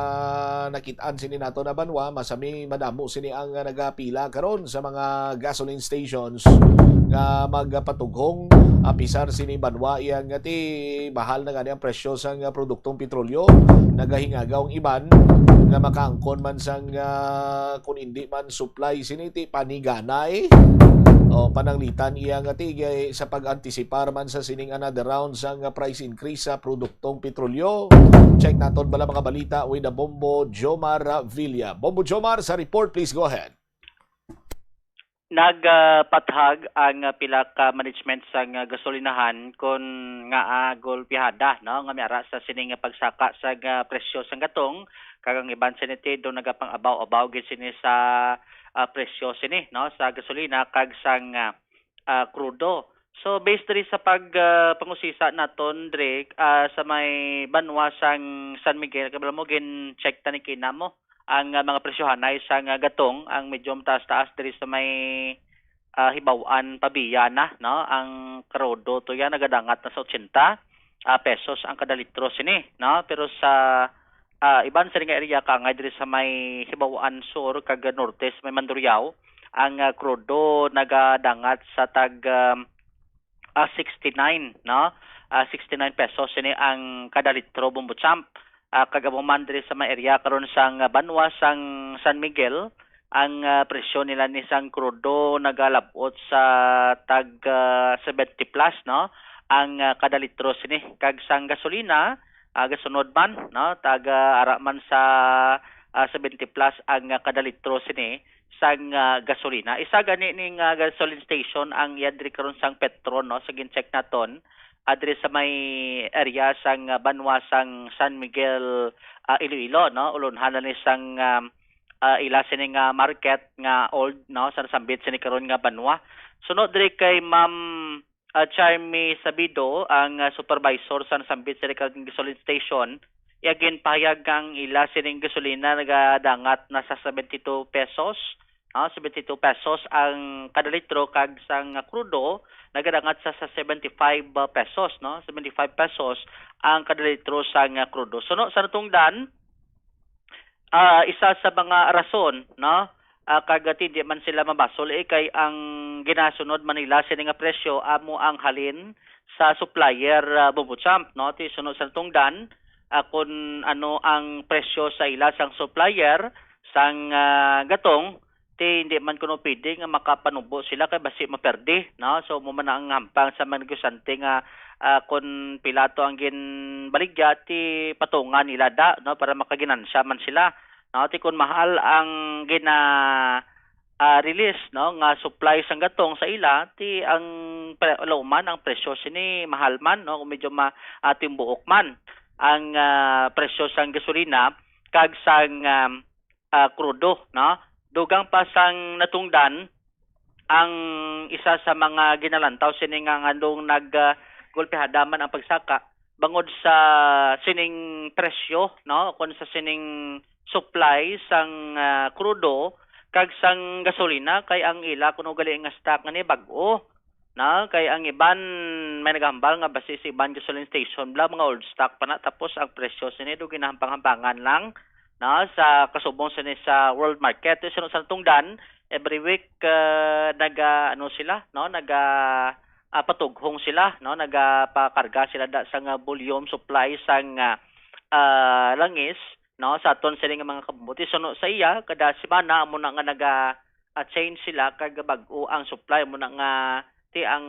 nakit-an sini nato na banwa, masami madamo sini ang, ah, nagapila karon sa mga gasoline stations nga magpatughong, apisar sini banwa iya nga ti mahal na gani ang presyo sang, ah, produktong petrolyo. Nagahingagaw ang iban nga makaangkon man sang, ah, kun indi man supply sini ti paniganay. O, pananglitan iya nga ti gay sa pag-antisipar man sa sining another round sang, ah, price increase sa produktong petrolyo. Check naton bala mga balita with the Bombo Jomar Villa. Bombo Jomar sa report, please go ahead. Nagpathag ang, ah, pila ka management sang, ah, gasolinahan kon ngaa gulpihada, no, nga may ara sa sini nga pagsaka sa, ah, presyo sang gatong, kag ang iban sini ti daw nagapang-abaw-abaw gid sini sa, ah, presyo sini, no, sa gasolina kag sang, ah, ah, krudo. So, based diri sa pag, ah, pangusisa naton, Drake, ah, sa may banwa sang San Miguel, kabalo mo, gin-check ta ni kina mo ang, ah, mga presyohanay sang, ah, gatong, ang medyo mataas-taas diri sa may, ah, Hibaw-an, Pavia na, no? Ang krudo to yan, nagadangat na sa ochenta, ah, pesos ang kada litro sini, no? Pero sa, ah, iban sa nga area, kaangay diri sa may Hibaw-an Sur kag Norte, sa may Mandurriao, ang, ah, krudo nagadangat sa tag, um, ah, sixty-nine, no? Ah, sixty-nine pesos sini ang kada litro, Bombo Champ. Ah, kag amo man diri sa may area karon sang banwa sang San Miguel, ang, ah, presyo nila ni sang krudo nagalab-ot sa tag, ah, seventy plus, no? Ang, ah, kada litro sini. Kag sang gasolina, ah, gasunod man, no? Tag, ah, ara man sa, ah, seventy plus ang, ah, kada litro sini sang, ah, gasolina. Isa gani ning, ah, gasoline station ang iya diri karon sang Petron, no? Sa gin-check naton, ah, diri sa may area sang, ah, banwa sang San Miguel, ah, Iloilo, no? Ulonhan na ni sang, ah, ah, ila sini nga market nga old, no? Sa nasambit sini karon nga banwa. Sunod diri kay Ma'am, ah, Charmy Sabido, ang, ah, supervisor sa nasambit sa Recalcing Gasoline Station, iya ginpahayag nga ang ila sining gasolina nagadangat na sa seventy-two pesos, ah, seventy-two pesos ang kada litro, kag sang, ah, krudo nagadangat sa, sa seventy-five pesos, no? Seventy-five pesos ang kada litro sang, ah, krudo. So, no, sa natungdan, ah, isa sa mga rason, no? Ah, kag ti di man sila mabasol, eh, kay ang ginasunod man nila sini nga presyo amo ang halin sa supplier, ah, Bombo Champ, no? Ti sunod sa tungdan, ah, kun ano ang presyo sa ila sang supplier sang, ah, gatong, ti hindi man kuno pwede nga makapanubo sila kay basi maperdi, no? So, mo man ang hampang sa mga negosyante nga, ah, kun pila to ang ginbaligya, ti patungan nila da, no, para makaginansya man sila, no? Ti kun mahal ang gina, ah, release, no, nga supply sang gatong sa ila, ti ang pre-, lauman ang presyo sini mahal man, no, kung medyo ma-, ah, timbuok man ang, ah, presyo sang gasolina kag sang, ah, ah, krudo, no? Dugang pa sang natungdan ang isa sa mga ginalantaw sini nga nganong nag, ah, gulpihada man ang pagsaka bangod sa sining presyo, no, kon sa sining supply sang, ah, krudo kag sang gasolina, kay ang ila kuno gali nga stock nga ni bag-o. Na kay ang iban may nagahambal nga basi sa iban gasoline station bala mga old stock pa na, tapos ang presyo sini do ginahampang-hampangan lang na sa kasubong sini sa world market. Suno sa natungdan, every week, ah, naga, ano sila, no, naga, ah, patughong sila, no, nagapakarga sila da sang, ah, volume supply sang, ah, ah, langis, no, sa aton sini nga mga kabumbuti. Suno sa iya, kada semana amo na nga naga, ah, change sila kag bag-o ang supply, amo na nga ti ang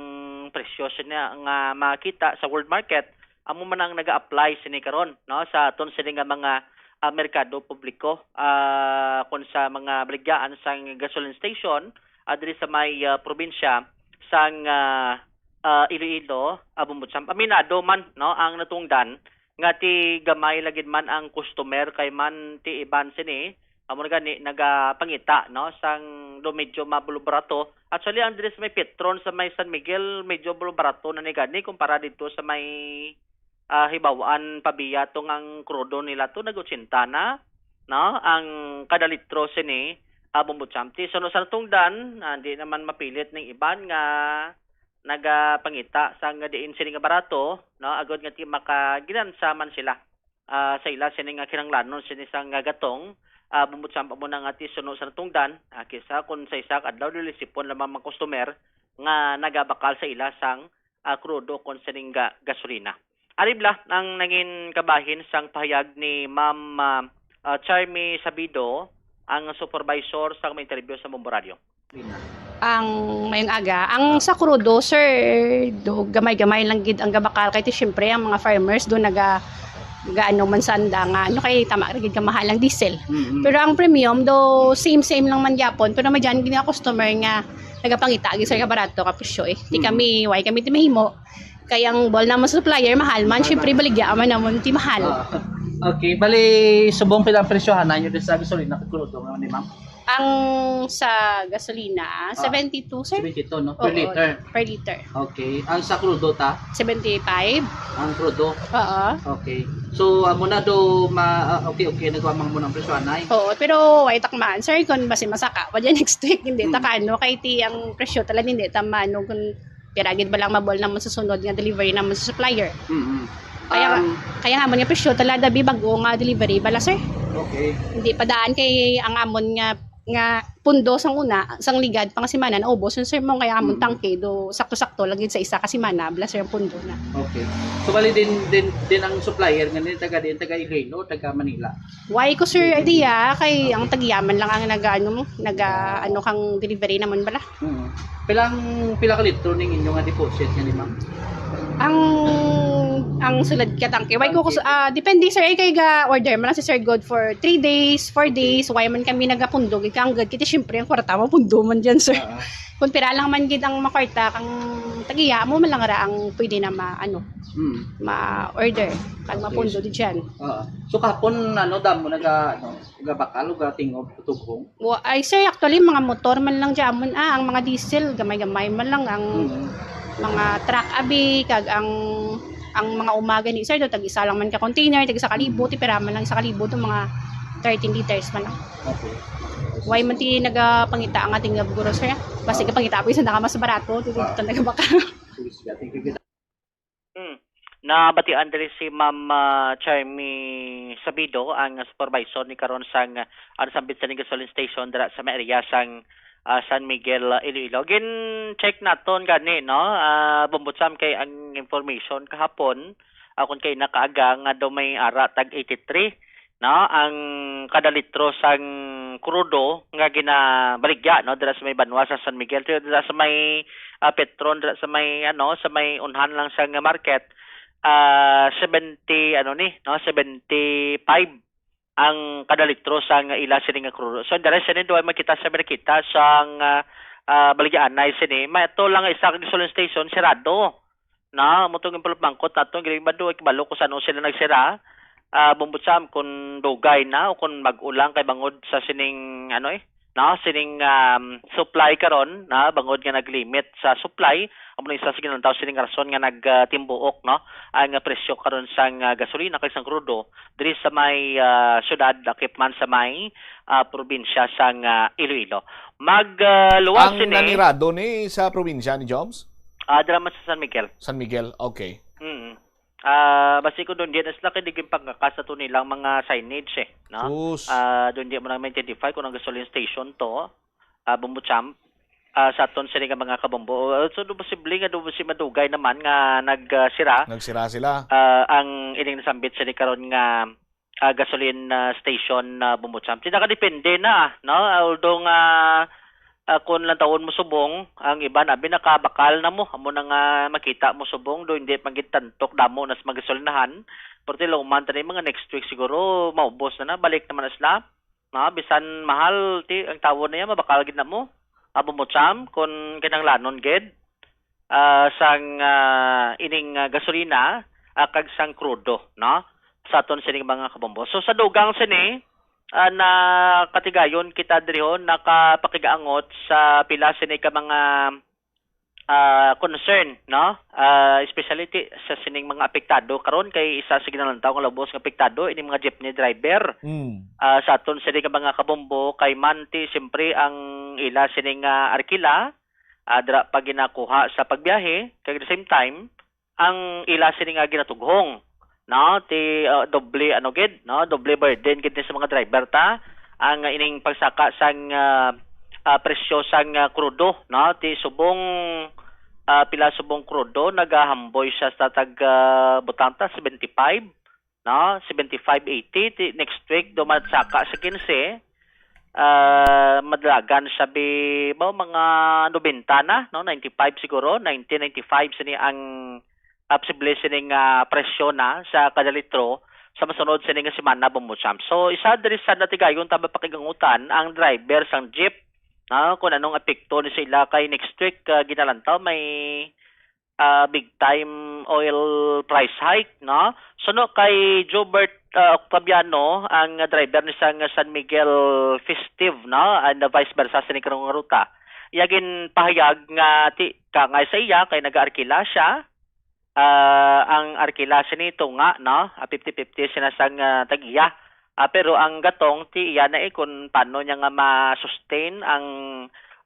presyo sini nga makita sa world market, amo man ang naga-apply sini karon, no, sa aton sini nga mga, ah, merkado publiko, ah, kon sa mga baligyaan sang gasoline station, ah, diri sa may, ah, probinsya sang, ah, ah, Iloilo, ah, Bumbodsam. Aminado man, no, ang natungdan nga ti gamay lagid man ang customer kay man ti iban sini amo na gani nagapangita, no, sang do medyo mabulubarato. Actually, ang diri sa may Petron sa may San Miguel, medyo bulubarato na ni gani kumpara didto sa may, ah, Hibaw-an, Pavia, to nga ang krudo nila to nag-ochenta na, no, ang kada litro sini, ah, Bumbodsam. Ti suno sa natungdan, ah, di naman mapilit ning iban nga nagapangita sang diin sini nga barato, no, agod nga ti makaginansa man sila, ah, sa ila sini nga kinahanglanon sini sang gatong, ah, Bumbodsam, amo na nga ti suno sa natungdan, ah, kisa kon sa isa ka adlaw dili sipon lamang mga customer nga nagabakal sa ila sang, ah, krudo kon sining ga-, gasolina. Ari bala ang nangin kabahin sang pahayag ni Ma'am, ah, ah, Charmy Sabido, ang supervisor sang mga interview sa Bombo Radio. Ang mayong aga, ang sa krudo, sir, do gamay-gamay lang gid ang gabakal kay ti siyempre ang mga farmers do naga gaano man sa anda nga ano kay tama ra gid ka mahal ang diesel. Mm-hmm. Pero ang premium do same same lang man gyapon, pero may dyan gid nga customer nga nagapangita gid sir ka barato ka presyo eh. Di kami, why kami ti mahimo? Kay ang bol namon sa supplier mahal man, syempre baligya man namon ti mahal. Ah, okay, bali subong pila ang presyohan ninyo sa gasolina kag krudo nga ni ma'am? Ang sa gasolina, ah, seventy-two, sir. Seventy-two, no? Per liter? Per liter. Okay. Ang sa krudo ta? Seventy-five. Ang krudo? Oo. Okay. So, amo na do, ma, ah, okay, okay, nagwamang mo ng presyo, anay? Oo, pero wait, takmaan, sir, kung basi masaka pa dyan next week, hindi ta kano, kay ti ang presyo talaga hindi ta maano kung pira gid ba lang mabol namon sa sunod nga delivery namon sa supplier. Mm-hmm. Kaya, um, kaya nga amon nga presyo talaga bi bag-o nga delivery bala, sir. Okay. Hindi pa daan kay ang amon nga nga pundo sang una, sang ligad pa nga semana naubos yung sermon kaya amon tangke do sakto-sakto lang gid sa isa ka semana bala sir ang pundo na. Okay. So bali din din din ang supplier nga din taga din taga Iloilo, taga Manila. Why ko sir idea kay ang tagiyaman lang ang naga ano mo, naga ano kang delivery naman bala. Mm. Pilang pila ka litro ning inyo nga deposit nga ni ma'am? Ang ang sulod ka tangke. Why ko kus- ah, depende sir ay kay ga order man lang si Sir God for three days, four days. Why man kami nagapundo gid kang gid kiti syempre ang kwarta mo pundo man diyan sir. Ah. Kung pira lang man gid ang makwarta kang tagiya mo man lang ra ang pwede na ma ano, mm, ma order kag mapundo di diyan. Oo. So kahapon ano damo naga ano gabakal o gatingob tutughong? Wa-, ay, sir, actually, mga motor man lang dyan, ah, ang mga diesel, gamay-gamay man lang ang mga truck abi, kag ang, ang mga umaga ni, sir, do, tag-isa lang man ka container, tag-isa ka libo, ti pira man lang isa ka libo, do, mga thirteen liters man lang. Okay. Why man ti nagapangita ang ating guro, sir? Basta kapangita po isa na ka mas barato, ti dito talaga baka. Sige, sige. Thank you. Hmm. Nabatian diri si Ma'am, ah, Charmy Sabido, ang supervisor ni karon sang, ah, ano, sambit sa gasoline station dira sa may area sang, ah, San Miguel, ah, Iloilo. Gin-check naton gani, no? Ah, Bumbutsam, kay ang information kahapon, ah, kung kay nakaaga nga daw may ara tag eighty-three, no, ang kada litro sang krudo nga ginabaligya, no, dira sa may banwa sa San Miguel, dira sa may, ah, Petron, dira sa may, ano, sa may unhan lang sa nga market, ah, seventy, ano ni, no, seventy-five ang kada litro sang ila sini nga krudo. So, dira sini duwa makita sa nakita sang, ah, ah, baligyaanay sini. May to lang isa ka gasoline station, sirado. Na, mo tong impulot bangkot nato, gili ba do, kabalo ko sa ano sila nagsira. Ah, Bumbutsam, kung dugay na o kung mag-ulang kay bangod sa sining, ano eh, no, sining, um, supply karon, na bangod nga naglimit sa supply, amo na isa sa ginalantaw sining rason nga nagtimbuok, no, ang, ah, presyo karon sang, ah, gasolina kag sang krudo diri sa may, ah, syudad, lakip man sa may, ah, probinsya sang, ah, Iloilo. Mag, ah, luwas Ang sini nanirado ni sa probinsya ni Joms? Ah, dira man sa San Miguel. San Miguel, okay. Mm. Ah, basi ko doon, di na sila kay di ginpangkakas sa to nilang mga signage eh, no? Sus. Ah, doon di mo na maintindihan kung ang gasoline station to, ah, Bumbo Champ, ah, sa aton sini nga mga kabombo. So, do posible nga do si madugay naman nga nag, ah, sira. Nagsira sila. Ah, ang ining nasambit sini karon nga, ah, gasoline, ah, station na Bumbo Champ. Di nakadepende na, no? Although nga, ah, kung lantawon mo subong, ang iban abi nakabakal na mo. Amo na nga makita mo subong, do hindi man gid tantok damo na sa mga gasolinahan. Pero ti luman tani mga next week siguro maubos na na, balik naman na sila. No, bisan mahal ti ang tawon na yan, mabakal gid na mo. Abo mo, Cham, kung kinahanglanon gid, ah, sang, ah, ining, ah, gasolina, ah, kag sang krudo, no? Sa aton sining mga kabombo. So, sa dugang sini, ah, na katigayon kita diri ho, nakapakigaangot sa pila sini ka mga, ah, concern, no? Ah, especially ti, sa sining mga apektado karon kay isa sa ginalantaw nga lubos nga apektado ini mga jeepney driver. Mm. Ah, sa aton sini nga mga kabombo kay man ti siyempre ang ila sini nga arkila, ah, dira pa ginakuha sa pagbiyahe, kag at the same time, ang ila sini nga ginatughong, no? Ti, ah, doble, ano gid, no? Doble burden gid ni sa mga driver ta ang ining pagsaka sang, ah, ah, presyo sang, ah, krudo, no? Ti subong, ah, pila subong krudo nagahamboy siya sa tag, ah, butang ta, seventy-five, no? Seventy-five eighty, ti next week duman saka sa quince, ah, madalagan siya bi, ba, mga nobenta na, no? Ninety-five siguro, ninety, ninety-five sini ang, ah, posible sini nga presyo na sa kada litro sa masunod sini nga semana, Bombo Champ. So, isa diri sa natigayon ta mapakigangutan ang driver sang jeep, no? Kung anong epekto ni sila kay next week, ah, ginalantaw may ah, big time oil price hike, no? Suno kay Jobert, ah, Octaviano, ang driver ni sang San Miguel Festive, no? And the vice versa sa Negros nga ruta. Iya ginpahayag nga ti kangay sa iya kay nagaarkila siya. Ah, ang arkila sini tunga, no? Ah, fifty fifty sina sang, ah, tag-iya. Ah, pero ang gatong ti iya na eh kung paano niya nga ma-sustain ang,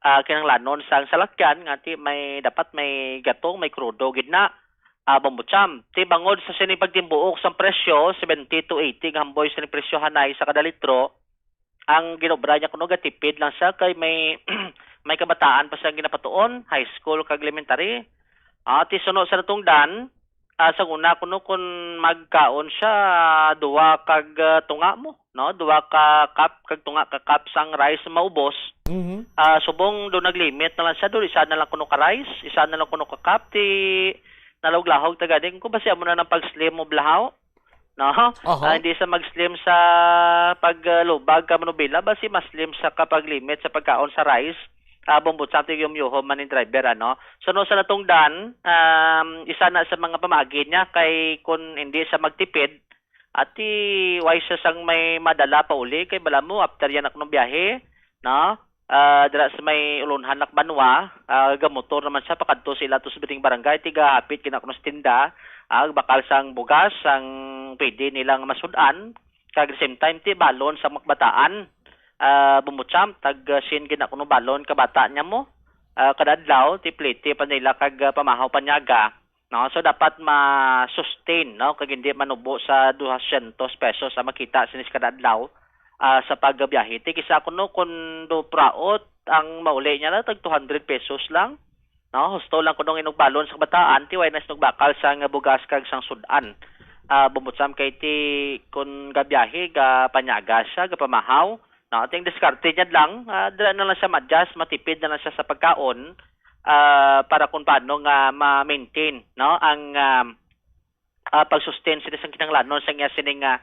ah, kinahanglanon sang salakyan nga ti may, dapat may gatong, may krudo gid na, ah, Bombo Cham. Ti bangod sa sini pagtimbuok sang presyo, seventy to eighty nga hamboy sini presyo hanay sa kada litro, ang ginobra niya kuno gatipid lang siya kay may, may kabataan pa siya ginapatuon, high school kag elementary. Ah, ti suno sa natungdan, ah, sa una kuno kun magkaon siya, ah, duha kag, ah, tunga mo, no? Duha ka cup kag tunga ka cup sang rice maubos. Mhm. Ah, subong do naglimit na lang siya, do isa na lang kuno ka rice, isa na lang kuno ka cup, ti nalawag-lawag ta gani. Kung basi amo na nang pag-slim mo blahaw, no? Aha. Ah, hindi sa mag-slim sa paglubag ka manubila, basi mas slim sa kapag-limit sa pagkaon sa rice. Ah, Bombo Cham, ti giyumyuhom man ning driver, ano? So, no, sa natungdan, um, isa na sa mga pamagi niya kay kun hindi sa magtipid, ati, why siya sang may madala pa uli? Kay bala mo, after yan ako ng biyahe, no? Ah, dira sa may Ulonhan, Lakbanwa, ah, gamotor naman siya pakadto sa ila to sa biting barangay, ti gahapit gina kuno sa tinda, ah, bakal sang bugas, ang pwede nilang masud-an, kag the same time, ti balon sa mga kabataan, ah, Bombo Cham, tag, ah, sin gina kuno balon ka bata niya mo, ah, kada adlaw, ti plete pa nila kag, ah, pamahaw panyaga. No? So, dapat ma-sustain, no? Kag hindi manubo sa dosyentos pesos ang makita sinis kada adlaw, ah, sa pagbiyahe. Ti kisa kuno kun do praot ang mauli niya na tag two hundred pesos lang. No? Husto lang kuno inugbalon sa kabataan, ti way na sinugbakal sa nga bugas kag sang sud-an. Ah, Bombo Cham, kay ti kun gabiyahe, ga panyaga siya, ga pamahaw. No? Ti ang diskarte niya lang, ah, dira na lang siya ma-adjust, matipid na lang siya sa pagkaon, ah, para kung paano nga ma-maintain, no, ang, ah, ah, pag-sustain sini sang kinahanglanon sa iya sining, ah,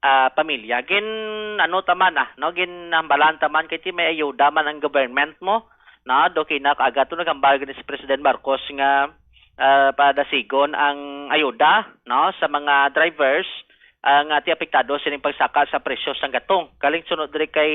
ah, pamilya. Gin, ano ta man, ah, no, ginhambalan ta man kay ti may ayuda man ang government mo, no, do kina kaaga to naghambal gid si President Marcos nga, ah, padasigon ang ayuda, no, sa mga drivers, ah, nga ti apektado sining pagsaka sa presyo sang gatong. Kaling sunod diri kay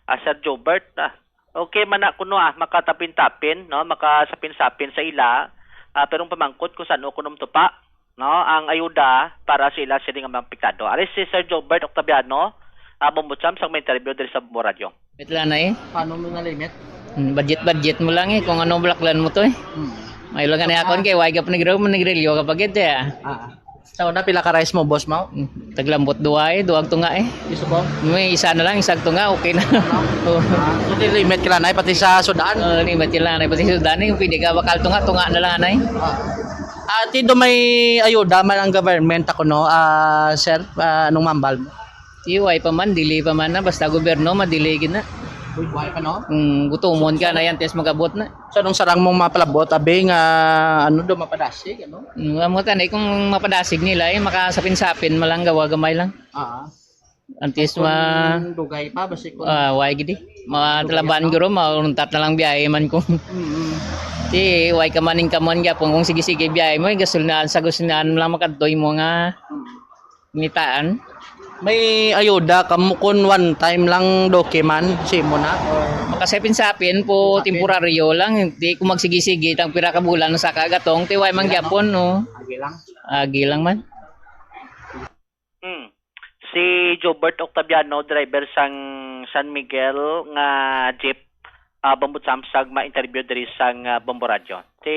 Ah, Sir Jobert, ah, okay man na kuno, ah, makatapin-tapin, no, makasapin-sapin sa ila, ah, pero ang pamangkot kung san-o kuno matupa, no, ang ayuda para sa ila sini nga mga apektado. Ari si Sir Jobert Octaviano, ah, Bombo Champ, sa may interview diri sa Bombo Radio. Limit lang na eh. Paano mo nga limit? Hmm, budget-budget mo lang eh, kung ano balaklan mo to eh. Hmm. May lang nga na akon kay, why ka pa nagre-, manigrilyo ka pa gid eh, ah. Ah. Sa una, pila ka rice mo, boss Mau? Hmm, taglambot duwa eh, duwag tunga eh. Iso po? May isa na lang, isang tunga, okay na. Oo. Ah, so, di limit ka lang, ay, pati sa sudan? Oo, limit ka lang, ay, pati sa sudan eh. Kung pwede ka, bakal tunga, tunga na lang, anay. Ah. Ah, ti do may ayuda man ang government ako, no? Ah, sir, ah, anong mambal mo? Ti, why pa man, delay pa man na. Basta gobyerno, madelay gid na. Uy, buhay pa, no? Hmm, gutumon ka na yan, tes magabot na. So, anong sarang mong mapalabot, abi, nga, ano, do mapadasig, ano? Hmm, amo tanay kung mapadasig nila, eh, makasapin-sapin, malang gawa gamay lang. Ah. Antes Kung ma-, dugay pa, basi kung ah, why gidi? Matalaban guro, mauruntat na lang biyahe man ko. Mm-mm. Ti, why ka maning kamon gyapon kung sige-sige biyahe mo, eh, gasolinahan sa gasolinahan lang makadtoy mo nga Mm. nitaan. May ayuda kamo kun one time lang doke man, si mo na? Or Makasapin-sapin po, Okay. temporaryo lang. Di kung magsige-sige, tang pira ka bulan sa kagatong, ti why man Wala, no? gyapon, no? Agi lang. Agi lang man. Hmm. Si Jobert Octaviano, driver sang San Miguel nga jeep, ah, Bombo Champ, sa ma-interview diri sang, ah, Bombo Radio. Ti,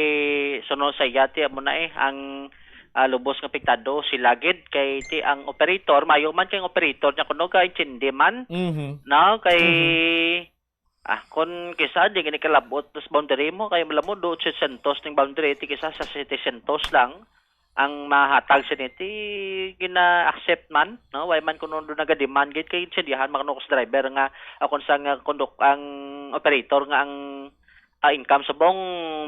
suno sa iya, ti, amo na eh, ang, ah, lubos nga apektado sila gid, kay ti ang operator, maayo man kay ang operator niya kuno ka intindi man, Mhm. no? Kay Mhm. Ah, kon kisa di gani kalabot sa boundary mo, kay alam mo, do setecientos ning boundary, ti kisa sa setecientos lang ang mahatag sini, ti gina-accept man, no? Why man kuno do naga-demand gid, kay intindihan man kuno sa driver nga, ah, kung sa nga konduk-, ang operator nga ang, ah, income subong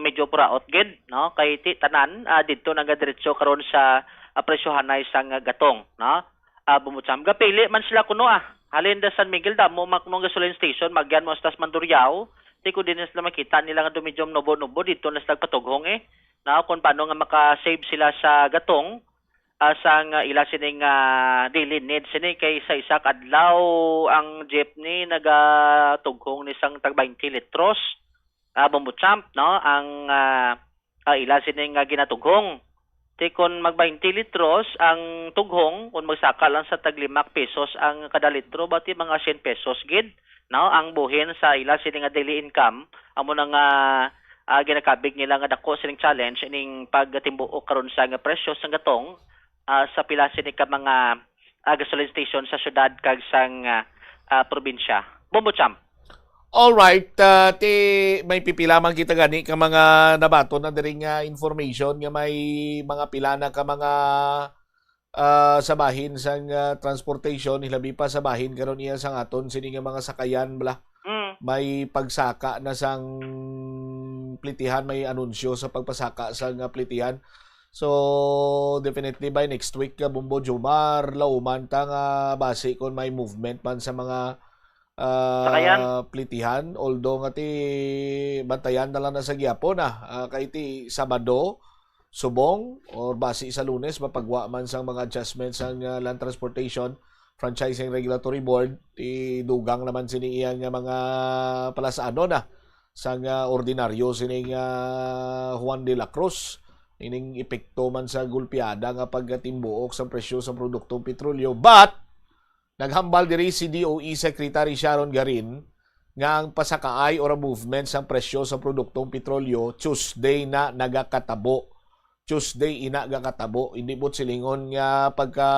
medyo puraot gid, no? Kay ti tanan, ah, didto nagadiretso karon sa, ah, presyohanay sang, ah, gatong, no? Ah, Bombo Champ. Gapili man sila kuno, ah. Halin da San Miguel, damo man kuno gasoline station, magyan mo hasta sa Mandurriao. Ti ko din sila makita nila nga do medyo nubo-nubo, dito na sila patughong, eh. Na kung paano nga maka-save sila sa gatong, ah, sa nga ila sining, ah, daily needs sini, kay sa isa ka adlaw ang jeepney nagatughong ni sang tag twenty litros. Ah, Bombo Champ, no? Ang, ah, ah, ila sini nga ginatughong. Ti kon mag twenty litros ang tughong, kon magsaka lang sa tag lima ka pesos ang kada litro, bati mga syen pesos gid, no? Ang buhin sa ila sini nga daily income, amo na nga, ah, ginakabig nila nga dako sining challenge ining pagtimbuok karon sa nga presyo sang gatong, ah, sa pila sini ka mga, ah, gasoline station sa syudad kag sang, ah, ah, probinsya. Bombo Champ. All right, ah, ti may pipila man kita gani ka mga nabaton na diri nga information nga may mga pila na ka mga, ah, sa bahin sang, ah, transportation, hilabi pa sa bahin karon iya sang aton sini nga mga sakayan bala. Mm. May pagsaka na sang plitihan, may anunsyo sa pagpasaka sang, ah, plitihan. So, definitely by next week, ah, Bombo Jomar, lauman ta nga basi kung may movement man sa mga ah, Sakayan? plitihan, although nga ti bantayan na lang na sa gihapon, ah. Ah, kay ti Sabado, subong, or basi sa Lunes, mapagwa man sang mga adjustments ang, ah, Land Transportation Franchising Regulatory Board, ti dugang naman sini iya nga mga palasanon, ah, sang, ah, ordinaryo sining, ah, Juan de la Cruz. Ining epekto man sa gulpiada nga pagkatimbuok sa presyo sa produktong petrolyo. But, naghambal diri si D O E Secretary Sharon Garin nga ang pasakaay or ang movement sang presyo sa produktong petrolyo Tuesday na nagakatabo. Tuesday ina gakatabo. Hindi mo silingon nga pagka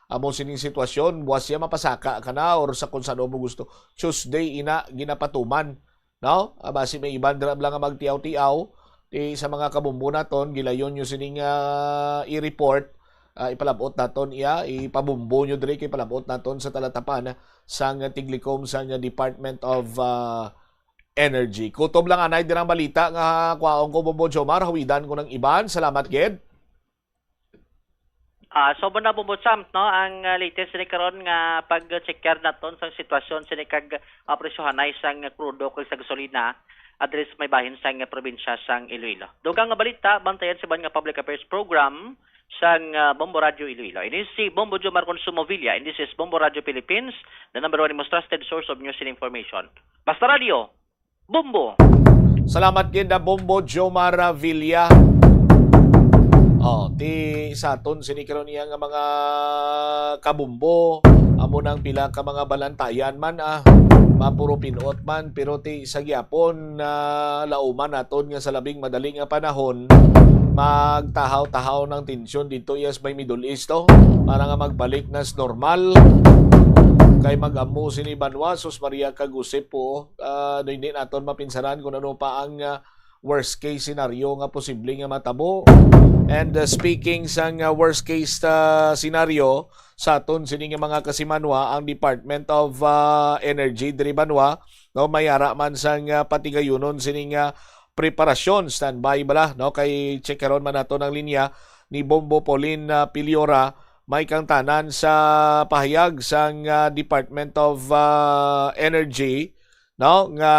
amo sining sitwasyon, buwas siya mapasaka ka na or sa kung saan mo gusto. Tuesday ina ginapatuman. No? Ah, basi may iban dira lang nga magtiaw-tiaw, ti sa mga kabumbo naton, gilayon nyo sining, ah, i-report, ah, ipalabot naton iya, ipabumbo nyo diri kay palabot naton sa talatapan sang tiglikom sang Department of, ah, Energy. Kutob lang anay dirang balita nga kwaon ko, Bombo Jomar, hawidan ko ng iban. Salamat gid. Ah, so, muna, Bombo Champ, no, ang, ah, latest ni karon nga pag-checkar naton sa sitwasyon sini kag, ah, presyohanay sang krudo kag sa gasolina, address may bahin sang probinsya sang Iloilo. Dugang nga balita, bantayan sa iban nga public affairs program, sang ah, Bombo Radio Iloilo. Ini si Bombo Jomar Consumo Villa, and this is Bombo Radio Philippines, the number one most trusted source of news and information. Basta Radio, Bombo! Salamat gid na Bombo Jomar Villa. Oh, ti sa aton sini karon iya nga mga kabumbo, amo nang pila ka mga balantayan man, ah, mapuro pinot man, pero ti sa gyapon na lauman naton nga sa labing madali nga panahon magtahaw-tahaw ng tensyon dito iya sa may Middle East, oh, para nga magbalik na sa normal. Kay mag-amo sini banwa, sus Maria kag Jose po, ah, hindi naton mapinsaran kung ano pa ang ah, worst case scenario nga posible nga matabo. And uh, speaking sang uh, worst case uh, scenario, sa aton sini nga mga kasimanwa, ang Department of uh, Energy diri banwa, no, may ara man sang uh, patigayunon sini nga preparasyon, standby bala, no, kay check karon man nato ang linya ni Bombo Pauline uh, Piliora, may kangtanan sa pahayag sang uh, Department of uh, Energy, no, nga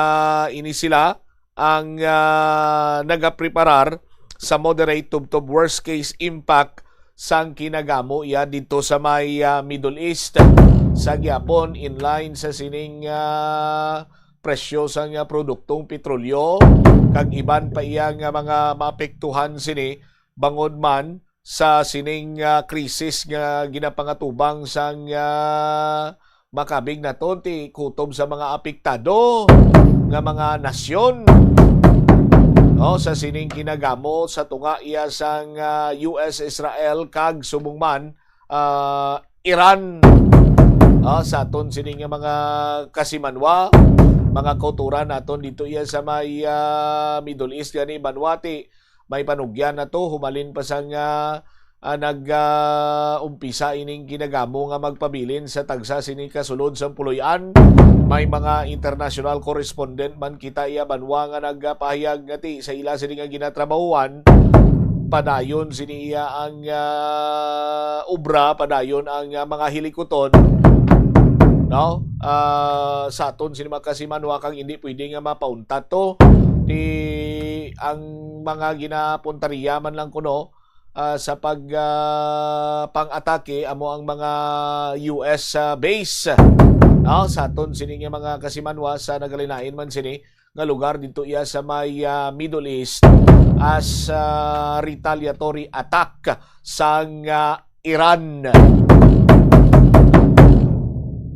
ini sila ang ah, nagapreparar sa moderate tubtob worst case impact sang kinagamo iya dito sa may ah, Middle East. Sa gyapon, in line sa sining ah, presyo sang ah, produktong petrolyo kag iban pa iya nga mga maapektuhan sini bangod man sa sining ah, krisis nga ginapangatubang sang ah, makabig naton ti kutob sa mga apektado nga mga nasyon, no, sa sining kinagamo sa tunga iya sang ah, U S, Israel kag subong man ah, Iran. Ah, sa aton sini nga mga kasimanwa, mga kauturan naton dito iya sa may ah, Middle East gani banwa ti may panugyan na to, humalin pa sang ah, ah, nag ah, umpisa ining ginagamo nga magpabilin sa tagsa sini ka sulod sang puloy-an. May mga international correspondent man kita iya banwa nga nagapahayag nga ti sa ila sini nga ginatrabahuan, padayon sini iya ang ah, obra, padayon ang ah, mga hilikuton, no? Ah, sa aton sini mga kasimanwa kag hindi pwede nga mapauntat to. Ti ang mga ginapuntarya man lang kuno ah, sa pag ah, pang-atake amo ang mga U S ah, base, no? Sa aton sini nga mga kasimanwa sa nagalinain man sini nga lugar dito iya sa may ah, Middle East as ah, retaliatory attack sang ah, Iran.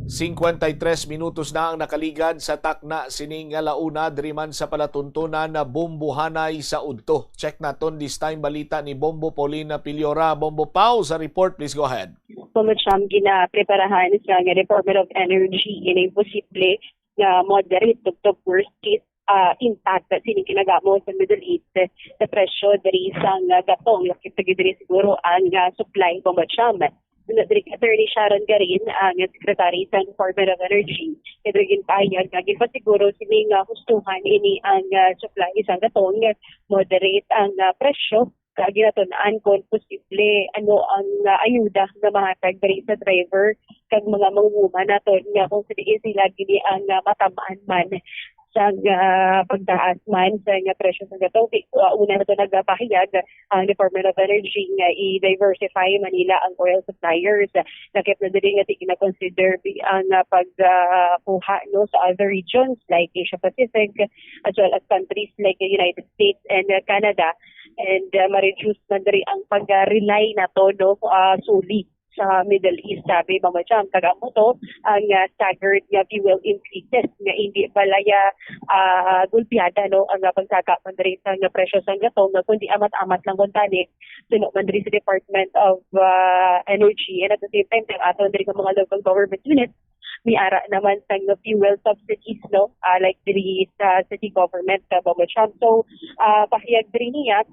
Cincuenta y tres minutos na ang nakaligad sa takna sini nga launa diri man sa palatuntunan na Bombohanay sa udto. Check naton this time balita ni Bombo Paulina Piliora. Bombo Pau sa report, please go ahead. Commission ginapreparahan sa nga Department of Energy ining posible nga moderate tubtob worst case ah, impact sa sining kinagamo sa Middle East sa presyo diri sang ah, gatong. Lakip lagi diri siguro ang ah, supply, Bombo Cham. Una diri kay Attorney Sharon Garin, ang secretary sa Department of Energy, kay diri ginpahayag nga ginpasiguro sini nga hustuhan ini ang ah, supply sa gatong, moderate ang ah, presyo, kag ginatun-an kon posible ano ang ah, ayuda nga mahatag diri sa driver kag mga manguhuman naton nga kung sa diin sila gini ang ah, matamaan man sang ah, pagtaas man sa nga presyo sa gatong. Di, ah, una na to nagapahayag ang Department of Energy nga i-diversify man nila ang oil suppliers. Lakip na diri nga di na-consider bi-, ang ah, pag ah, kuha, no, sa other regions like Asia Pacific as well as countries like the United States and ah, Canada. And ah, ma-reduce man diri ang pag-rely nato, no, ah, suli sa Middle East, sabi Mama Cham. Kag amo to ang ah, staggered nga fuel increases nga hindi balaya ah, gulpiyada, no, ang ah, pagsaka man diri sa nga presyo sa gatong, nga kundi amat-amat lang kuntani suno man diri sa Department of ah, Energy. And at the same time, ang aton diri nga mga local government units, may ara naman sa nga fuel subsidies, no, ah, like diri sa city government sa Mama Cham. So ah, pahayag diri niya,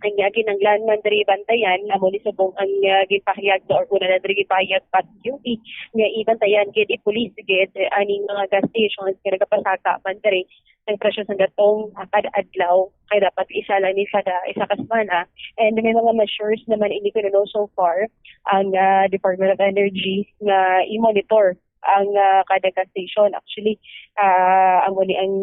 ang ah, kinahanglan man diri bantayan, amo ni subong ang ah, ginpahayag, or una na diri ginpahayag pa sa P U P, nga ibantayan gid, i-police gid eh, aning mga gas stations nga nagapasaka man diri ang presyo sa gatong ah, kada adlaw, kay dapat isa lang ni kada isa ka semana. And may mga measures naman ini kuno, no, so far ang ah, Department of Energy nga i-monitor ang ah, kada gas station. Actually, ah, amo ni ang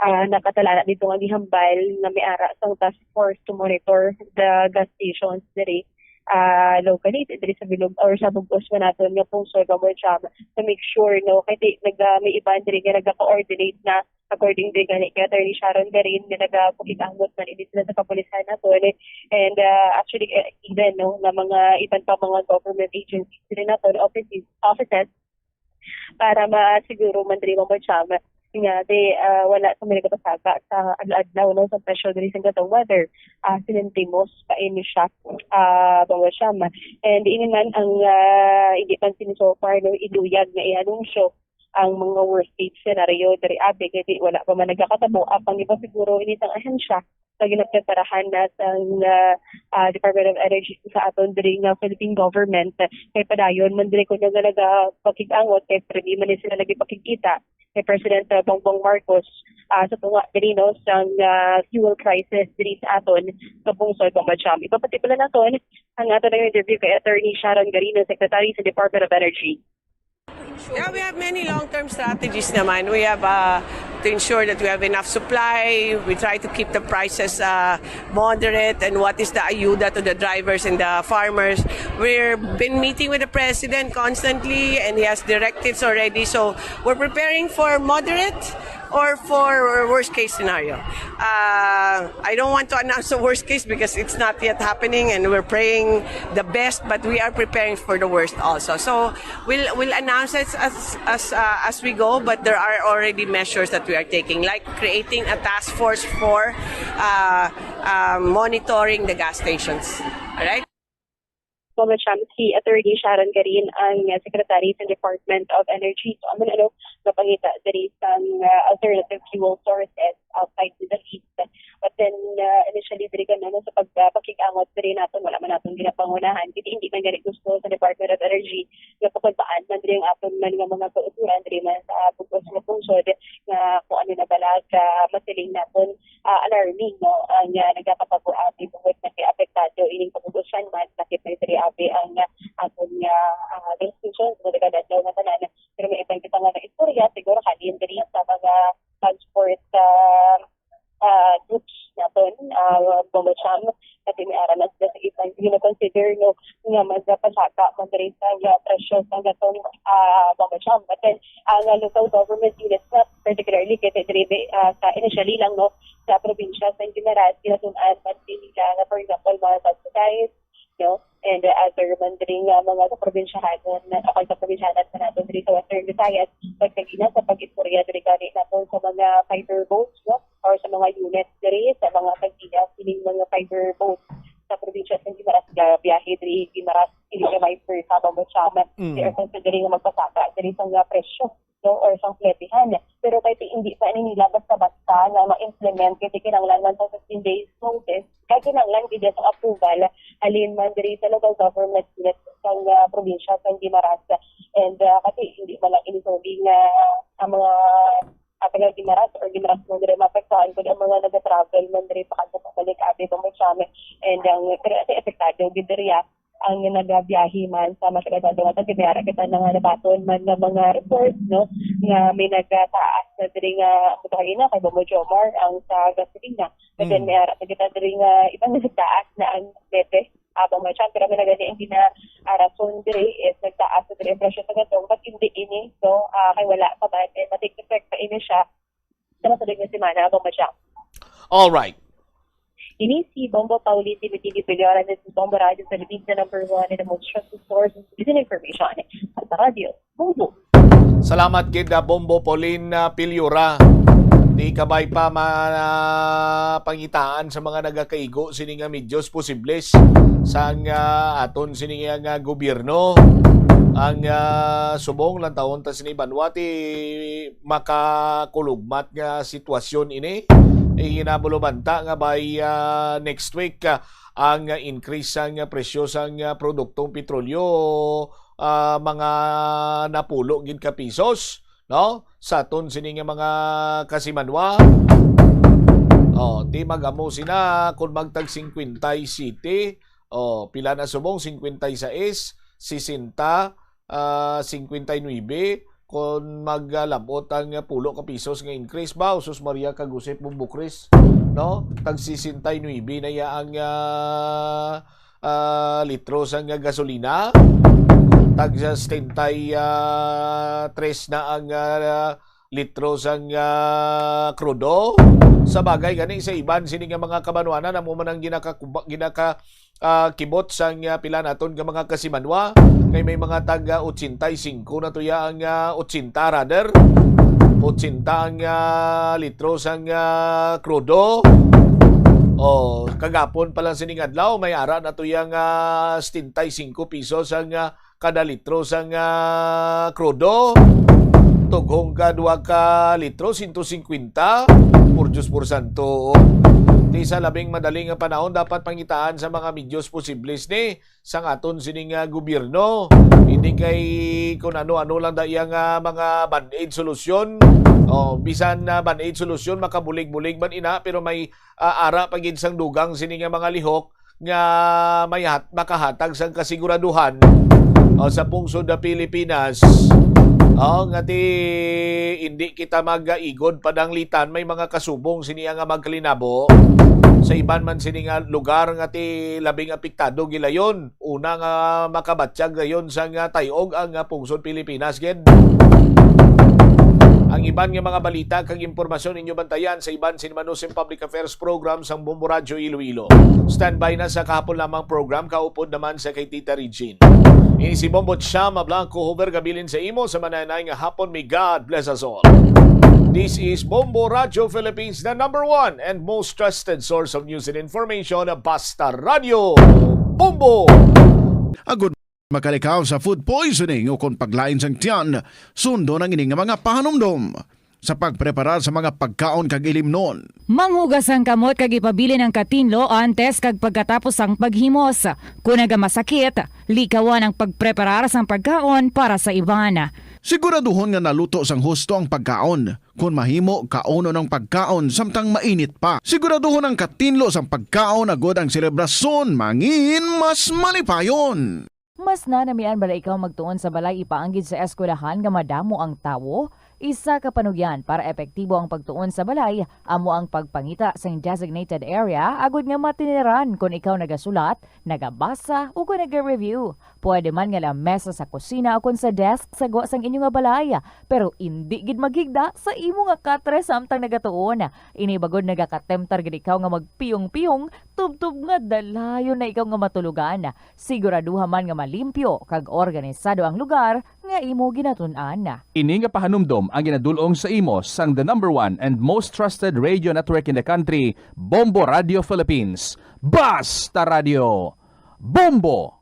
ah, nakatala na dito nga gihambal nga may ara sang task force to monitor the gas stations diri ah, locally, diri sa bilog or sa bug-os man naton nga pungsod, Bombo Cham, to make sure, no, kay di, nag-, ah, may iban diri nga naga-coordinate na, according diri gani kay Attorney Sharon Garin, nga nagapakig-angot man ini sila sa kapulisan naton. And, ah, actually, eh, even, no, nga mga iban pa mga government agencies diri naton, offices, offices, para masiguro man diri, Bombo Cham, nga di, ah, wala sa mga nagapasaka sa adlaw-adlaw, no, sa presyo diri sa gatong weather. Ah, silintimos pa ini siya, ah, Bombo Cham. And ini man ang, ah, hindi man sini so far, no, iluyag nga i-anunsyo ang mga worst case scenario diri abi, kay di, wala pa man nagakatabo. Apang iba siguro ini sang ahensya nga ginapreparahan na sang, ah, ah, Department of Energy sa aton diri nga Philippine government. Kay padayon man diri kuno nga nagapakig-angot, kay pirmi man ni sila nagipakigkita kay President, ah, Bongbong Marcos, ah, sa tunga diri, no, sang, ah, fuel crisis diri sa aton nga pungsod, Bombo Cham. Ipapatipulan naton ang aton nga interview kay Attorney Sharon Garino, Secretary sa Department of Energy. Yeah, we have many long-term strategies naman. We have uh, to ensure that we have enough supply. We try to keep the prices uh, moderate. And what is the ayuda to the drivers and the farmers? We've been meeting with the president constantly, and he has directives already. So we're preparing for moderate or for worst case scenario. Uh, I don't want to announce the worst case because it's not yet happening, and we're praying the best, but we are preparing for the worst also. So we'll we'll announce it as as uh, as we go, but there are already measures that we are taking, like creating a task force for uh, uh, monitoring the gas stations. All right. Mama Cham, si Attorney Sharon Garin ang, uh, Secretary sa Department of Energy. So, amo na, ano, mapangita diri sang, uh, alternative fuel sources outside Middle East. But then, uh, initially, diri ka na, no, sa pagpakig-angot diri naton, wala man naton ginapangunahan. Kay hindi man gani gusto sa Department of Energy nga pakumbaan man diri ang aton man nga mga kauturan diri man sa bug-os nga pungsod nga kung ano na bala ka masiling naton, ah, alarming, no, ang, ah, nagakatabo abi tungod nga kay apektado ining pag-ubos man, nakit may diri abi ang, ah, aton nga, ah, jurisdiction sa mga taga-Davao nga tanan. Pero may iban kita nga naistorya, siguro halin diri sa mga transport, ah, ah, groups naton, ah, Bombo Cham, kasi may ara na sila sa iban. Gina-consider, no, nga mas napasaka man diri sa, ah, presyo sa gatong, ah, Bombo Cham. But then, ang, ah, local government units na, particularly kay diri, ah, sa initially lang, no, sa probinsya sa Guimaras, ginatun-an man din nila nga, for example, mga subsidized, no, and, uh, other man diri nga mga kaprobinsyahanon, na, apan kaprobinsyahanan sa naton diri sa Western Visayas, pagkagina sa pag-istorya diri gani naton sa mga fiber boats, no, or sa mga units diri sa mga tagbiya sining mga fiber boats sa probinsya sa Guimaras, gabiyahe diri Guimaras, diri sa may first habang mo siya, Mm. they are considering nga magpasaka diri sa nga presyo, no, or sang fletehan. Pero kay ti-, hindi pa ini nila basta-basta nga ma-implement, kay kinahanglan man sa fifteen days notice, kay kinahanglan gid sa approval halin man diri sa local government unit sang, ah, probinsya sang Guimaras. And, ah, kasi hindi man lang ini solely nga ang mga, ah, taga Guimaras or Guimaras mo diri maapektuhan, kundi ang mga nag-travel man diri pa kadto pabalik abi Bombo Cham. And ang, pero kasi apektado gid diri, ah, ang nagabiyahe man sa mas kadto nga tagbiyahe, kita na nga nabaton man nga mga report, no, nga may nagataas na diri nga, buto kanina kay Bombo Jomar ang sa gasolina. But then, Mm. may ara kita diri nga iban nagtaas na ang lete, ah, Bombo Cham, pero may nagani ang gina, ah, rason diri is nagtaas na diri ang presyo sa gatong, but hindi ini, no, ah, kay wala pa man, and ma-take effect pa ini siya sa masunod nga semana, Bombo Cham. All right. Ini si Bombo Paulin Dimitili Piliora, this is Bombo Radio Philippines, the number one and the most trusted source of news and information. Sa radyo, Bombo. Salamat gid, ah, Bombo Pauline, ah, Piliora. Di kabay pa mapangitaan sa mga nagakaigo sini nga medios posibles sang, ah, aton sini nga, nga gobyerno. Ang, ah, subong lang taon ta sini banwa ti makakulugmat nga sitwasyon ini. Iginabulobanta nga by, ah, next week, ah, ang increase sang presyo sang, ah, produktong petrolyo, ah, mga napulo gid ka pisos, no? Sa aton sini nga mga kasimanwa. Oh, ti magamo sina kung magtag singkwenta y siyete, oh, pila na subong? Singkwenta y sais, sesenta, ah, singkwenta y nuebe, kon maglabot ang pulo ka pisos nga increase ba, sus Maria kag Josep Bumbukris, no? Tag sesenta y nuebe na ya ang, ah, ah, litro sang gasolina. Tag setenta y tres na ang, ah, litro sang, ah, krudo. Sa bagay gani, sa iban sini nga mga kabanwanan, amo man ang ginakakuba-, ginaka-, ah, kibot sang, ah, pila naton nga mga kasimanwa. Kay may mga tag, ah, ochenta y cinco na tuya ang, ah, ochenta, rather. Ochenta ang, ah, litro sang, ah, krudo. Oh, kagapon pa lang sining adlaw, may ara na tuya nga setenta y cinco pesos ang, ah, kada litro sang, ah, krudo. Tughong ka duha ka litro, sento singkwenta, por Diyos por santo. Ti sa labing madali nga panahon, dapat pangitaan sa mga medios posibles ni sang aton sining, ah, gobyerno. Hindi kay kun ano-ano lang da iya nga mga band-aid solusyon. Oh, bisan na band-aid solusyon, makabulig-bulig man ina, pero may, ah, ara pa gid sang dugang sini nga mga lihok nga may hat-, makahatag sang kasiguraduhan, oh, sa pungsod na Pilipinas. Oh, nga ti hindi kita magaigod pananglitan, may mga kasubong sini nga magkalinabo sa iban man sini nga lugar nga ti labing apektado gilayon. Una nga makabatyag dayon sang, ah, tay-og ang, ah, pungsod Pilipinas gid. Ang iban nga mga balita kag impormasyon inyo bantayan sa iban sini Manusim Public Affairs Program sang Bombo Radyo Iloilo. Standby na sa kahapon lamang program, kaupod naman sa kay Tita Regine. Ini si Bombo Chama Blanco, Hover Gabilin sa imo sa mananay nga hapon. May God bless us all. This is Bombo Radyo Philippines, the number one and most trusted source of news and information, Basta Radyo Bombo. Agud makalikaw sa food poisoning o kon paglain sang tiyan, sundon ang ini nga mga pahanumdom sa pagpreparar sa mga pagkaon kag ilimnon. Manghugas ang kamot kag ipabilin ang katinlo antes kag pagkatapos sang paghimos. Kon nagamasakit, likawan ang pagpreparar sang pagkaon para sa iban. Siguraduhon nga naluto sang husto ang pagkaon. Kon mahimo, kaunon ang pagkaon samtang mainit pa. Siguraduhon ang katinlo sang pagkaon agud ang selebrasyon mangin mas malipayon. Mas nanamian bala ikaw magtuon sa balay ipaanggid sa eskwelahan nga madamo ang tawo? Isa ka panugyan para epektibo ang pagtuon sa balay amo ang pagpangita sing designated area agud nga matiniran kon ikaw nagasulat, nagabasa, o kon naga-review. Pwede man nga lamesa sa kusina o kon sa desk sa gwa sang inyo nga balay, pero indi gid maghigda sa imo nga katre samtang nagatuon. Ini bagod nagakatemtar gid ikaw nga magpiyong-piyong tubtob nga dalayon na ikaw nga matulogan. Siguraduha man nga malimpyo kag organisado ang lugar nga imo ginatun-an. Ini nga pahanumdom ang ginadul-ong sa imo sang the number one and most trusted radio network in the country, Bombo Radio Philippines. Basta Radio Bombo!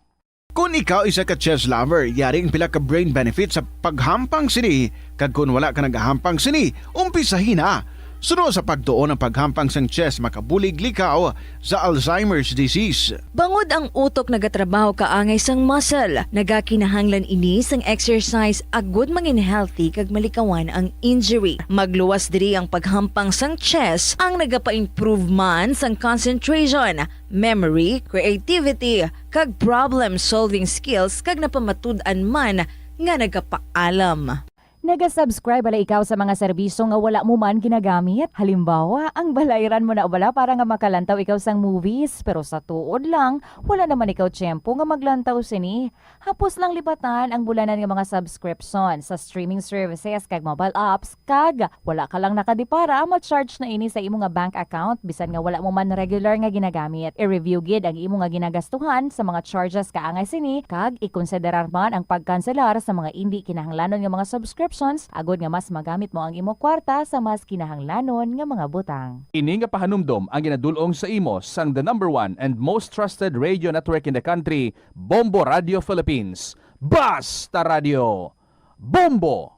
Kon ikaw isa ka chess lover, yari ang pila ka brain benefits sa paghampang sini, kag kon wala ka nagahampang sini, umpisahi na. Suno sa pagtuon ang paghampang sang chess makabulig likaw sa Alzheimer's disease. Bangod ang utok nagatrabaho kaangay sang muscle, nagakinahanglan ini sang exercise agud mangin healthy kag malikawan ang injury. Magluwas diri ang paghampang sang chess ang nagapa-improve man sang concentration, memory, creativity, kag problem-solving skills kag napamatud-an man nga nagapaalam. Naga-subscribe bala ikaw sa mga serbisyo nga wala mo man ginagamit? Halimbawa, ang balayran mo na bala para nga makalantaw ikaw sang movies, pero sa tuod lang, wala naman ikaw tiyempo nga maglantaw sini. Hapos lang lipatan ang bulanan nga mga subscription sa streaming services kag mobile apps, kag wala ka lang nakadipara, ma-charge na ini sa imo nga bank account bisan nga wala mo man regular nga ginagamit. I-review gid ang imo nga ginagastuhan sa mga charges kaangay sini, kag ikonsiderar man ang pagkanselar sa mga indi kinahanglanon nga mga subscriptions agod nga mas magamit mo ang imo kwarta sa mas kinahanglanon nga mga butang. Ini nga pahanumdom ang ginadul-ong sa imo sang the number one and most trusted radio network in the country, Bombo Radio Philippines. Basta Radio Bombo!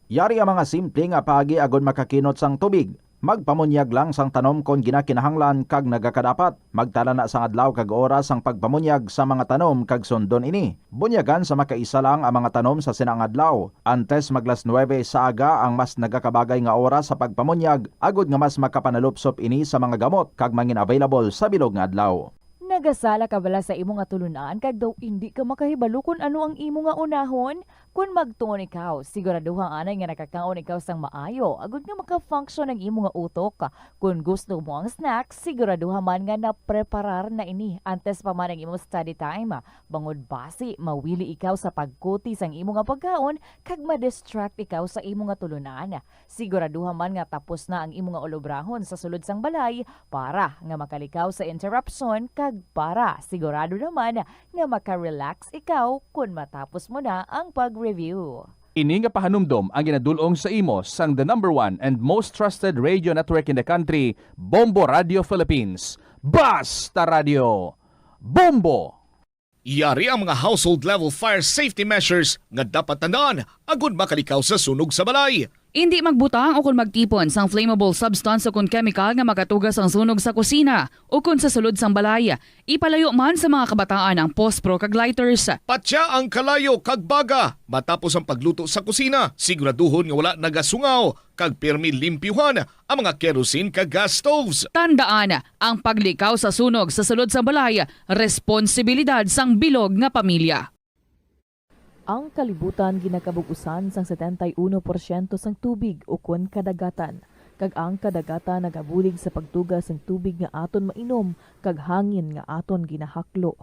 Yari ang mga simple nga paagi agod makakinot sang tubig. Magpamunyag lang sang tanom kon ginakinahanglan kag nagakadapat. Magtala na sang adlaw kag oras sang pagpamunyag sa mga tanom kag sundon ini. Bunyagan sa makaisa lang ang mga tanom sa sina nga adlaw. Antes mag las nuebe sa aga ang mas nagakabagay nga oras sa pagpamunyag, agod nga mas makapanalupsop ini sa mga gamot kag mangin available sa bilog nga adlaw. Nagasala ka bala sa imo nga tulun-an kag daw indi ka makahibalo kon ano ang imo nga unahon? Kon magtuon ikaw, siguraduha anay nga nakakaon ikaw sang maayo, agud nga maka-function ang imo nga utok. Kon gusto mo ang snacks, siguraduha man nga napreparar na ini antes pa man ang imo study time. Bangod basi, mawili ikaw sa pagkuti sang imo nga pagkaon kag ma-distract ikaw sa imo nga tulunan. Siguraduha man nga tapos na ang imo nga ulobrahon sa sulod sang balay para nga makalikaw sa interruption kag para sigurado naman nga maka-relax ikaw kon matapos mo na ang pag-review. Ini nga pahanumdom ang ginadul-ong sa imo sang the number one and most trusted radio network in the country, Bombo Radio Philippines. Basta Radio, Bombo! Yari ang mga household level fire safety measures nga dapat tandaan agud makalikaw sa sunog sa balay. Indi magbutang o kon magtipon sang flammable substance o kon chemical nga makatuga sang sunog sa kusina o kon sa sulod sang balay. Ipalayo man sa mga kabataan ang pospro kag lighters. Patya ang kalayo kag baga matapos ang pagluto sa kusina. Siguraduhon nga wala nagasungaw kag pirmi limpyuhan ang mga kerosene kag gas stoves. Tandaan, ang paglikaw sa sunog sa sulod sa balay responsibilidad sang bilog nga pamilya. Ang kalibutan ginakabug-usan sang setenta y uno porsyento sang tubig ukon kadagatan, kag ang kadagatan nagabulig sa pagtuga sang tubig nga aton mainom kag hangin nga aton ginahaklo.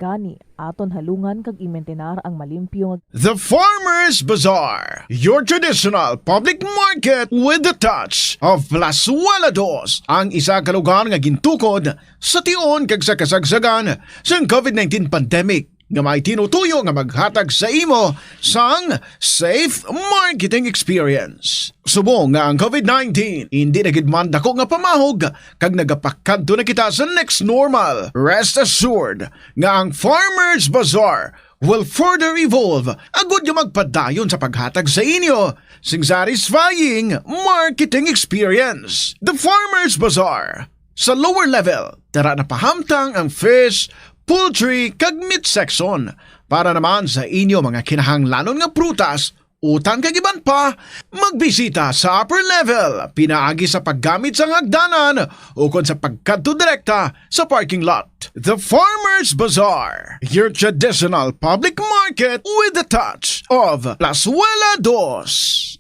Gani, aton halungan kag imintenar ang malimpyo nga The Farmers Bazaar, your traditional public market with the touch of Plazuela Dos, ang isa ka lugar nga gintukod sa tion kag sa kasagsagan sang covid nineteen pandemic, nga may tinutuyo nga maghatag sa imo sang safe marketing experience. Subong nga ang covid nineteen indi na gid man dako nga pamahog kag nagapakadto na kita sa next normal, rest assured nga ang Farmers Bazaar will further evolve agud nga magpadayon sa paghatag sa inyo sing satisfying marketing experience. The Farmers Bazaar. Sa lower level, tara na pahamtang ang fish, poultry, kag meat section. Para naman sa inyo mga kinahanglanon nga prutas, utan kag iban pa, magbisita sa upper level, pinaagi sa paggamit sang hagdanan ukon sa pagkadto direkta sa parking lot. The Farmers Bazaar, your traditional public market with the touch of Plazuela Dos.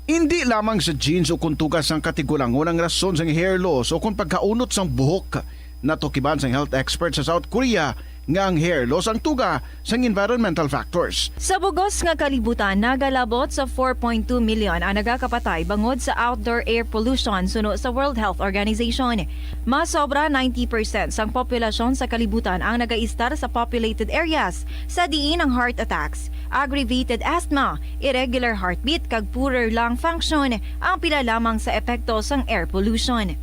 Indi lamang sa genes o kon tuga sang katigulangon ang rason sang hair loss o kon pagkaunot sang buhok. Natukiban sang health expert sa South Korea nga ang hair loss ang tuga sang environmental factors. Sa bugos nga kalibutan, nagalabot sa four point two million ang nagakapatay bangod sa outdoor air pollution, suno sa World Health Organization. Mas sobra ninety percent sang populasyon sa kalibutan ang nagaistar sa populated areas, sa diin ang heart attacks, aggravated asthma, irregular heartbeat, kag poorer lung function ang pila lamang sa epekto sang air pollution.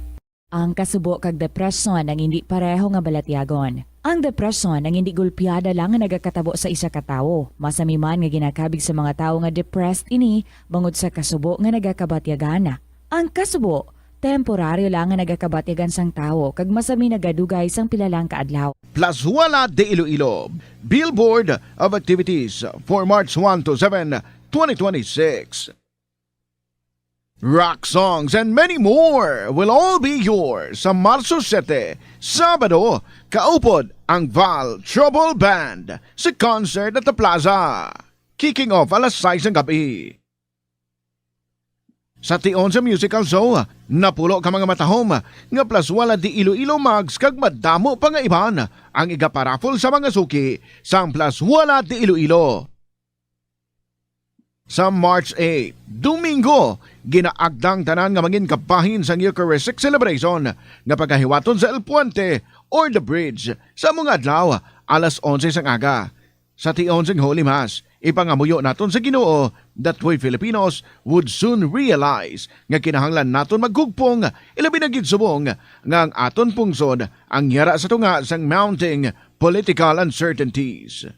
Ang kasubo kag depresyon ang indi pareho nga balatyagon. Ang depresyon ang indi gulpiada lang nga nagakatabo sa isa ka tawo. Masami man nga ginakabig sa mga tawo nga depressed ini bangod sa kasubo nga nagakabatyagan. Ang kasubo, temporaryo lang nga nagakabatyagan sang tawo kag masami nagadugay sang pila lang ka adlaw. Plazuela de Iloilo, Billboard of Activities for March one to seven, twenty twenty-six. Rock songs and many more will all be yours sa Marso siyete, Sabado, kaupod ang Val Trouble Band sa concert at the Plaza. Kicking off alas sais ng gabi. Sa tion sa musical show, napulo ka mga matahom nga Plazuela de Iloilo mugs kag madamo pa nga iban ang igaparaffle sa mga suki sang Plazuela de Iloilo. Sa March eight, Domingo, ginaagda ang tanan nga mangin kabahin sang Eucharistic celebration nga pagahiwaton sa El Puente or The Bridge sa mga adlaw alas onse sang aga. Sa tion sang Holy Mass, ipangamuyo naton sa Ginoo that we Filipinos would soon realize nga kinahanglan naton maghugpong, ilabi na gid subong nga ang aton pungsod ang yara sa tunga sang mounting political uncertainties.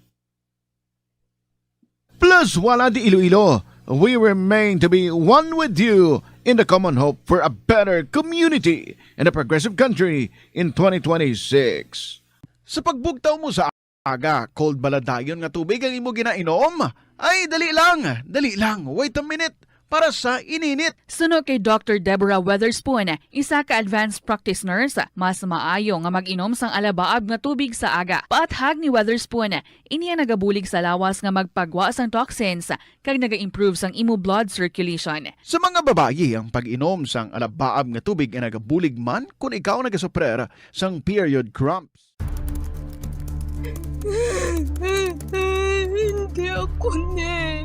Plazuela de Iloilo, we remain to be one with you in the common hope for a better community and a progressive country in twenty twenty-six. Sa pagbugtaw mo sa aga, cold bala dayon nga tubig ang imo ginainom? Ay, dali lang, dali lang. Wait a minute. para sa ininit. Suno kay Doctor Deborah Weatherspoon, isa ka advanced practice nurse, mas maayo nga mag-inom sang alabaab nga tubig sa aga. Paathag ni Weatherspoon, ini ang nagabulig sa lawas nga magpagwa sang toxins kag naga-improve sang imo blood circulation. Sa mga babayi, ang pag-inom sang alabaab nga tubig ay nagabulig man kon ikaw nagasuprer sang period cramps. Hindi ako ni.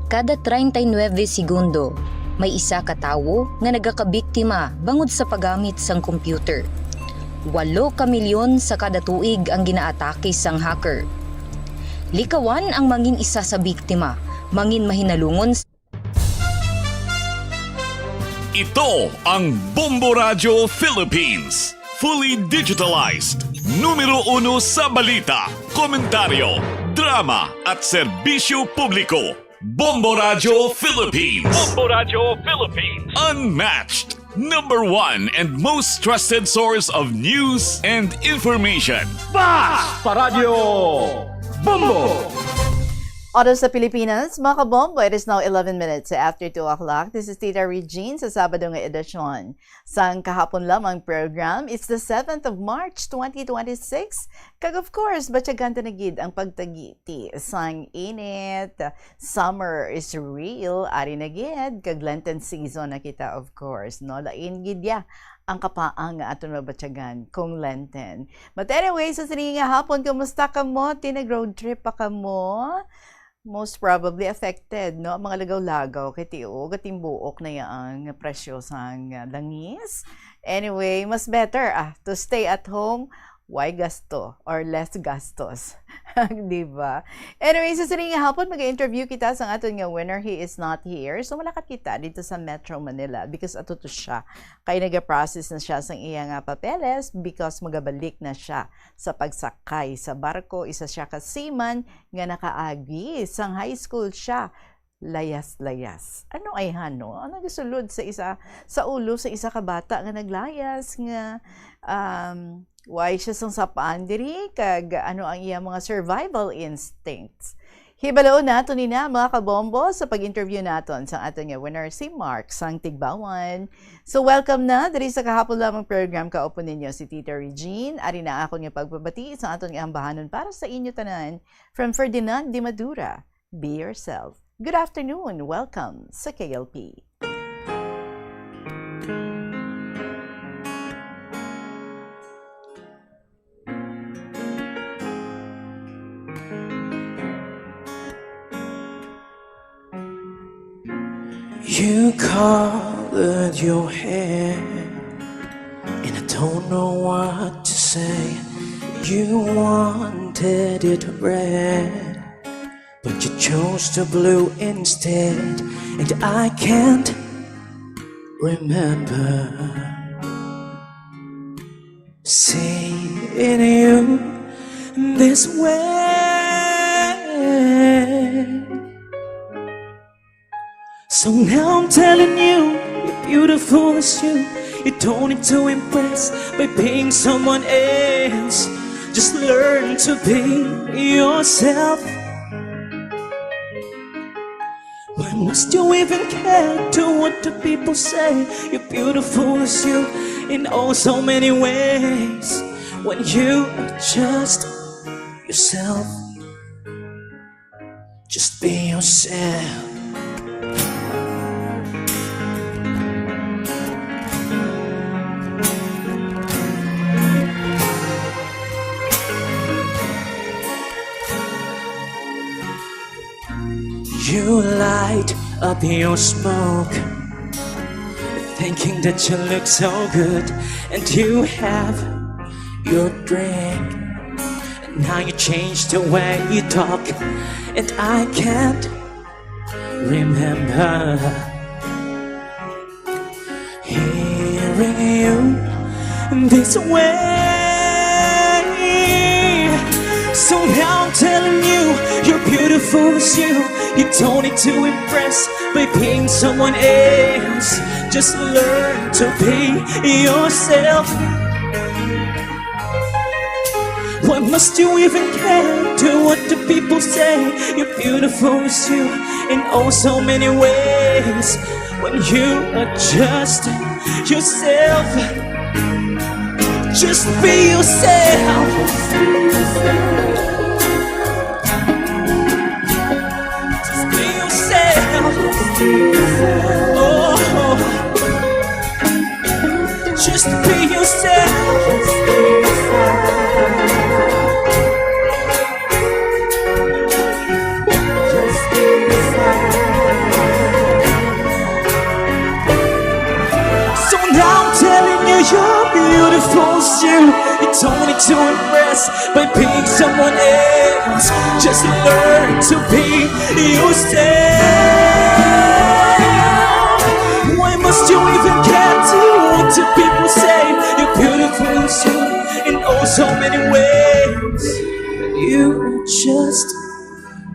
Kada treinta y nueve segundo, may isa ka tawo nga nagakabiktima bangod sa paggamit sang computer. Walo ka milyon sa kada tuig ang ginaatake sang hacker. Likawan ang mangin isa sa biktima, mangin mahinalungon. Ito ang Bombo Radyo Philippines. Fully digitalized. Numero uno sa balita, komentaryo, drama, at serbisyo publiko. Bombo Radyo Philippines. Bombo Radyo Philippines. Unmatched. Number one and most trusted source of news and information. Bas pa Radyo Bombo! Oras sa Pilipinas, mga kabombo, it is now eleven minutes after two o'clock. This is Tita Regine sa Sabado nga edisyon sang Kahapon Lamang program. It's the seventh of March, twenty twenty-six. Kag of course, batyagan ta na gid ang pagtagiti sang init. Summer is real, ari na gid, kag Lenten season na kita, of course, no? Lain gid ya ang kapaang nga aton mabatyagan kung Lenten. But anyway, sa sini nga hapon, kumusta kamo? Ti nag-road trip pa kamo? Most probably affected, no? Ang mga lagaw-lagaw kay tiyo, gatimbuok na yang presyo sang, ah, langis. Anyway, mas better, ah, to stay at home. Why gasto or less gastos? Di ba? Anyway, sa sini nga hapon, mag-interview kita sa aton nga winner. He is not here. So, malakat kita dito sa Metro Manila because ato to siya. Kay nag-process na siya sang iya nga papeles because magabalik na siya sa pagsakay sa barko. Isa siya ka seaman nga nakaagi sang high school siya. Layas-layas. Ano ay hano? Ano gisulod sa isa, sa ulo sa isa ka bata nga naglayas nga, um, why siya sang sapaan diri kag ano ang iya mga survival instincts? Hibaloon nato ni na, mga kabombo, sa pag-interview naton sa aton nga winner, si Mark sang Tigbawan. So, welcome na diri sa kahapon lamang program. Kaupo ninyo si Tita Regine. Ari na akon nga pagpabati sa aton nga ambahanon para sa inyo tanan. From Ferdinand de Madura, be yourself. Good afternoon. Welcome sa K L P. You colored your hair, and I don't know what to say. You wanted it red, but you chose the blue instead, and I can't remember seeing you this way. So now I'm telling you, you're beautiful as you. You don't need to impress by being someone else. Just learn to be yourself. Why must you even care to what the people say? You're beautiful as you in oh so many ways. When you are just yourself, just be yourself. You light up your smoke, thinking that you look so good, and you have your drink. Now you change the way you talk, and I can't remember hearing you this way. So now I'm telling you, you're beautiful as you. You don't need to impress by being someone else. Just learn to be yourself. Why Must you even care to what the people say? You're beautiful as you in oh so many ways. When you are just yourself, just be yourself. Just be yourself. Oh, just be yourself. So now I'm telling you, you're beautiful as you. You don't need to impress by being someone else. Just learn to be yourself. Why must you even care to what the people say? You're beautiful as you in oh so many ways. You are just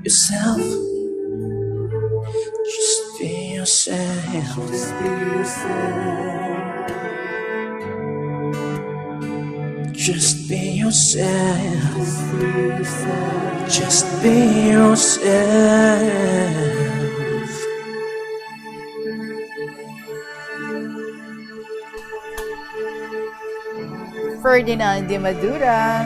yourself. Just be yourself. Just be yourself. Just be yourself. Just be yourself. Ferdinand de Madura.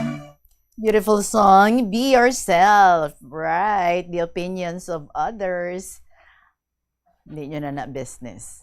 Beautiful song, Be Yourself. Right, the opinions of others, hindi nyo na na business.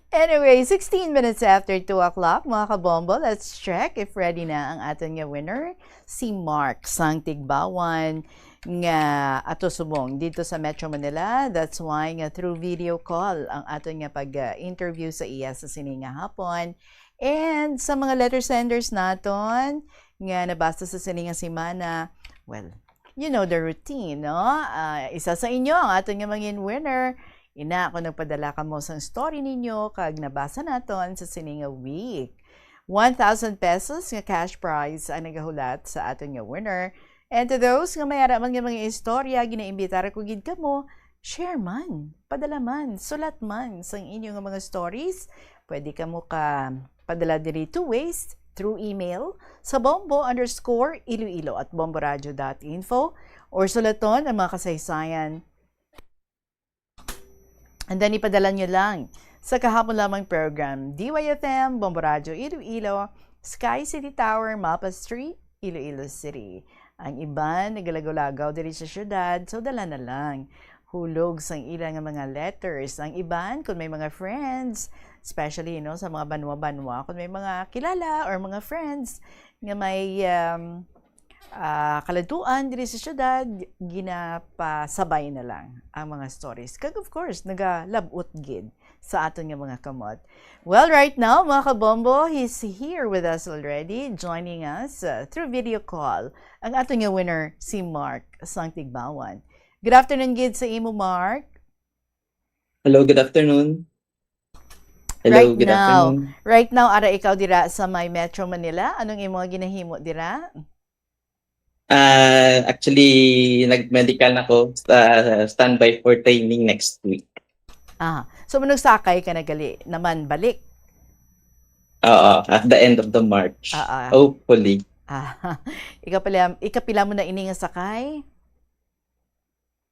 Anyway, sixteen minutes after two o'clock, mga kabombo, let's check if ready na ang aton nga winner, si Mark sang Tigbawan nga ato subong dito sa Metro Manila. That's why nga through video call ang aton nga pag-interview sa iya sa sini nga hapon. And sa mga letter senders naton nga nabasa sa sini nga semana, well, you know the routine, no? Ah, isa sa inyo ang aton nga mangin winner. Ina, kung nagpadala kamo sang story ninyo kag nabasa naton sa sini nga week, one thousand pesos nga cash prize ang nagahulat sa aton nga winner. And to those nga may ara man nga mga istorya, ginaimbitar ko gid kamo, share man, padala man, sulat man sang inyo nga mga stories. Pwede kamo ka padala diri two ways, through email sa bombo underscore iloilo at bomboradio dot info, or sulaton ang mga kasaysayan. And then ipadala nyo lang sa kahapon lamang program, D Y F M, Bombo Radio Iloilo, Sky City Tower, Mapa Street, Iloilo City. Ang iban nagalagaw-lagaw diri sa syudad, so dala na lang. Hulog sang ila nga mga letters. Ang iban, kung may mga friends, especially, you know, sa mga banwa-banwa, kung may mga kilala or mga friends nga may, um, ah, kaladtuan diri sa syudad, ginapasabay na lang ang mga stories. Kag of course, nagalab-ot gid sa aton nga mga kamot. Well, right now, mga kabombo, he's here with us already, joining us, uh, through video call, ang aton nga winner, si Mark sang Tigbawan. Good afternoon gid sa imo, Mark. Hello, good afternoon. Hello, Right good now, afternoon. Right now, ara ikaw dira sa may Metro Manila. Anong imo nga ginahimo dira? Ah, actually, nag-medical na ko. Ah, standby for training next week. Ah, so manugsakay ka na gali naman balik? Oo, at the end of the March. Ah, ah. Hopefully. Ah, ikapila, ikapila mo na ini nga sakay?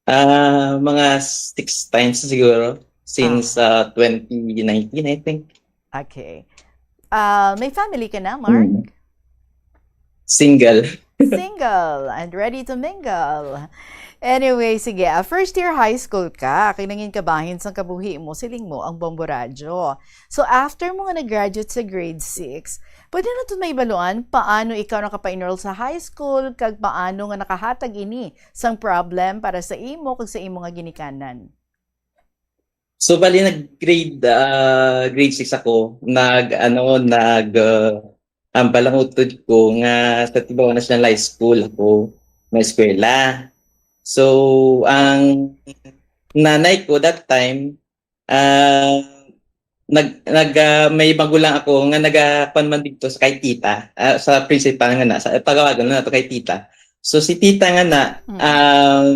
Ah, mga six times siguro since, Ah. ah, twenty nineteen, I think. Okay. Ah, may family ka na, Mark? Mm. Single. Single and ready to mingle. Anyway, sige, ah, first year high school ka, kay nangin kabahin sang kabuhi mo, siling mo, ang Bombo Radyo. So, after mo nga nag-graduate sa grade six, pwede naton mahibaluan paano ikaw nakapa-enroll sa high school, kag paano nga nakahatag ini sang problem para sa imo kag sa imo nga ginikanan? So, bali, nag-grade, ah, grade six ako. Nag, ano, nag, ah, hambal ang utod ko nga sa Tibuhanan National High School ako na eskwela. So, ang nanay ko that time, ah, nag-, nag-, ah, may magulang ako nga nagakuan man dito sa kay tita, ah, sa principal nga na, sa, tawagon na nato kay tita. So, si tita nga na, Mm. um,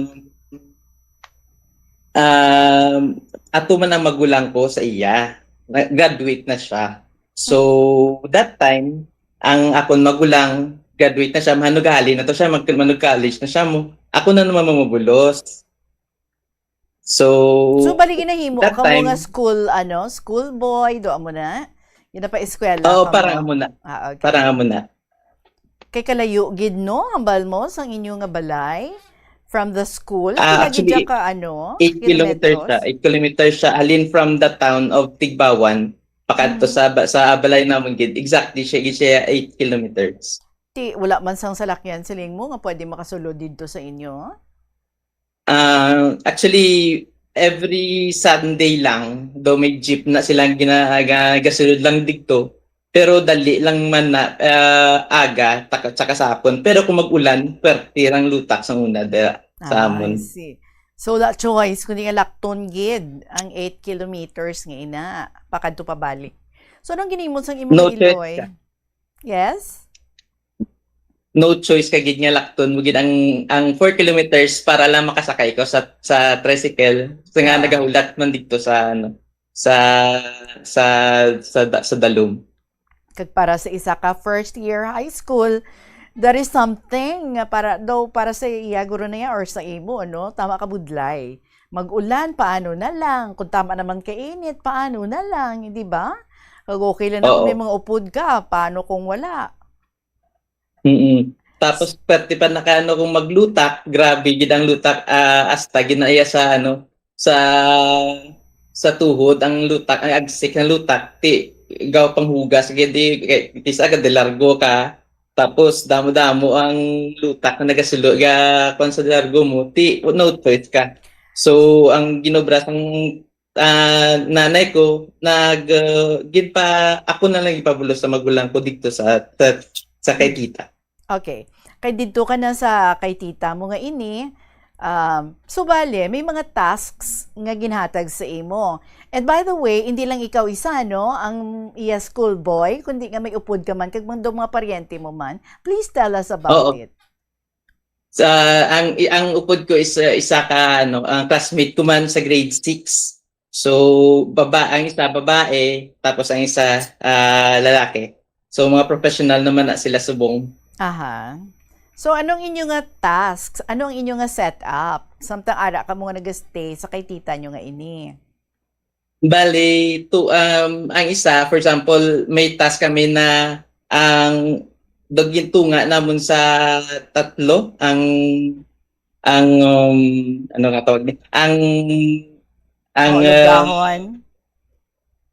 um, ato man ang magulang ko sa iya. Na-, graduate na siya. So, that time, ang akon magulang, graduate na siya, mahanug-hali na to siya, mag-, manug-college na siya mo. Ako na naman mamubulos. So, So, bali ginahimo that ka mo nga time, school, ano, school boy, do mo na? Ginapa-eskwela oh, ka parang mo? amo na. Ah, Parang okay. amo na. Kay kalayo gid, no, hambal mo sang inyo nga balay from the school? Ah, Pila gid siya actually, ka, ano, eight kilometers siya. kilometros? Eight kilometers siya. Halin from the town of Tigbawan, pakadto Mhm. sa, ba- sa balay namon gid. Exactly siya gid siya eight kilometers. Ti, wala man sang salakyan, siling mo, nga pwede makasulod didto sa inyo? Ah, actually, every Sunday lang, daw may jeep na silang gina-, ga-, gasulod lang didto. Pero dali lang man na, ah, aga, taka-, tsaka sa hapon. Pero kung mag-ulan, pwerte rang lutak sa una, da, sa Ah, I amon. see. So, la choice, kundi nga lakton gid ang eight kilometers nga ina, pakadto pabalik. So, anong ginimon sang imo nga No choice iloy? ka. Yes? No choice ka gid nga lakton mo gid ang, ang four kilometers para lang makasakay ko sa, sa tricycle. Sa nga Ah. nagahulat man dito sa, ano, sa, sa, sa, da- sa dalom. Kag para sa isa ka first year high school, there is something nga para, daw para sa iya, guro na yan, or sa imo, ano? Tama ka, budlay. Mag-ulan, paano na lang? Kung tama naman kainit, paano na lang? Di ba? Kag okay lang na kung may Oo. mga upod ka, paano kung wala? Mm. Tapos, pwerte pa nakaano kung maglutak, grabe gid ang lutak, ah, hasta ginaiya sa, ano, sa, sa tuhod, ang lutak, ang agsik ng lutak, ti, gaw panghugas, gid, di, kay, kisa ka, de largo ka, tapos damo-damo ang lutak na nagasulo, ga, kwan sa largo mo, ti, no choice ka. So, ang ginobra sang, ah, nanay ko, nag, ah, gid pa, ako na lang ipabulos sa magulang ko dito sa, sa, sa kay tita. Okay. Kay didto ka na sa kay tita mo nga ini, um, subali, may mga tasks nga ginhatag sa imo. And by the way, hindi lang ikaw isa, no, ang iya school boy, kundi nga may upod ka man, kag mga, mga paryente mo man. Please tell us about Oo. it. Sa, ang, i- ang upod ko is, uh, isa ka, ano, ang classmate ko man sa grade six. So, baba, ang isa babae, tapos ang isa, ah, lalaki. So, mga professional naman na sila subong. Aha. So, anong inyo nga tasks? Anong inyo nga setup? Samtang ara ka mo nga nag-stay sa kay tita nyo nga ini. Bali, to, um, ang isa, for example, may task kami na ang daging tunga namon sa tatlo, ang, ang, um, ano nga tawag ni? Ang, ang, O, uh, lugahon.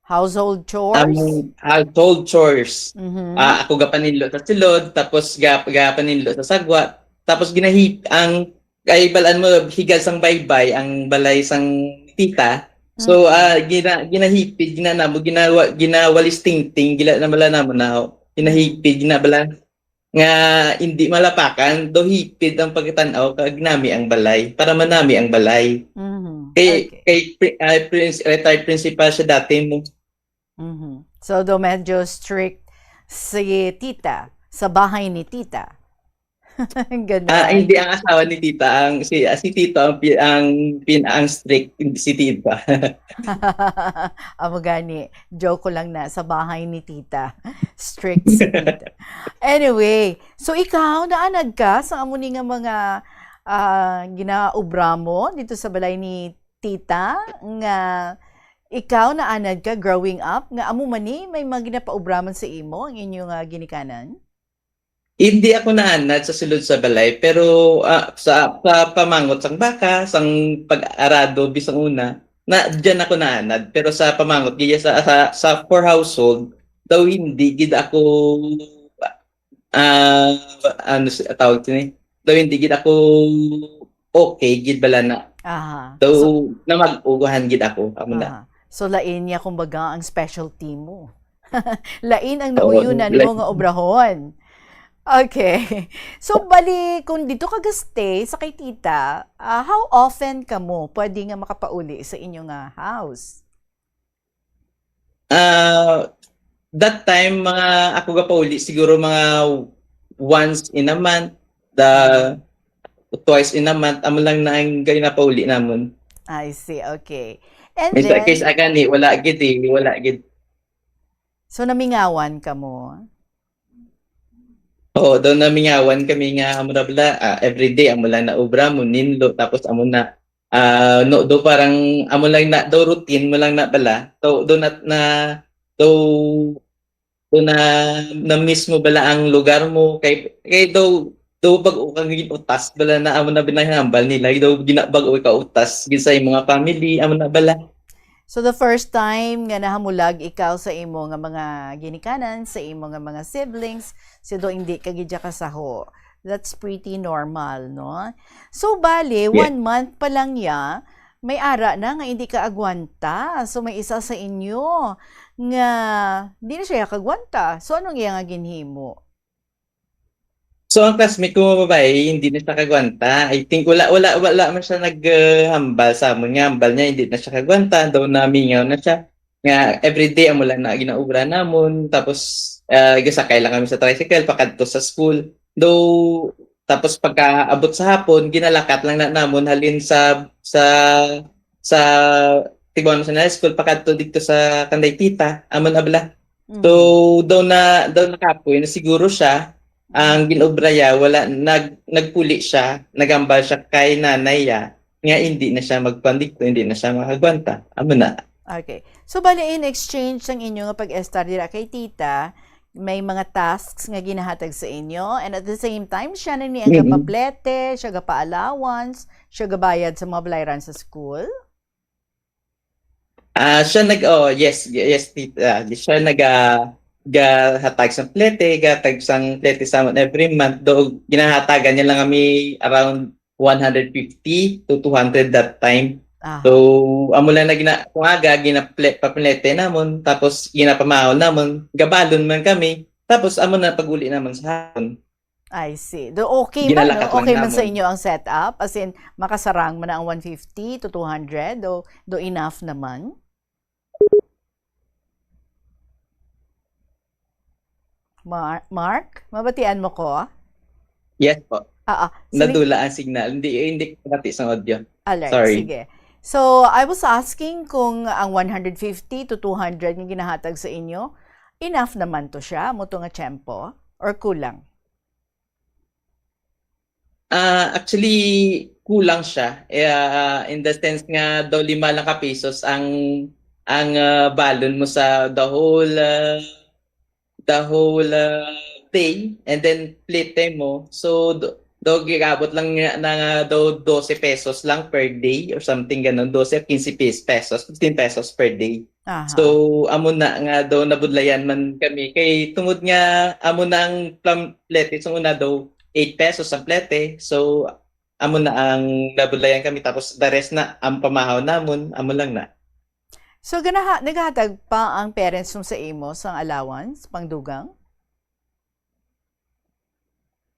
Household ang chores. household chores. Mhm. Ah, ako gapaninlo sa sulod, tapos ga, gapaninlo sa sagwa, tapos ginahip ang kay balaan mo higad sang baybay ang balay sang tita. So, Mhm. ah, gina, ginahipid, ginanamo, ginawa, ginawalis tingting, gila na bala namo na, Mhm. ginahipid, ginabala nga hindi malapakan, do hipid ang pagkatanaw kag nami ang balay, para manami ang balay. Mhm. Kay, Okay. kay pri- ah, prince, retired principal siya dati mo. Mhm. So, do medyo strict si tita sa bahay ni tita. Ah, Ganon. hindi ang asawa ni tita, ang si, ah, si tito ang pi-, ang pin-, ang strict, hindi si tita. Amo gani, joke ko lang na, sa bahay ni tita. Strict si tita. Anyway, so ikaw, naanad ka sa amo ni nga mga, ah, ginaobra mo dito sa balay ni tita, nga ikaw naanad ka growing up, nga amo man ni may mga ginapaobra man sa imo ang inyo nga ginikanan? Hindi ako naanad sa sulod sa balay, pero, ah, sa, sa pamangot sang baka, sang pag-arado, bisang una, na, diyan ako naanad. Pero sa pamangot, giya sa, sa, sa four household, daw hindi gid ako, ah, ano si, tawag sini? Daw hindi gid ako okay gid bala na. Aha. Daw So, namag-ugahan gid ako, amo na. aha. So, lain niya, kumbaga, ang specialty mo. Lain ang Oo, nauyunan mo like, nga obrahon. Okay. So, bali, kung dito ka ga-stay sa kay tita, ah, how often ka mo pwede nga makapauli sa inyo nga house? Ah, that time, mga ako gapauli, siguro mga once in a month, the Mhm. twice in a month, amo lang na ang ginapauli namon. I see, okay. And May sa case then, agani, wala gid eh, wala gid. so namingawan ka mo? Oo, daw namingawan kami nga amo na bala, ah, everyday amo lang na obra mo ninlo, tapos amo na, ah, no, do parang amo lang na, do routine mo lang na bala. Do, do na, na, do na, na miss mo bala ang lugar mo kay, kay do, do pag ukang utas bala na amo na binahambal nila, do ginabag o ka utas gid sa imong family, amo na bala. So the first time nga nahamulag ikaw sa imo nga mga ginikanan, sa imo nga mga siblings, si do hindi ka gid kasaho. That's pretty normal, no? So bali, Yeah. one month pa lang niya, may ara na nga hindi ka agwanta. So may isa sa inyo nga di na siya kagwanta. So anong iya nga ginhimo? So ang classmate ko nga babae, hindi na siya kagwanta. I think wala wala wala man siya naghambal sa amon nga hambal niya, hindi na siya kagwanta, daw namingaw na siya. Nga everyday amo lang na ginaubra namon, tapos ah, gasakay lang kami sa tricycle pakadto sa school. Daw tapos pagkaabot sa hapon, ginalakat lang na namon halin sa sa sa Tibuan National High School pakadto dito sa kanday tita, amon abla. So, Mm. daw na daw nakapoy na siguro siya ang ginobraya, wala nag nagpuli siya, nagambal siya kay nanay ya, nga hindi na siya magpandikto, hindi na siya makagwanta. Amo na. Okay. So bali in exchange sang inyo nga pag-estar dira kay tita, may mga tasks nga ginahatag sa inyo, and at the same time siya na ni ang Mm. gapaplete, siya gapa-allowance, siya gabayad sa mga balayran sa school. Ah, siya nag oh yes, yes tita. Di siya nag ah, gahatag sang plete, gahatag sang plete sa amon every month. Do ginahatagan niya lang kami around one hundred fifty to two hundred that time. Aha. So, amo lang na gina kung aga ginaple paplete namon, tapos ginapamahon namon, gabalon man kami. Tapos amo na pag-uli namon sa hapon. I see. Do okay man, no? Ginalakat lang Okay man sa namon. inyo ang setup? As in, makasarang man na ang one fifty to two hundred? Do, do enough naman? Mar- Mark, mabatian mo ko? Yes po. Ah, ah. Siling, Nadula ang signal. Hindi hindi ko mati sa audio. alright, Sorry. Sige. So, I was asking kung ang one hundred fifty to two hundred nga ginahatag sa inyo, enough naman to siya, mo to nga tiyempo, or kulang? Ah, actually, kulang siya. Eh, ah, in the sense nga daw lima lang ka pesos ang ang ah, balon mo sa the whole ah, the whole ah, day, and then plete mo. So do, do gigabot lang nga na nga daw dose pesos lang per day or something ganun, dose o quince pes- pesos, fifteen pesos per day. Aha. So amo na nga daw nabudlayan man kami kay tungod nga amo na ang plam- plete sa una daw eight pesos ang plete. So amo na ang nabudlayan kami, tapos the rest na ang pamahaw namon, amo lang na. So ganaha naghatag pa ang parents mo sa imo sang allowance, pangdugang?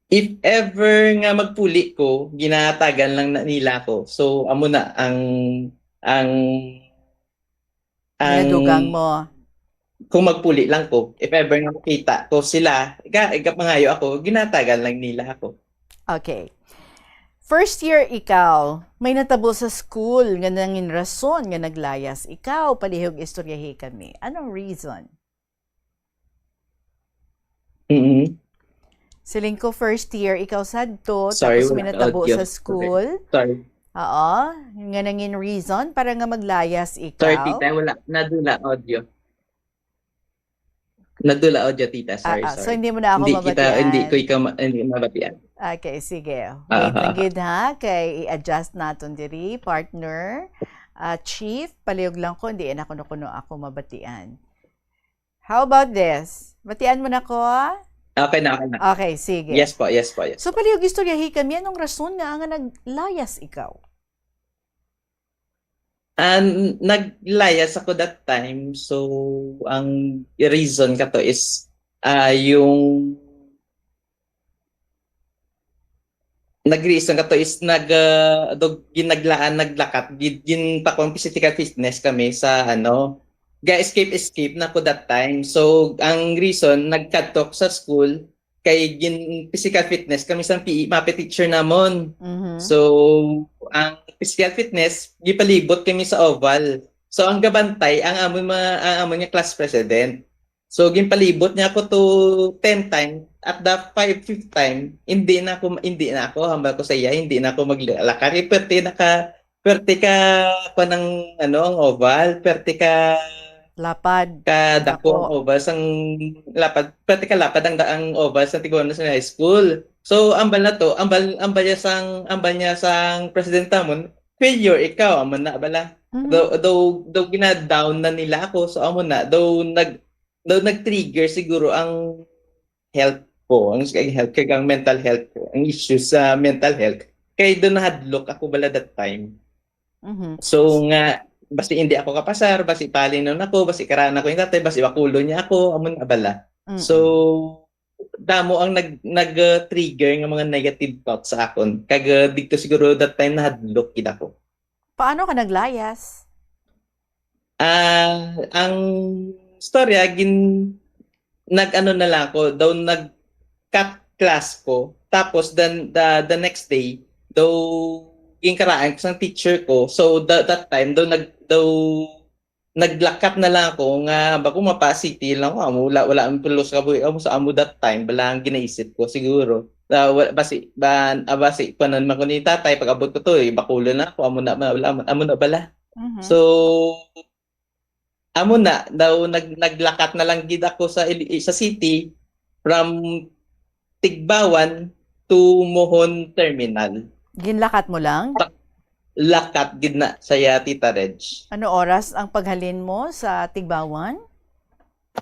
If ever nga magpuli ko, ginatagan lang na nila ko. So amo na ang ang ang Ginadugang mo. Kung magpuli lang ko, if ever nga makita ko sila, ga, ga mangayo ako, ginatagan lang nila ako. Okay. First year ikaw, may natabo sa school nga nangin rason nga naglayas ikaw, palihog istoryahi kami. Anong reason? Mm-hmm. Siling ko first year ikaw sadto, Sorry, tapos may wala natabo audio. Sa school. Sorry. Oo, nga nangin reason para nga maglayas ikaw. Sorry, tita, wala. Nadula audio. Nadula audio, tita. Sorry, Ah, ah, sorry. So hindi mo na ako Hindi kita, mabatian. Hindi ko ikaw ma- hindi mabatian. Okay, sige. Wait lang Aha. Gid ha, kay i-adjust naton diri, partner. Ah, chief, palihog lang ko, hindi na kuno-kuno ako mabatian. How about this? Batian mo na ko? Okay na, okay na. Okay, sige. Yes po, yes po, yes. So, palihog istoryahi kami, anong rason nga nga naglayas ikaw? And naglayas ako that time. So, ang reason ka to is ah yung nag-reason ka to is nag uh, dog ginaglaan naglakat gid gin pa kung physical fitness kami sa ano ga escape escape na ko that time. So ang reason nagkadto ko sa school kay gin physical fitness kami sa P E mape teacher namon. Mhm. So ang physical fitness gipalibot kami sa oval. So ang gabantay ang amon mga ang amon nga class president. So ginpalibot niya ako to ten time at the five, fifth time, hindi na ako, hindi na ako, hambal ko sa iya, hindi na ako maglakad. Eh, perte na ka, perte ka, pa ng, ano, ang oval, perte ka, Lapad. ka dako ang oval sang lapad, perte ka lapad ang, ang oval sa Tibuhanan National High School. So, ambal na to, ambal, ambal niya sang, ambal niya sang presidente mo, failure ikaw, amo na bala. Mhm. Daw, daw, daw gina-down na nila ako, so amo na, daw nag, daw nag-trigger siguro ang health ko, ang, ang health kag ang mental health ko, ang issues sa mental health. Kay doon nahadlok ako bala that time. Mhm. So nga, basi hindi ako kapasar, basi palingon ako, basi karaan ako yung tatay, basi bakulon niya ako, amo na bala. Mm-mm. So, damo ang nag, nag-trigger nga mga negative thoughts sa akon. Kag uh, dito siguro that time nahadlok gid ako. Paano ka naglayas? Ah, ang storya gin nag-ano na lang ako, daw nag-cut class ko. Tapos then the, the next day, daw ginkaraan ko sang teacher ko. So the, that time daw nag daw naglakat na lang ako nga bako mapa city lang ako. Amo, wala wala ang pulos ka buhi amo sa amo that time, bala ang ginaisip ko siguro. Ah, wala, basi ba ah, basi kuanon man ko ni tatay pag abot ko to, eh, bakulo na ako, amo na wala amo na bala. Mhm. So amo na daw nag, naglakat na lang gid ako sa ili- sa city from Tigbawan to Mohon Terminal. Ginlakat mo lang? Lakat gid na saya, Tita Reg. Ano oras ang paghalin mo sa Tigbawan?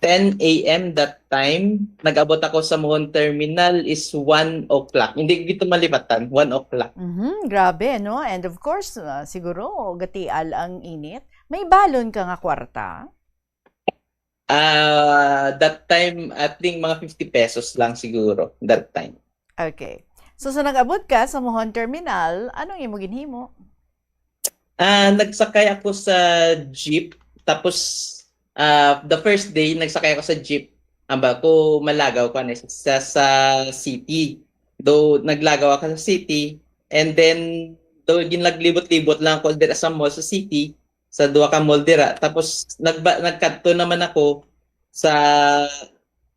ten a m that time. Nag-abot ako sa Mohon Terminal is one o'clock. Hindi gito malipatan, one o'clock. Mhm, grabe, no? And of course, ah, siguro gatial ang init. May balon ka nga kwarta? Ah, that time, I think mga fifty pesos lang siguro that time. Okay. So, sa nag-abot ka sa Mohon Terminal, anong imo ginhimo? Ah, nagsakay ako sa jeep. Tapos, ah, the first day, nagsakay ako sa jeep. Amba ko, malagaw ko ano, sa, sa city. Though, naglagaw ako sa city. And then, though, ginaglibot-libot lang ako dira sa mall sa city, sa duha ka mall dira. Tapos, nagba, nagkadto naman ako sa,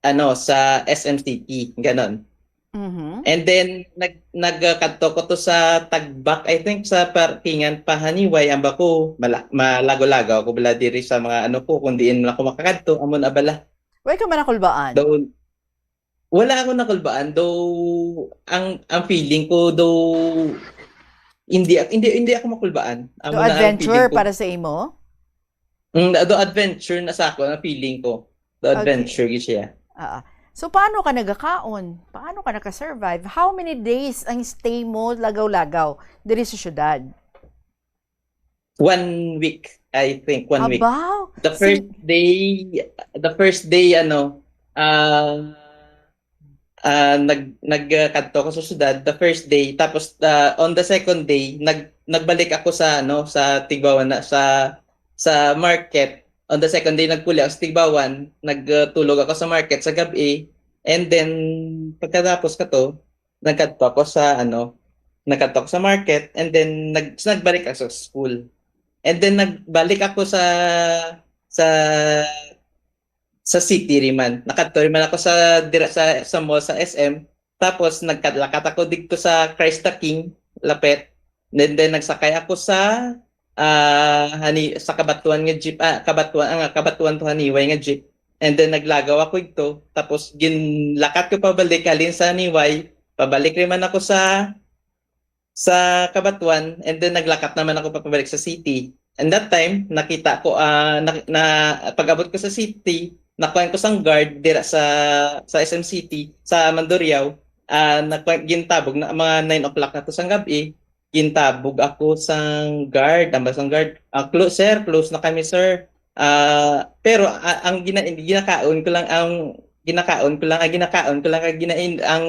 ano, sa S M City, ganon. Mhm. And then, nag, nagkadto ko to sa Tagbak, I think sa parkingan pa Haniway, amba ko, mala, malago-lago ako bala diri sa mga ano ko, kung diin man ako makakadto, amo na bala. Way ka man nakulbaan? Daw, wala ako nakulbaan, daw, ang, ang feeling ko, daw, hindi, hindi, hindi ako makulbaan. Amo So, na ang adventure feeling ko. Para sa imo? Mm, daw adventure na sa ako, ang feeling ko. Daw Okay. Adventure gyud siya. Ah. So, paano ka nagakaon? Paano ka naka-survive? How many days ang stay mo lagaw-lagaw diri sa syudad? One week, I think, one week. Abaw! The first day, the first day, ano, ah, ah, nag, nagkadto ko sa syudad, the first day, tapos, ah, on the second day, nag, nagbalik ako sa, ano, sa Tigbawan na, sa, sa market. On the second day, nagpuli ako sa Tigbawan, nagtulog ako sa market sa gabi, and then, pagkatapos kato, nagkadto ako sa, ano, nagkadto ako sa market, and then, nag, nagbalik ako sa school. And then, nagbalik ako sa, sa, sa city rin man. Nakadto rin man ako sa, dira sa, sa mall sa S M. Tapos, nagkalakat ako dito sa Christ the King, Lapet. And then, nagsakay ako sa, ah, hani, sa Kabatuan nga jeep, ah, Kabatuan, ah, Kabatuan to Haniway nga jeep. And then, naglagaw ako ito. Tapos, ginlakat ko pabalik, halin sa Haniway. Pabalik rin man ako sa, sa Kabatuan. And then, naglakat naman ako papabalik sa city. And that time, nakita ko, ah, na, na, pag-abot ko sa city, nakuha ko sang guard dira sa, sa S M City, sa Mandurriao. Ah, nakuha, gintabog na mga nine o'clock na to sang gabi. Gintabog ako sang guard, ambal sang guard, ah, "Clo-, sir, close na kami, sir." Ah, pero, ah, ang gina-, ginakaon ko lang, ang ginakaon ko lang, ang ginakaon ko lang, ang ginain-, ang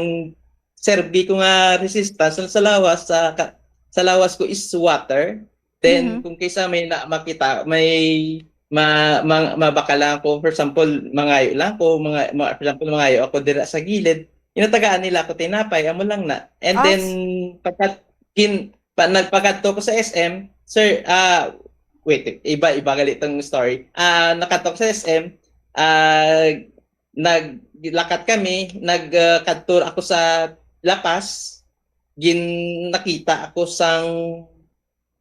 serbi ko nga resistance sa lawas, sa ka-, sa lawas ko is water. Then, Mhm. kung kaysa may na, makita, may ma, ma, mabaka lang ako, for example, mangayo lang ako, mga, mga, for example, mangayo ako dira sa gilid, ginatagaan nila ako tinapay, amo lang na. And Ah, then, s- pagkat, gin, pa, nagpakadto ko sa S M, sir, ah, wait, iba, iba gali tong story. Ah, nakadto ko sa S M, ah, naglakat kami, nag, ah, kadto ako sa La Paz, gin-, nakita ako sang,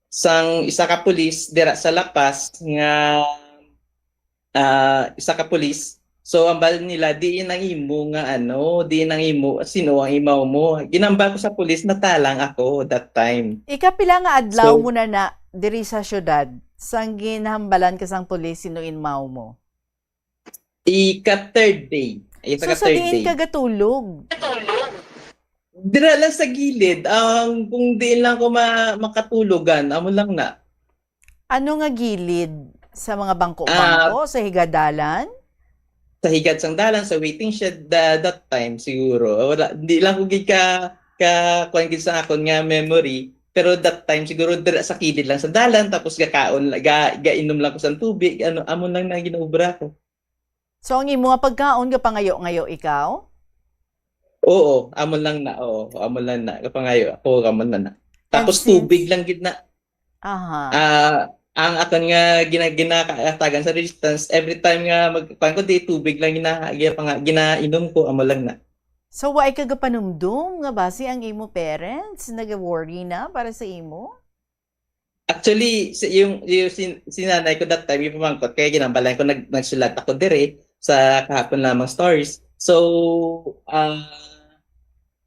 sang isa ka pulis dira sa La Paz nga, ah, isa ka pulis. So, ambal nila, "Diin ang imo nga ano, diin ang imo, sino ang imaw mo?" Ginambal ko sa pulis, natalang ako that time. Ikapila nga adlaw So mo na na diri sa syudad, sang ginhambalan ka sang pulis, sino imaw mo? Ika third day. Ay, So, ika sa third diin day. ka gatulog? Dira lang sa gilid. Ang, kung diin lang ko ma-, makatulogan, amo lang na. Ano nga gilid? Sa mga bangko-bangko? Ah. Sa higadalan? Sa higad sang dalan, sa waiting shed, da-, that time siguro. Wala, di lang ko gid ka, ka, kuwan gid sa akon nga memory. Pero that time siguro dira sa kilid lang sa dalan, tapos gakaon, ga-, gainom lang ko sa tubig, ano, amo lang na ginaobra ko. So, ang imo nga pagkaon, gapangayo-ngayo ikaw? Oo, amo lang na, oo, amo lang na, gapangayo ako, amo lang na. And Tapos since tubig lang gid na. Aha. Ah, ang akon nga gina-, ginakatagan sa resistance, every time nga mag-, kuwan ko, di tubig lang gina-, gina-, ginainom ko, amo lang na. So, wa ka gapanumdom nga basi ang imo parents nag-worry na para sa imo? Actually, si, yung, yung sin-, si nanay ko that time, yung pamangkot, kaya ginambalan ko, nag-, nagsulat ako dire sa kahapon lamang stories. So, ah,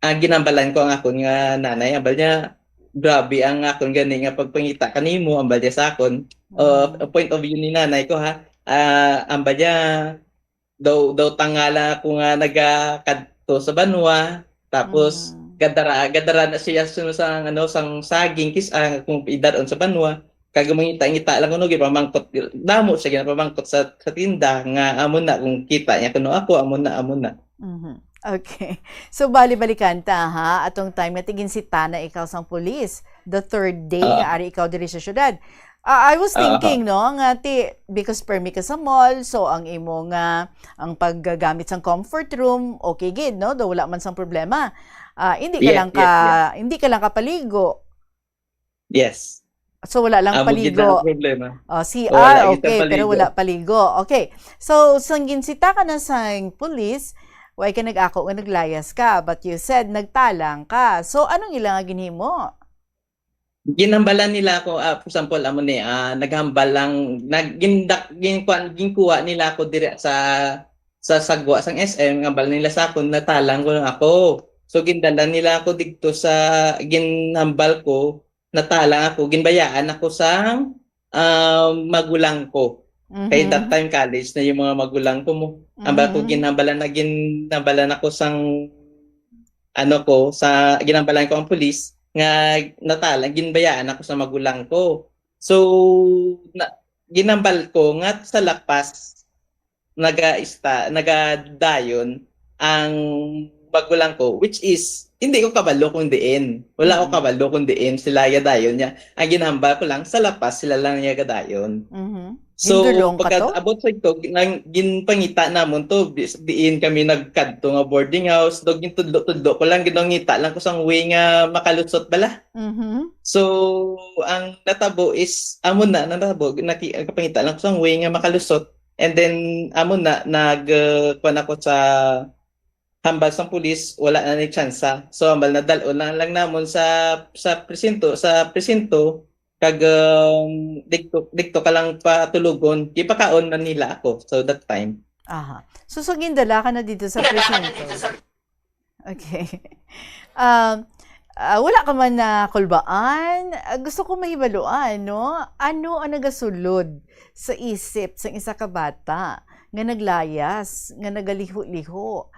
ang ginambalan ko ang akon nga nanay, ambal niya, "Grabe ang akon gani nga pagpangita kanimo," ambal niya sa akon. Uh, Mm. point of view ni nanay ko, ha. Ah, ambal niya, daw, daw tanga lang ako nga nagakadto sa banwa, tapos Mm. gadara, gadara na siya sa, sa, ano, sang saging, kis-, ah, kung idar-on sa banwa, kag mangita-ngita lang kuno, gipamangkot, damo siya ginapamangkot sa, sa tinda, nga amo na kung kita niya kuno ako, amo na, amo na. Mhm. Okay. So, bali-balikan ta, ha? Atong time nga tiginsita na ikaw sang pulis, the third day Ah. nga ari ikaw diri sa syudad. Ah, I was Ah. thinking, no, nga ti, because permi ka sa mall, so ang imo nga, ang paggamit sang comfort room, okay gid, no? Daw wala man sang problema. Ah, hindi ka Yes, lang yes, ka, yes. hindi ka lang kapaligo. Yes. So, wala lang Amo gid paligo. na ang problema. Oh, Wala C R, gid ang okay, pero paligo. wala paligo. Okay. So, sang ginsita ka na sang pulis, way ka nag-ako nga naglayas ka, but you said nagtalang ka. So, anong ila nga ginhimo? Ginhambalan nila ako, ah, for example, amo ni, ah, naghambal lang, nag-, gindak-, ginkuan-, ginkuha nila ako diri sa, sa sagwa sang S M, hambal nila sa akon, natalang ko lang ako. So, gindala nila ako didto sa, ginhambal ko, natalang ako, ginbayaan ako sang, ah, magulang ko. Kay Mhm. that time, college na yung mga magulang ko mo. Ang bako Mhm. ginhambalan na, ginhambalan ako sang, ano ko, sa, ginhambalan ko ang pulis nga natalang, ginbayaan ako sa magulang ko. So, na, ginhambal ko nga sa La Paz, nagaista-, nagadayon ang magulang ko, which is, hindi ko kabalo kung diin. Wala ko Mm. kabalo kung diin sila yadayon niya. Ang ginhambal ko lang, sa La Paz, sila lang niya gadayon. Mhm. So, Hindulong ka to? pagkaabot sa ito, nang ginpangita namon to, bis-, diin kami nagkadto nga boarding house, dog yung tudlo-tudlo ko lang, ginangita lang ko sang way nga makalusot bala. Mhm. So, ang natabo is, amo na, natabo, naki-, nagpangita lang ko sang way nga makalusot. And then, amo na, nag, uh, kuwan ako sa hambal sang pulis, wala na ni tsansa. So, hambal na dal-on na lang namon sa, sa presinto, sa presinto, kag, um, dikto, dikto ka lang patulugon, gipakaon man nila ako. So, that time. Aha. So, so gindala ka na dito sa presinto? Okay. Um, ah, wala ka man na kulbaan? Ah, gusto ko mahibaluan, no? Ano ang nagasulod sa isip sang isa ka bata nga naglayas, nga nagaliho-liho,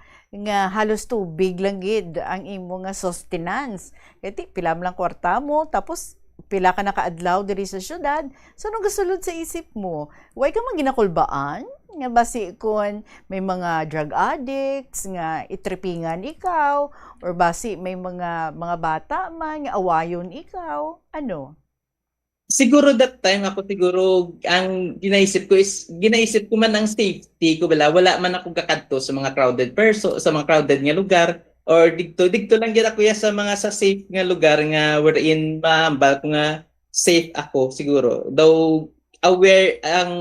nga halos tubig lang gid ang imo nga sustenance? Kay ti, pila man lang kwarta mo, tapos pila ka na ka adlaw diri sa syudad. So, anong gasulod sa isip mo? Way ka man ginakulbaan? Nga basi kun may mga drug addicts nga itripingan ikaw, or basi may mga, mga bata man nga awayon ikaw? Ano? Siguro that time ako siguro ang ginaisip ko is, ginaisip ko man ang safety ko bala. Wala man ako gakadto sa mga crowded perso-, sa mga crowded nga lugar, or digto, digto lang gid ako ya sa mga sa safe nga lugar nga wherein mahambal ko nga safe ako siguro. Though aware ang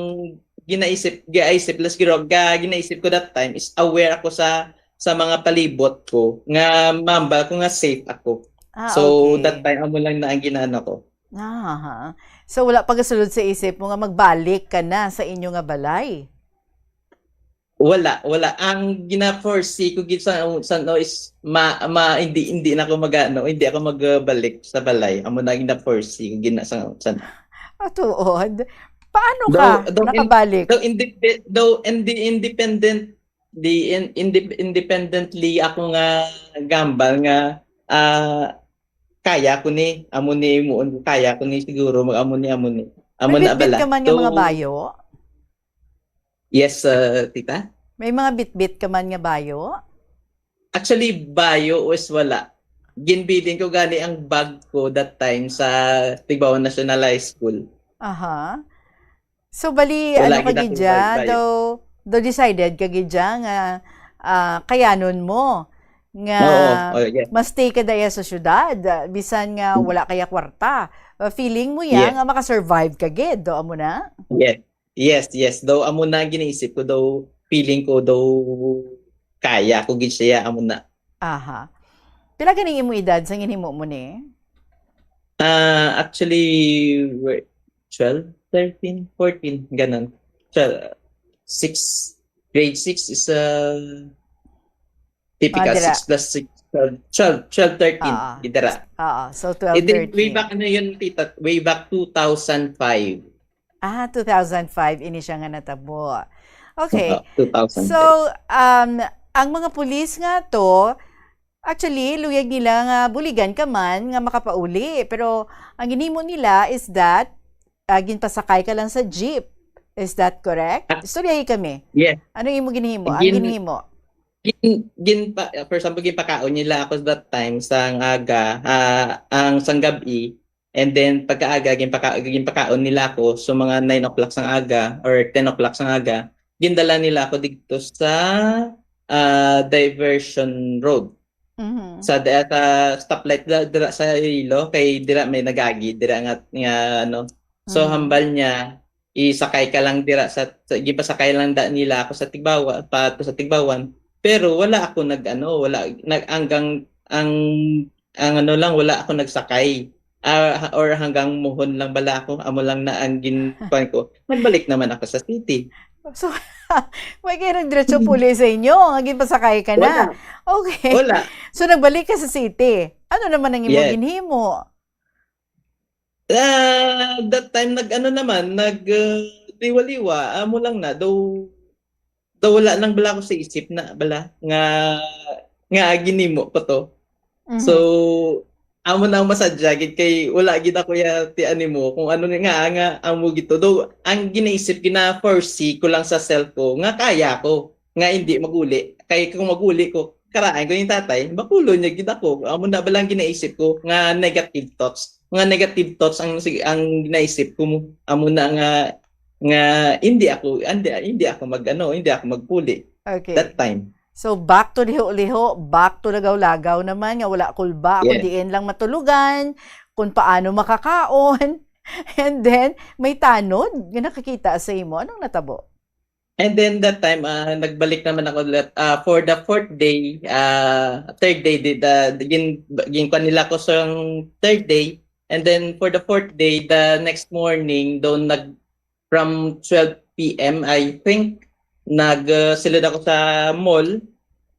ginaisip, ginaisip, las giro, ga, ginaisip ko that time is aware ako sa sa mga palibot ko nga mambal ko nga safe ako. Ah, So, okay. that time, amo lang na ang ginaano ko. Aha. So, wala pa gasulod sa isip mo nga magbalik ka na sa inyo nga balay? Wala, wala. Ang gina-foresee ko gid sa, sa no is ma, ma, hindi, hindi na ako mag-ano, hindi ako magbalik sa balay. Amo na ang gina-foresee ko gina sa, sa Ah, tuod? Paano Though, ka though, in, nakabalik? though, indep- though indi- independent, di in, indep- independently ako nga gambal nga ah kaya ko ni, amo ni mo, kaya ko ni siguro, mag amo ni, amo ni. Amo May na bitbit bala. ka man nga mga Though, bayo? yes, uh, tita. May mga bitbit ka man nga bayo? Actually, bayo is wala. Ginbilin ko gani ang bag ko that time sa Tigbao National High School. Aha. So, bali, Wala ano ka gid gid ako dya? bag-, bayo. Daw, daw decided ka gid dya nga ah, kayanon mo nga Oo, oh, yeah. ma-stay ka daya sa syudad, ah, bisan nga wala kaya kwarta. Ah, feeling mo ya Yeah. nga makasurvive ka gid, do amo na? Yes. Yes, yes. Daw amo na ang ginaisip ko, daw feeling ko daw kaya ko gid siya, amo na. Aha. Pila ganing imo edad sa ginhimo mo ni? Ah, actually, we- twelve, thirteen, fourteen, ganun. twelve, six, grade six is uh, Mga typical, dira. six plus six, twelve, twelve, twelve, thirteen, Ah, gidara. ah, so twelve, It is way thirteen. back, ano yun, tita? Way back two thousand five. Ah, two thousand five ini siya nga natabo. Okay. Uh, two thousand five. So, um, ang mga pulis nga to, actually, luyag nila nga buligan ka man nga makapauli. Pero ang ginhimo nila is that ah, ginpasakay ka lang sa jeep. Is that correct? Ah, Istoryahi kami. yes. Ano imo ginhimo? Ang Gin, ginhimo? gin, gin pa, for example, ginpakaon nila ako that time sang aga, ah, ang sang gabi. And then pagkaaga, ginpaka, ginpakaon nila ako, so mga nine o'clock sang aga or ten o'clock sang aga, gindala nila ako dito sa ah, diversion road. Mhm. Sa da- sa stoplight da, dira sa Iloilo, kay dira may nagagi dira nga, nga ano. So Mhm. hambal niya, isakay ka lang dira sa, sa gipasakay lang da nila ako sa Tigbawa, pa to sa Tigbawan. Pero wala ako nag-ano, wala nag hanggang ang ang ano lang, wala ako nagsakay. Ah, ha- or hanggang Mohon lang bala ako, amo lang na ang ginkuan ko. Nagbalik naman ako sa city. So, may kay nagdiretso puli sa inyo, nga ginpasakay ka na. Wala. Okay. Wala. So, nagbalik ka sa city. Ano naman ang imo Yes. ginhimo? Ah, that time nag-ano naman, nag uh, liwa-liwa, amo lang na daw daw wala lang bala ako sa isip na bala nga nga ginimo ko to. So Mhm. amo na ang masadya gid kay wala gid ako ya ti animo kung ano ni nga nga amo gid to. Though ang ginaisip gina-foresee ko lang sa self ko nga kaya ko nga hindi maguli. Kay kung maguli ko, karaan ko yung tatay, bakulon niya gid ako. Amo na ba lang ginaisip ko nga negative thoughts? Mga negative thoughts ang sige ang ginaisip ko mo. Amo na nga nga hindi ako hindi, hindi ako mag ano, hindi ako magpuli Okay. That time. So, back to liho-liho, back to lagaw-lagaw naman nga wala kulba, kung Yes. diin lang matulugan, kung paano makakaon, and then may tanod nga nakakita sa imo. Anong natabo? And then that time, ah, nagbalik naman ako let, ah, for the fourth day, ah, third day, di, the, the, gin, ginkuan nila ko sa third day. And then for the fourth day, the next morning, doon nag, from twelve p m, I think, nag, uh, silod ako sa mall,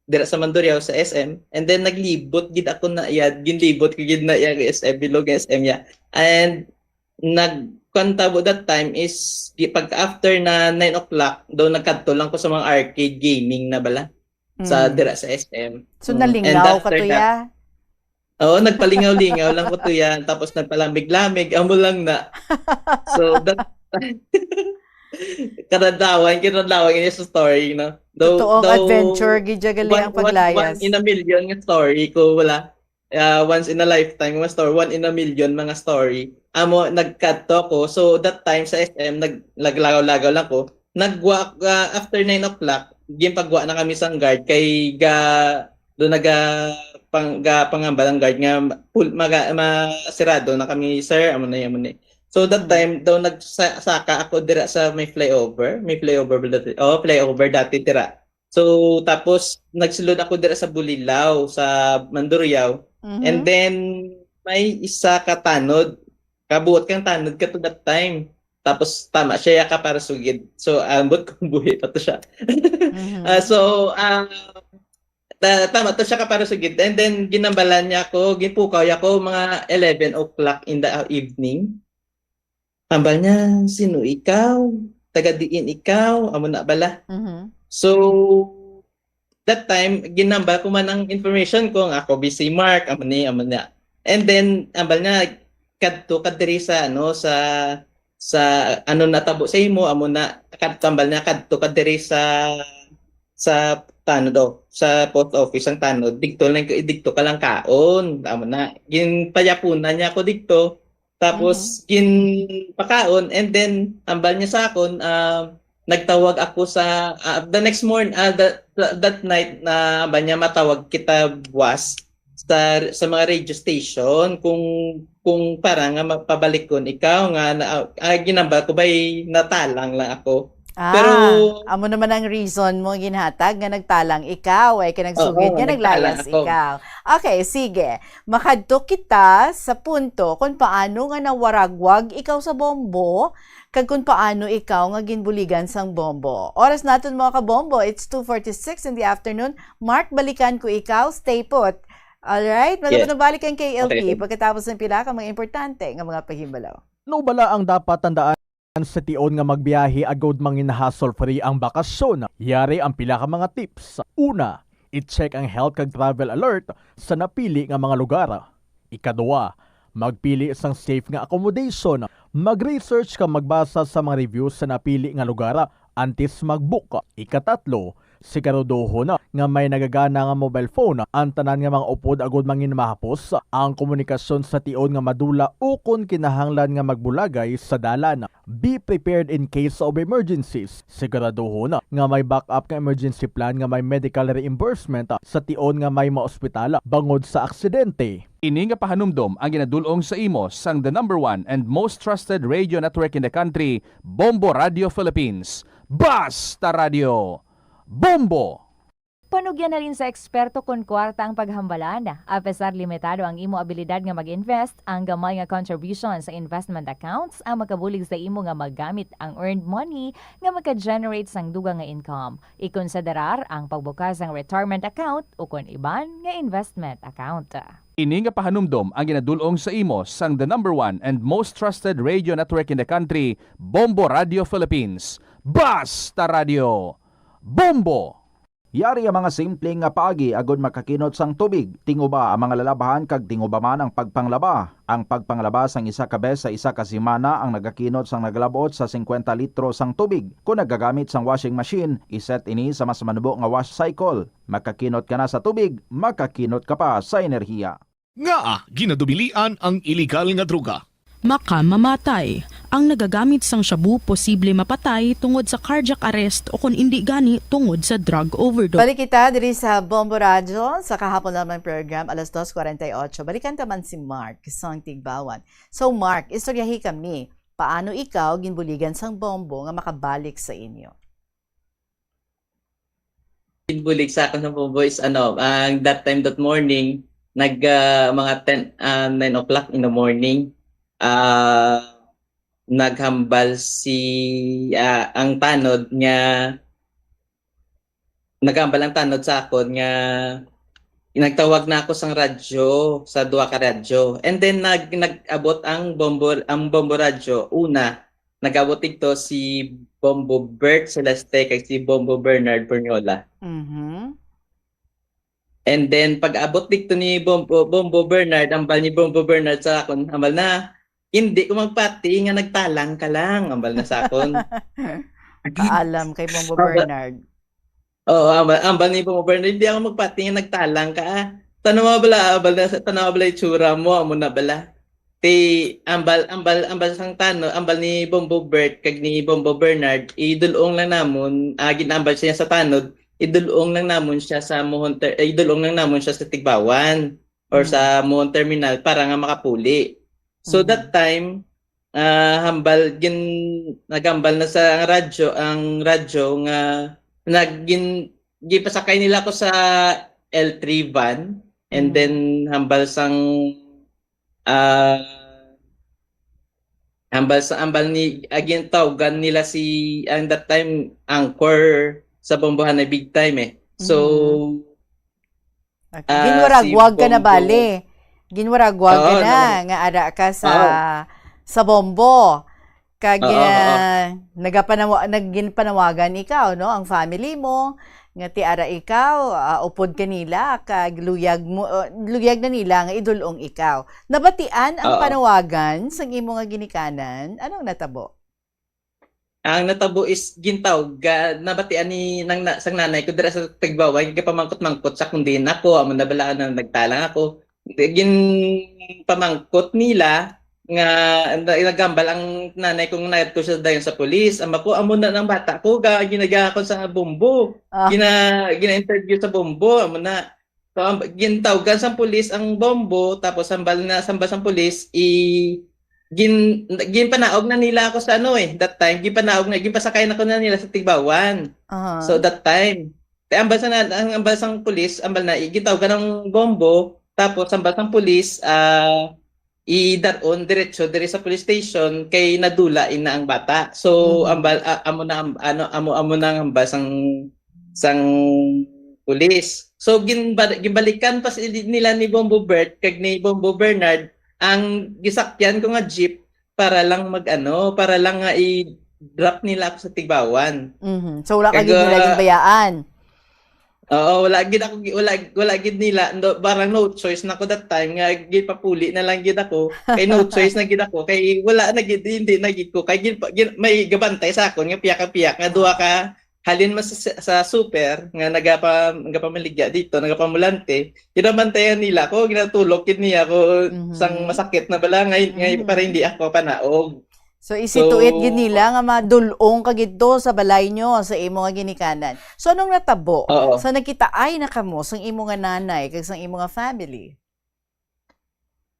dira sa Mandurriao, sa S M. And then naglibot gid ako na iya, ginlibot ko gid na iya S M, bilog S M ya. And nagkuan tabo that time is di, pag after na nine o'clock, daw nagkadto lang ko sa mga arcade gaming na bala sa Mm. dira sa S M. So, Mm. And nalingaw ka after to that, ya? Oo, nagpalingaw-lingaw lang ko to yan. Tapos nagpalamig-lamig, amo lang na. So, that, karadawan, kinadawan niya sa story, no? Though, Totoo, though, adventure, gid ya gali one, ang one, one paglayas. In a million nga story ko, wala. Ah, once in a lifetime nga story, one in a million mga story. Amo, nagkadto ko. So, that time sa S M, nag, naglagaw-lagaw lang ko. Nagwa, ah, after nine o'clock, ginpagwa na kami sang guard kay ga, do naga pang, ga pangambal ang guard nga pul, maga, masirado na kami, sir, amo na, amo ni. So that time daw nagsaka ako dira sa may flyover, may flyover ba dati? Oh, flyover dati dira. So tapos nagsulod ako dira sa Bulilao, sa Mandurriao. Mhm. And then may isa ka tanod, kabuot kang tanod ka to that time. Tapos tama siya ya ka para sugid. So ambot kung buhi pa to siya. Mhm. Ah, so ah ta- tama to siya ka para sugid. And then ginambalan niya ako, gipukaw niya ako mga eleven o'clock in the evening. Ambal niya, "Sino ikaw? Taga diin ikaw?" Amo na bala. Mhm. So that time ginambal ko man ang information ko nga ako bi si Mark, amo ni, amo na. And then ambal niya, "Kadto ka diri sa ano, sa sa ano natabo sa imo, amo na." Kadto, ambal niya, "Kadto ka diri sa sa tanod, oh, sa post office ang tanod, digto lang, digto ka lang kaon." Amo na, ginpayapunan niya ako digto. Tapos ginpakaon, and then ambal niya sa akon, ah, nagtawag ako sa ah, the next morning, ah, the, the- that night na ba niya, "Matawag kita buwas sa sa mga radio station kung kung para nga mapabalikon ikaw nga na, ah, ginambal ko ba'y natalang lang ako." Ah, Pero amo naman ang reason mo ginhatag nga nagtalang ikaw, ay kay nagsugid Oo, nga nagtalang naglayas ako. ikaw. Okay, sige. Makadto kita sa punto kung paano nga nawaragwag ikaw sa bombo, kag kung paano ikaw nga ginbuligan sang bombo. Oras naton, mga kabombo, it's two forty-six in the afternoon. Mark, balikan ko ikaw. Stay put. Alright? Yes. Magabalik ang K L P Okay. pagkatapos ng pila ka mga importante nga mga pahimbalaw. Ano bala ang dapat tandaan sa tion nga magbiyahe agud mangin hassle-free ang bakasyon? Yari ang pila ka mga tips. Una, i-check ang health kag travel alert sa napili nga mga lugar. Ikaduha, magpili sang safe nga accommodation. Mag-research kag magbasa sa mga reviews sa napili nga lugar antes mag-book. Ikatatlo, siguraduhon nga may nagagana nga mobile phone ang tanan nga mga upod agud mangin mahapos ang komunikasyon sa tion nga madula ukon kinahanglan nga magbulagay sa dalan. Be prepared in case of emergencies. Siguraduhon nga may backup nga emergency plan nga may medical reimbursement sa tion nga may maospital bangod sa aksidente. Ini nga pahanumdom ang ginadul-ong sa imo sang the number one and most trusted radio network in the country, Bombo Radio Philippines. Basta Radio! Bombo! Panugyan halin sa eksperto kon kwarta ang paghambalan. Apesar limitado ang imo abilidad nga mag-invest, ang gamay nga contribution sa investment accounts ang makabulig sa imo nga magamit ang earned money nga maka-generate sang dugang nga income. Ikonsiderar ang pagbukas sang retirement account ukon iban nga investment account. Ini nga pahanumdom ang ginadul-ong sa imo sang the number one and most trusted radio network in the country, Bombo Radio Philippines. Basta Radio! Bombo! Yari ang mga simple nga paagi agud makakinot sang tubig. Tinguba ang mga lalabhan kag tinguba man ang pagpanglaba. Ang pagpanglaba sang isa ka bes sa isa ka semana ang nagakinot sang nagalab-ot sa singkwenta litro sang tubig. Kon nagagamit sang washing machine, iset ini sa mas manubo nga wash cycle. Makakinot ka na sa tubig, makakinot ka pa sa enerhiya. Ngaa ginadubilian ang iligal nga droga? Makamamatay. Ang nagagamit sang shabu posible mapatay tungod sa cardiac arrest o kon indi gani tungod sa drug overdose. Balik kita diri sa Bombo Radyo sa kahapon lamang program, alas dos cuarenta y ocho. Balikan ta man si Mark, sang Tigbawan. So Mark, istoryahi kami, paano ikaw ginbuligan sang bombo nga makabalik sa inyo? Ginbulig sa akon sa bombo is ano, ang that time that morning, nag ah, mga ten, ah, nine o'clock in the morning, ah, naghambal si ah, ang tanod nga naghambal ang tanod sa akon nga nagtawag na ako sang radyo, sa duha ka radyo. And then nag nag-abot ang bombo ang bombo radyo una, nag-abot didto si Bombo Bert Celeste kag si Bombo Bernard Purnola. Mhm. And then pag-abot didto ni Bombo, Bombo Bernard, ambal ni Bombo Bernard sa akon, ambal na, "Hindi ko magpati nga nagtalang ka lang," ambal na sa akon. Paalam kay Bombo Ambal- Bernard. Oo, ambal, ambal ni Bombo Bernard, "Hindi ako magpati nga nagtalang ka, ah. Tanawa bala, ambal na sa tanawa bala itsura mo, amo na bala." Ti ambal, ambal, ambal sang tanod, ambal ni Bombo Bert kag ni Bombo Bernard, idul-ong lang namon, ah, ginambal siya sa tanod, idul-ong lang namon siya sa Mohon Ter-, eh, idul-ong lang namon siya sa Tigbawan or Mm. sa Mohon Terminal para nga makapuli. So Mhm. that time, ah, hambal, gin-, naghambal na sa ang radyo, ang radyo nga nag-, gin-, gipasakay nila ako sa L three van, and Mm. then hambal sang, ah, hambal sa, hambal ni, ah, gintawgan nila si, ang that time, anchor sa Bombohan na big time eh. So, Mm. Okay. Ah, Ginwaragwag si ka na Bombo. bali. Ginwaragwag ka Oo, na naman. nga ara ka sa, Oo. sa Bombo. Kag, Oo, oo. ah, nagapanawa-, nagginpanawagan ikaw, no? Ang family mo, nga ti ara ikaw, ah, upod kanila, kag luyag mo, ah, luyag na nila nga idul-ong ikaw. Nabatian ang Oo. panawagan sang imo nga ginikanan? Anong natabo? Ang natabo is gintawag, ah, nabatian ni nang na, sang nanay ko dira sa Tagbawan, gapamangkot-mangkot sa kung diin ako, amo na bala na nagtalang ako. Ginpamangkot nila nga na, nagambal ang nanay kong nayad ko siya dayon sa pulis. Ama ko, amo na nang bata ko, ga, ginaga ako sa Bombo. Ah. Gina, gina-interview sa Bombo, amo na. So, ang gintawgan sang pulis ang Bombo, tapos hambal na, hambal sang pulis, i-, gin-, ginpanaog na nila ako sa ano eh, that time, ginpanaog na, ginpasakay na ko na nila sa Tigbawan. Aha. So, that time, te, hambal sa na, ang hambal sang pulis, hambal na, i-, gintawgan ang Bombo, tapos hambal sang pulis, ah, idar-on diretso diri sa police station kay nadula ina ang bata. So, Mhm. ang bal-, a-, amo na ang, ano, amo, amo na ang hambal sang, sang pulis. So, ginba-, ginbalikan pa si, nila ni Bombo Bert kag ni Bombo Bernard ang gisakyan ko nga jeep para lang mag, ano, para lang nga i-drop nila ako sa Tigbawan. Mhm. So, wala ka Kag, gid nila ah, ginbayaan? Oo, wala gid ako, wala, wala gid nila, no, parang no choice na ko that time, nga gipapuli na lang gid ako. Kay no choice na gid ako, kay wala na gid, hindi na gid ko. Kay gin-, gin-, may gabantay sa akon nga piyak-piyak nga duha ka halin man sa, sa super nga nagapa-, nagapamaligya dito, nagapamulante. Ginabantayan nila ako, ginatulok gid niya ako Mhm. sang masakit na bala, ngay-, ngay-, Mhm. para hindi ako panaog. So, isituit So, gid nila nga madul-ong ka gid to sa balay nyo, sa imo nga ginikanan. So, anong natabo? Oo. Sa nagkitaay na kamo sang imo nga nanay kag sang imo nga family?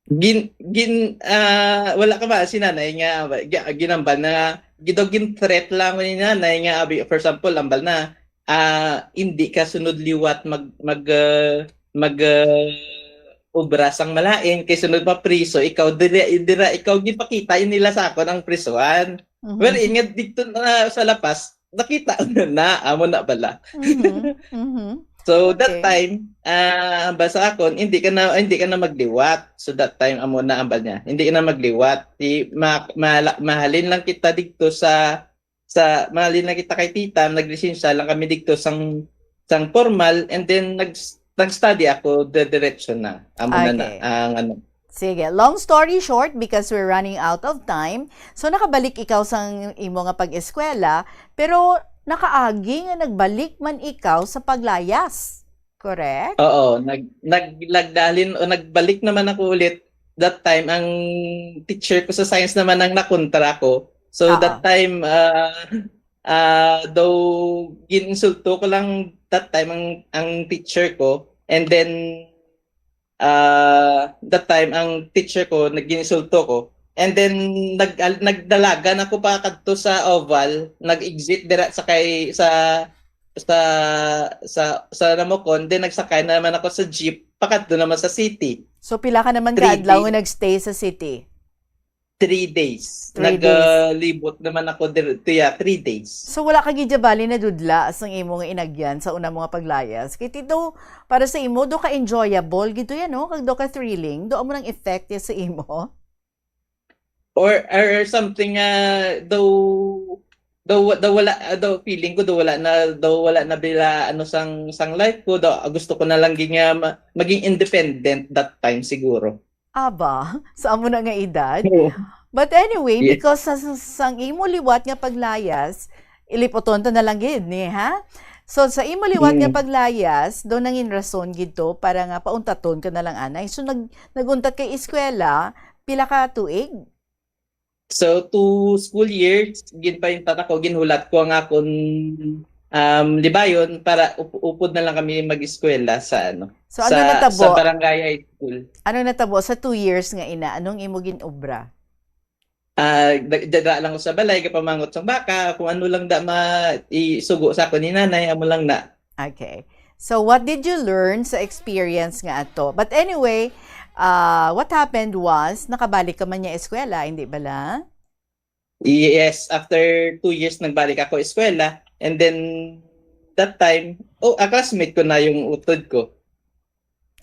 Gin-, gin-, ah, wala ka ba si nanay nga, gi-, ginambal na, gidaw gin-threat lang ni nanay nga, abi, for example, ambal na, ah, hindi ka sunod liwat mag, mag, ah, mag, ah, obra sang malain, kay sunod mapriso ikaw, dira, dira ikaw, ginpakita nila sa akon ang prisuhan. Mhm. Wherein nga dito na sa La Paz, nakita ko na, amo na bala. Mhm, mhm. So, that Okay. time, ah, basta akon, hindi ka na, hindi ka na magliwat. So, that time, amo na ang niya. Hindi ka na magliwat. Di, ma-, ma-, mahalin lang kita dito sa, sa, mahalin lang kita kay tita, naglisensya lang kami dito sang, sang formal, and then nag-, nag-study ako, diretso na. Amo na na, Okay. ang ano. Sige, long story short, because we're running out of time, so nakabalik ikaw sang imo nga pag-eskwela, pero nakaagi nga nagbalik man ikaw sa paglayas. Correct? Oo, nag-, nag-, nagdalin o nagbalik naman ako ulit. That time, ang teacher ko sa science naman ang nakontra ko. So, Oo. that time, ah, ah, daw, gininsulto ko lang that time ang, ang teacher ko. And then, ah, that time, ang teacher ko, nag-, gininsulto ko. And then, nag-, al-, nagdalagan ako pa kadto sa Oval, nag-exit dira sa kay, sa, sa, sa, sa Namocon, then nagsakay na naman ako sa jeep, pakadto naman sa city. So, pila ka naman Three ka adlaw days. nga nagstay sa city? Three days. Three days. Nagalibot naman ako dir-, tiya, three days. So, wala ka gid bali nadudla sang imo nga inagyan sa una mo nga paglayas? Kay tito, para sa imo, do ka enjoyable gid to yan, no? Kag do ka thrilling, do amo nang effect ya sa imo? Or, or something, ah, daw, daw, daw wala, ah, daw feeling ko, daw wala na, daw wala na bila, ano, sang, sang life ko, daw, ah, gusto ko na lang gid nga ma-, maging independent that time siguro. Aba, sa amo na nga edad? Oo. But anyway, Yes. because sa, sa, sang imo liwat nga paglayas, ilipoton ta na lang gid ni, ha? So, sa imo liwat nga Mm. paglayas, do nangin rason gid to para nga pauntaton ka na lang anay. So, nag-, nag-untat kay eskwela, pila ka tuig? So, two school years, ginpaintat ako, ginhulat ko ang akon, um, libayon para up-, upod na lang kami mag-eskwela sa, ano, So, ano sa, natabo? sa barangay high school. Ano natabo sa two years nga ina? Anong imo gin-obra? Ah, da- dala lang ko sa balay, gapamangot sang baka, kung ano lang da ma isugo sa akon ni nanay, amo lang na. Okay. So, what did you learn sa experience nga ato? But anyway, uh, what happened was, nakabalik ka man niya eskwela, hindi bala? Yes, after two years, nagbalik ako eskwela. And then, that time, oh, a classmate ko na yung utod ko.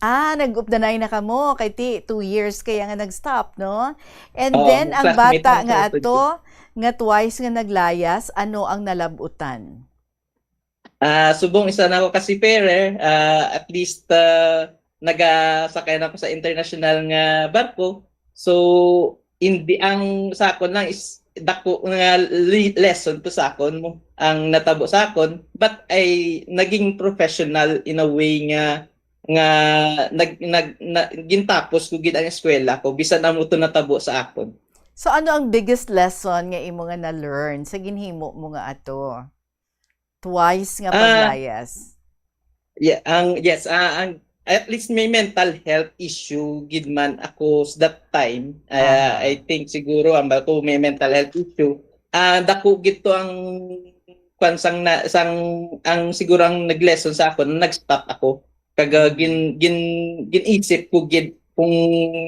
Ah, nag-updanay na kamo kay ti two years kaya nga nag-stop, no? And Oo, then ang classmate bata ang nga kaupod ko. ato nga twice nga naglayas, ano ang nalabutan? Ah, subong isa na ako ka seafarer, ah, at least ah, nagasakay na ako sa international nga barko. So, hindi ang sa akon lang is dako nga li- lesson to sa akon mo ang natabo sa akon, but ay naging professional in a way nga nga nag, nag na, gintapos ko gid ang eskwela ko bisan amo to natabo sa akon. So ano ang biggest lesson nga imo nga na-learn sa ginhimo mo nga ato? Twice nga Ah, paglayas. yeah, ang yes, ah, ang at least may mental health issue gid man ako s- that time. Ah, Aha. I think siguro ang ko may mental health issue. Ah, dako gid to ang kwan sang na, sang ang siguro ang nag-lesson sa akon, nag-stop ako. Kag ah, Mm. gin, gin ginisip ko gid kung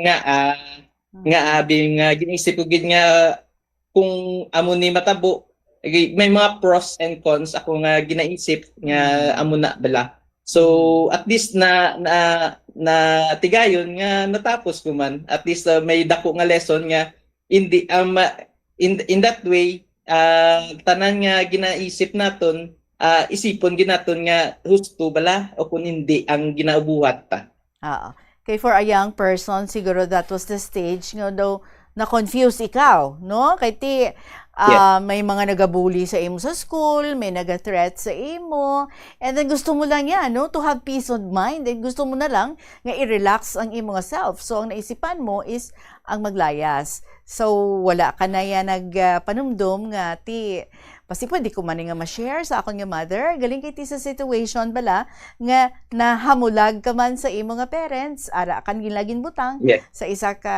nga ah, nga Mm. abi nga ginisip ko gid nga kung amo ni matabo, agi- may mga pros and cons ako nga ginaisip nga Mm. amo na bala. So Mm. at least na na na tigayon nga natapos ko man. At least ah, may dako nga lesson nga hindi um, in in that way ah, tanan nga ginaisip naton ah, isipon gid naton nga husto bala o kung hindi ang ginabuhat ta. Oo. Kay for a young person, siguro that was the stage nga daw na-confuse ikaw, no? Kay ti, Yes. ah, may mga nagabuli sa imo sa school, may naga-threat sa imo, and then gusto mo lang yan, no? To have peace of mind, and gusto mo na lang nga i-relax ang imo nga self. So, ang naisipan mo is ang maglayas. So, wala ka na yan nag, ah, panumdom nga ti, basi pwede ko man nga ma-share sa akon nga mother. Galing kay ti sa situation bala nga nahamulag ka man sa imo nga parents, ara kan ginlagin butang Yes. sa isa ka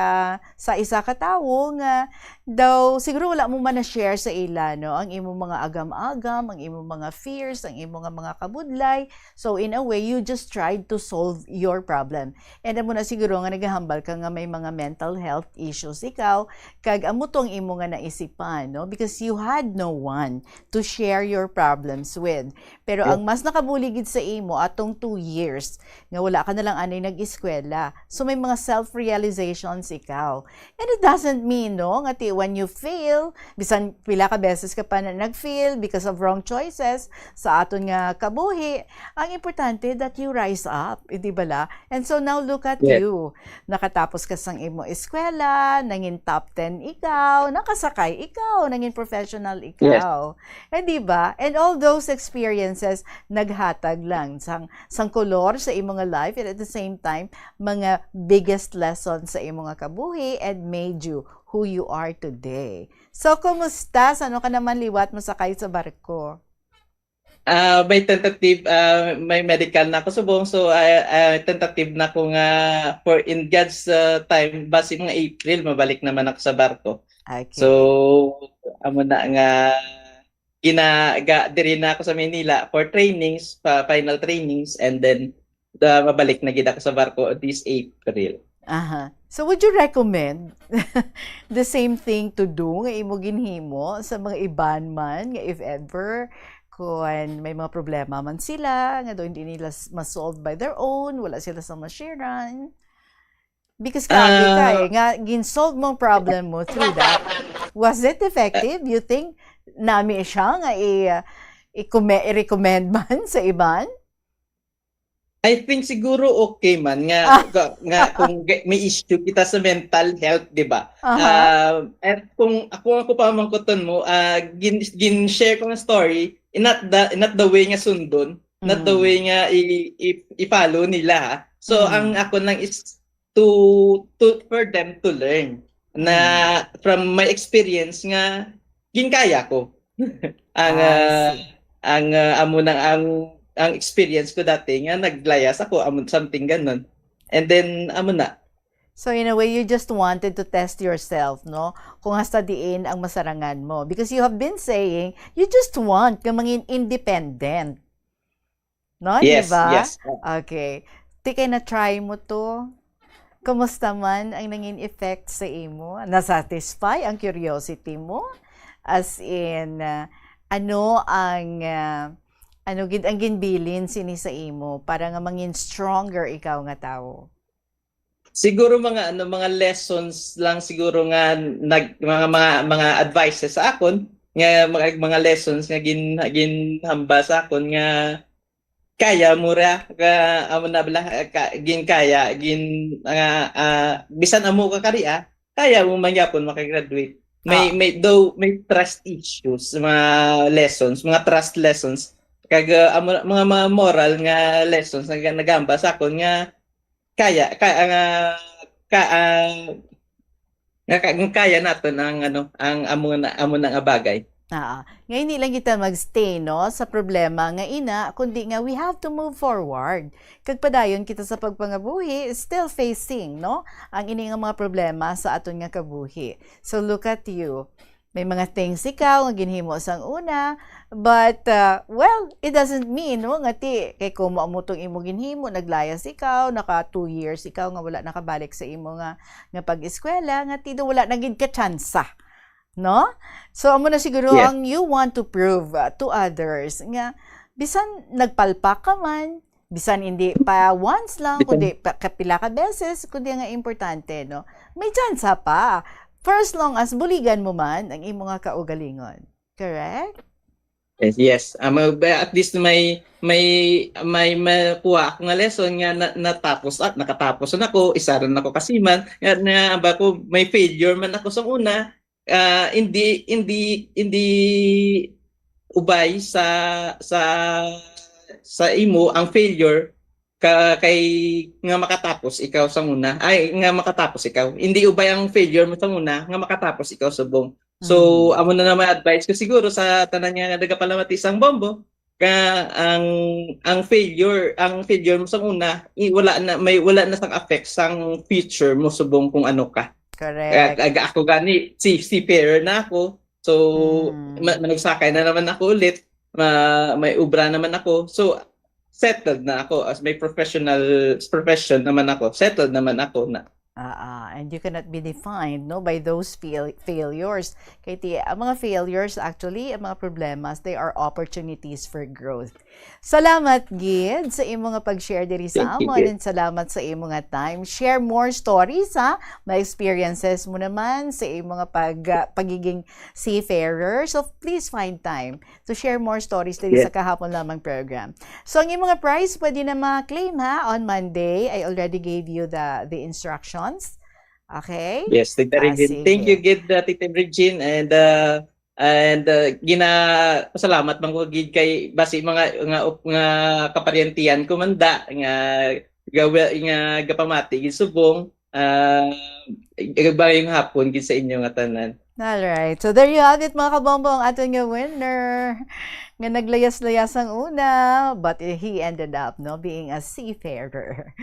sa isa ka tawo nga daw siguro wala mo man na-share sa ila, no, ang imo mga agam-agam, ang imo mga fears, ang imo nga mga kabudlay. So in a way, you just tried to solve your problem. And amo na siguro nga nagahambal ka nga may mga mental health issues ikaw, kag amo to ang imo nga naisipan, no, because you had no one to share your problems with. Pero Yes. Ang mas nakabulig gid sa imo atong two years nga wala ka na lang anay nag-eskwela. So may mga self-realizations ikaw. And it doesn't mean, no, nga ti when you fail, bisan pila ka beses ka pa na nag-fail because of wrong choices sa aton nga kabuhi, ang importante that you rise up, eh, di bala? And so now look at Yes. you. Nakatapos ka sang imo eskwela, nangin top ten ikaw, nakasakay ikaw, nangin professional Yes. ikaw. Eh, di ba? And all those experiences naghatag lang sang sang kolor sa imo nga life, and at the same time mga biggest lesson sa imo nga kabuhi and made you who you are today. So, kumusta? Sa ano ka naman liwat mo sakay sa barko? Ah, may tentative, ah, may medical na ako subong, so ah, ah, tentative na ko nga for in God's ah, time, basi mga April mabalik naman ako sa barko. Okay. So amo na nga gina ga, diri na ako sa Manila for trainings, pa final trainings, and then the, mabalik na gid ako sa barko this April. Aha. So would you recommend the same thing to do nga imo ginhimo sa mga iban man nga if ever kung may mga problema man sila nga daw hindi nila s- ma-solve by their own, wala sila sa mashiran? Because grabe ka eh, Ah, nga gin-solve mo ang problem mo through that. Was it effective? You think nami siya nga i, i-, i-recommend man sa iban? I think siguro okay man nga Ah, nga, nga kung ga- may issue kita sa mental health, di ba? aha. Ah, at kung ako ako pamangkuton mo, ah gin, gin share ko nga story, not the not the way nga sundon, not the Mm. way nga i, i, i-follow nila ha. So ang Mm. ako lang is to to for them to learn na Mm. from my experience nga ginkaya ko. Ang I ah, see. ang ah, amo na ang ang experience ko dati nga naglayas ako amo something ganun. And then amo na. So in a way, you just wanted to test yourself, no? Kung hasta diin ang masarangan mo. Because you have been saying, you just want nga mangin independent. No? Di Yes, ba? yes. Okay. Ti kay na-try mo to. Kumusta man ang nangin effect sa imo? Na-satisfy ang curiosity mo? As in, ah, ano ang, ah, ano gid ang ginbilin sini sa imo para nga mangin stronger ikaw nga tawo? Siguro mga, ano, mga lessons lang siguro nga nag-, mga, mga, mga advices sa akon, nga mga, mga lessons nga gin-, ginhambal sa akon nga kaya mo ra, ka, amo na bala, ka, gin kaya, gin, nga, ah, bisan amo ka kari, ah, kaya mo man gyapon makagraduate. May, Ah. may, though, may trust issues, mga lessons, mga trust lessons, kag, ah, amo, mga, mga moral nga lessons nga nagamba sa akon nga kaya, ka, nga, ka, ah, nga, ka, nga kaya naton ang, ano, ang amo na, amo na nga bagay. Ah, nga hindi lang kita magstay, no, sa problema nga ina, kundi nga we have to move forward. Kag padayon kita sa pagpangabuhi, still facing, no, ang ini nga mga problema sa aton nga kabuhi. So look at you. May mga things ikaw nga ginhimo sang una, but, uh, well, it doesn't mean, no, nga ti, kay kumo amo tong imo ginhimo, naglayas ikaw, naka two years ikaw nga wala nakabalik sa imo nga, nga pag-eskwela, nga ti do wala na gid ka tsansa, no? So, amo na siguro Yes. ang you want to prove, uh, to others nga bisan nagpalpak ka man, bisan hindi pa once lang, Bisan kundi pa, kapila ka beses, kundi nga importante, no? May tsansa pa. For as long as buligan mo man ang imo nga kaugalingon. Correct? Yes, yes. Ah, ma-, ba-, at least may, may, may makuha ako nga lesson nga na-, natapos at nakatapos na ako, isa rin ako kasiman, nga, nga ba ko, may failure man ako sa una, ah, hindi, hindi, hindi ubay sa, sa, sa imo ang failure ka, kay nga makatapos ikaw sa una, ay, nga makatapos ikaw. Hindi ubay ang failure mo sa una nga makatapos ikaw subong. So, Mm. amo na naman advice ko siguro sa tanan nga nagapalamati sang Bombo, nga ang, ang failure, ang failure mo sa una, i-, wala na, may, wala na sang effect sang future mo subong kung ano ka. Correct. Kaya, kaya ako gani, si, seafarer na ako. So, Mm. ma-, manugsakay na naman ako ulit. Ma-, may ubra naman ako. So, settled na ako as may professional profession naman ako. Settled naman ako na. Ah, ah, and you cannot be defined, no, by those fail-, failures. Kay ti, ang mga failures, actually, ang mga problemas, they are opportunities for growth. Salamat gid sa imo nga pag-share diri sa Thank you, amon, gid. And salamat sa imo nga time. Share more stories, ha? May experiences mo naman sa imo nga pag-, ah, pagiging seafarer. So, please find time to share more stories diri Yes. sa Kahapon Lamang program. So, ang imo nga prize, pwede na ma-claim, ha, on Monday. I already gave you the, the instructions. Okay? Yes, Tita Ah, Regine. Thank you, sige. Gid, uh, Tita Regine, and, uh, and, uh, gina-, pasalamat man ko gid kay basi mga, nga, nga kaparyentihan ko man da, nga gawa, nga gapamati gid subong, ah, maayong hapon gid sa inyo nga tanan. Alright. So, there you have it, mga kabombo, ang aton nga winner. Nga naglayas-layas ang una, but he ended up, no, being a seafarer.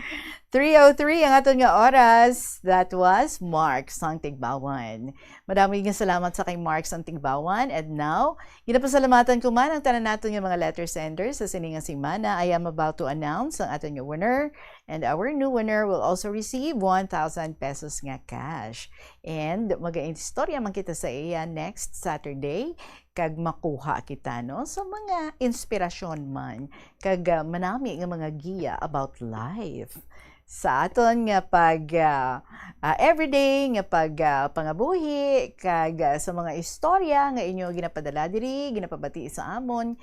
Three oh three ang aton nga oras. That was Mark sang Tigbawan. Madamo nga salamat sa kay Mark sang Tigbawan. And now, ginapasalamatan ko man ang tanan naton nga mga letter senders sa sini nga semana. I am about to announce ang aton nga winner. And our new winner will also receive one thousand pesos nga cash. And mag-istorya man kita sa iya next Saturday, kag makuha kita, no, sa mga inspirasyon man, kag, ah, manami nga mga giya about life. Sa aton nga pag, ah, ah, everyday nga pag, ah, pangabuhi, kag, ah, sa mga istorya nga inyo ginapadala diri, ginapabati sa amon,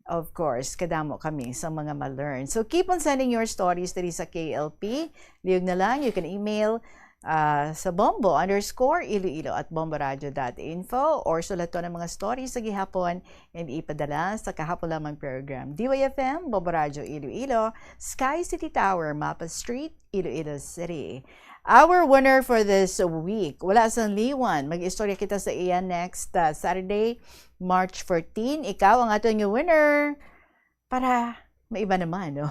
of course, kadamo kami sa mga ma-learn. So, keep on sending your stories diri sa K L P. Lihog na lang, you can email, ah, sa bombo underscore iloilo at bomboradio dot info or sulaton ang mga stories sa gihapon and ipadala sa Kahapon Lamang program. D Y F M, Bombo Radio Iloilo, Sky City Tower, Mapa Street, Iloilo City. Our winner for this week, wala sang liwan. Mag-istorya kita sa iya next, ah, Saturday, March fourteen. Ikaw ang aton nga winner. Para maiba naman, no?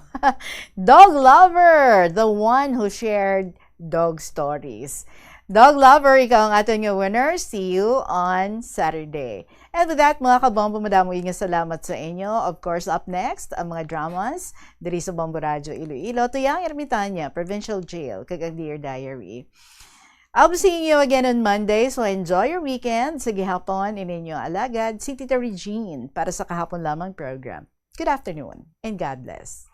Dog lover, the one who shared Dog Stories. Dog lover, ikaw ang aton nga winner. See you on Saturday. And with that, mga kabombo, madamo nga salamat sa inyo. Of course, up next, ang mga dramas diri sa Bombo Radyo Iloilo, Tuyang Ermitaña, Provincial Jail, kag ang Dear Diary. I'll be seeing you again on Monday, so enjoy your weekend. Sa gihapon, ininyo alagad, si Tita Regine para sa Kahapon Lamang program. Good afternoon and God bless.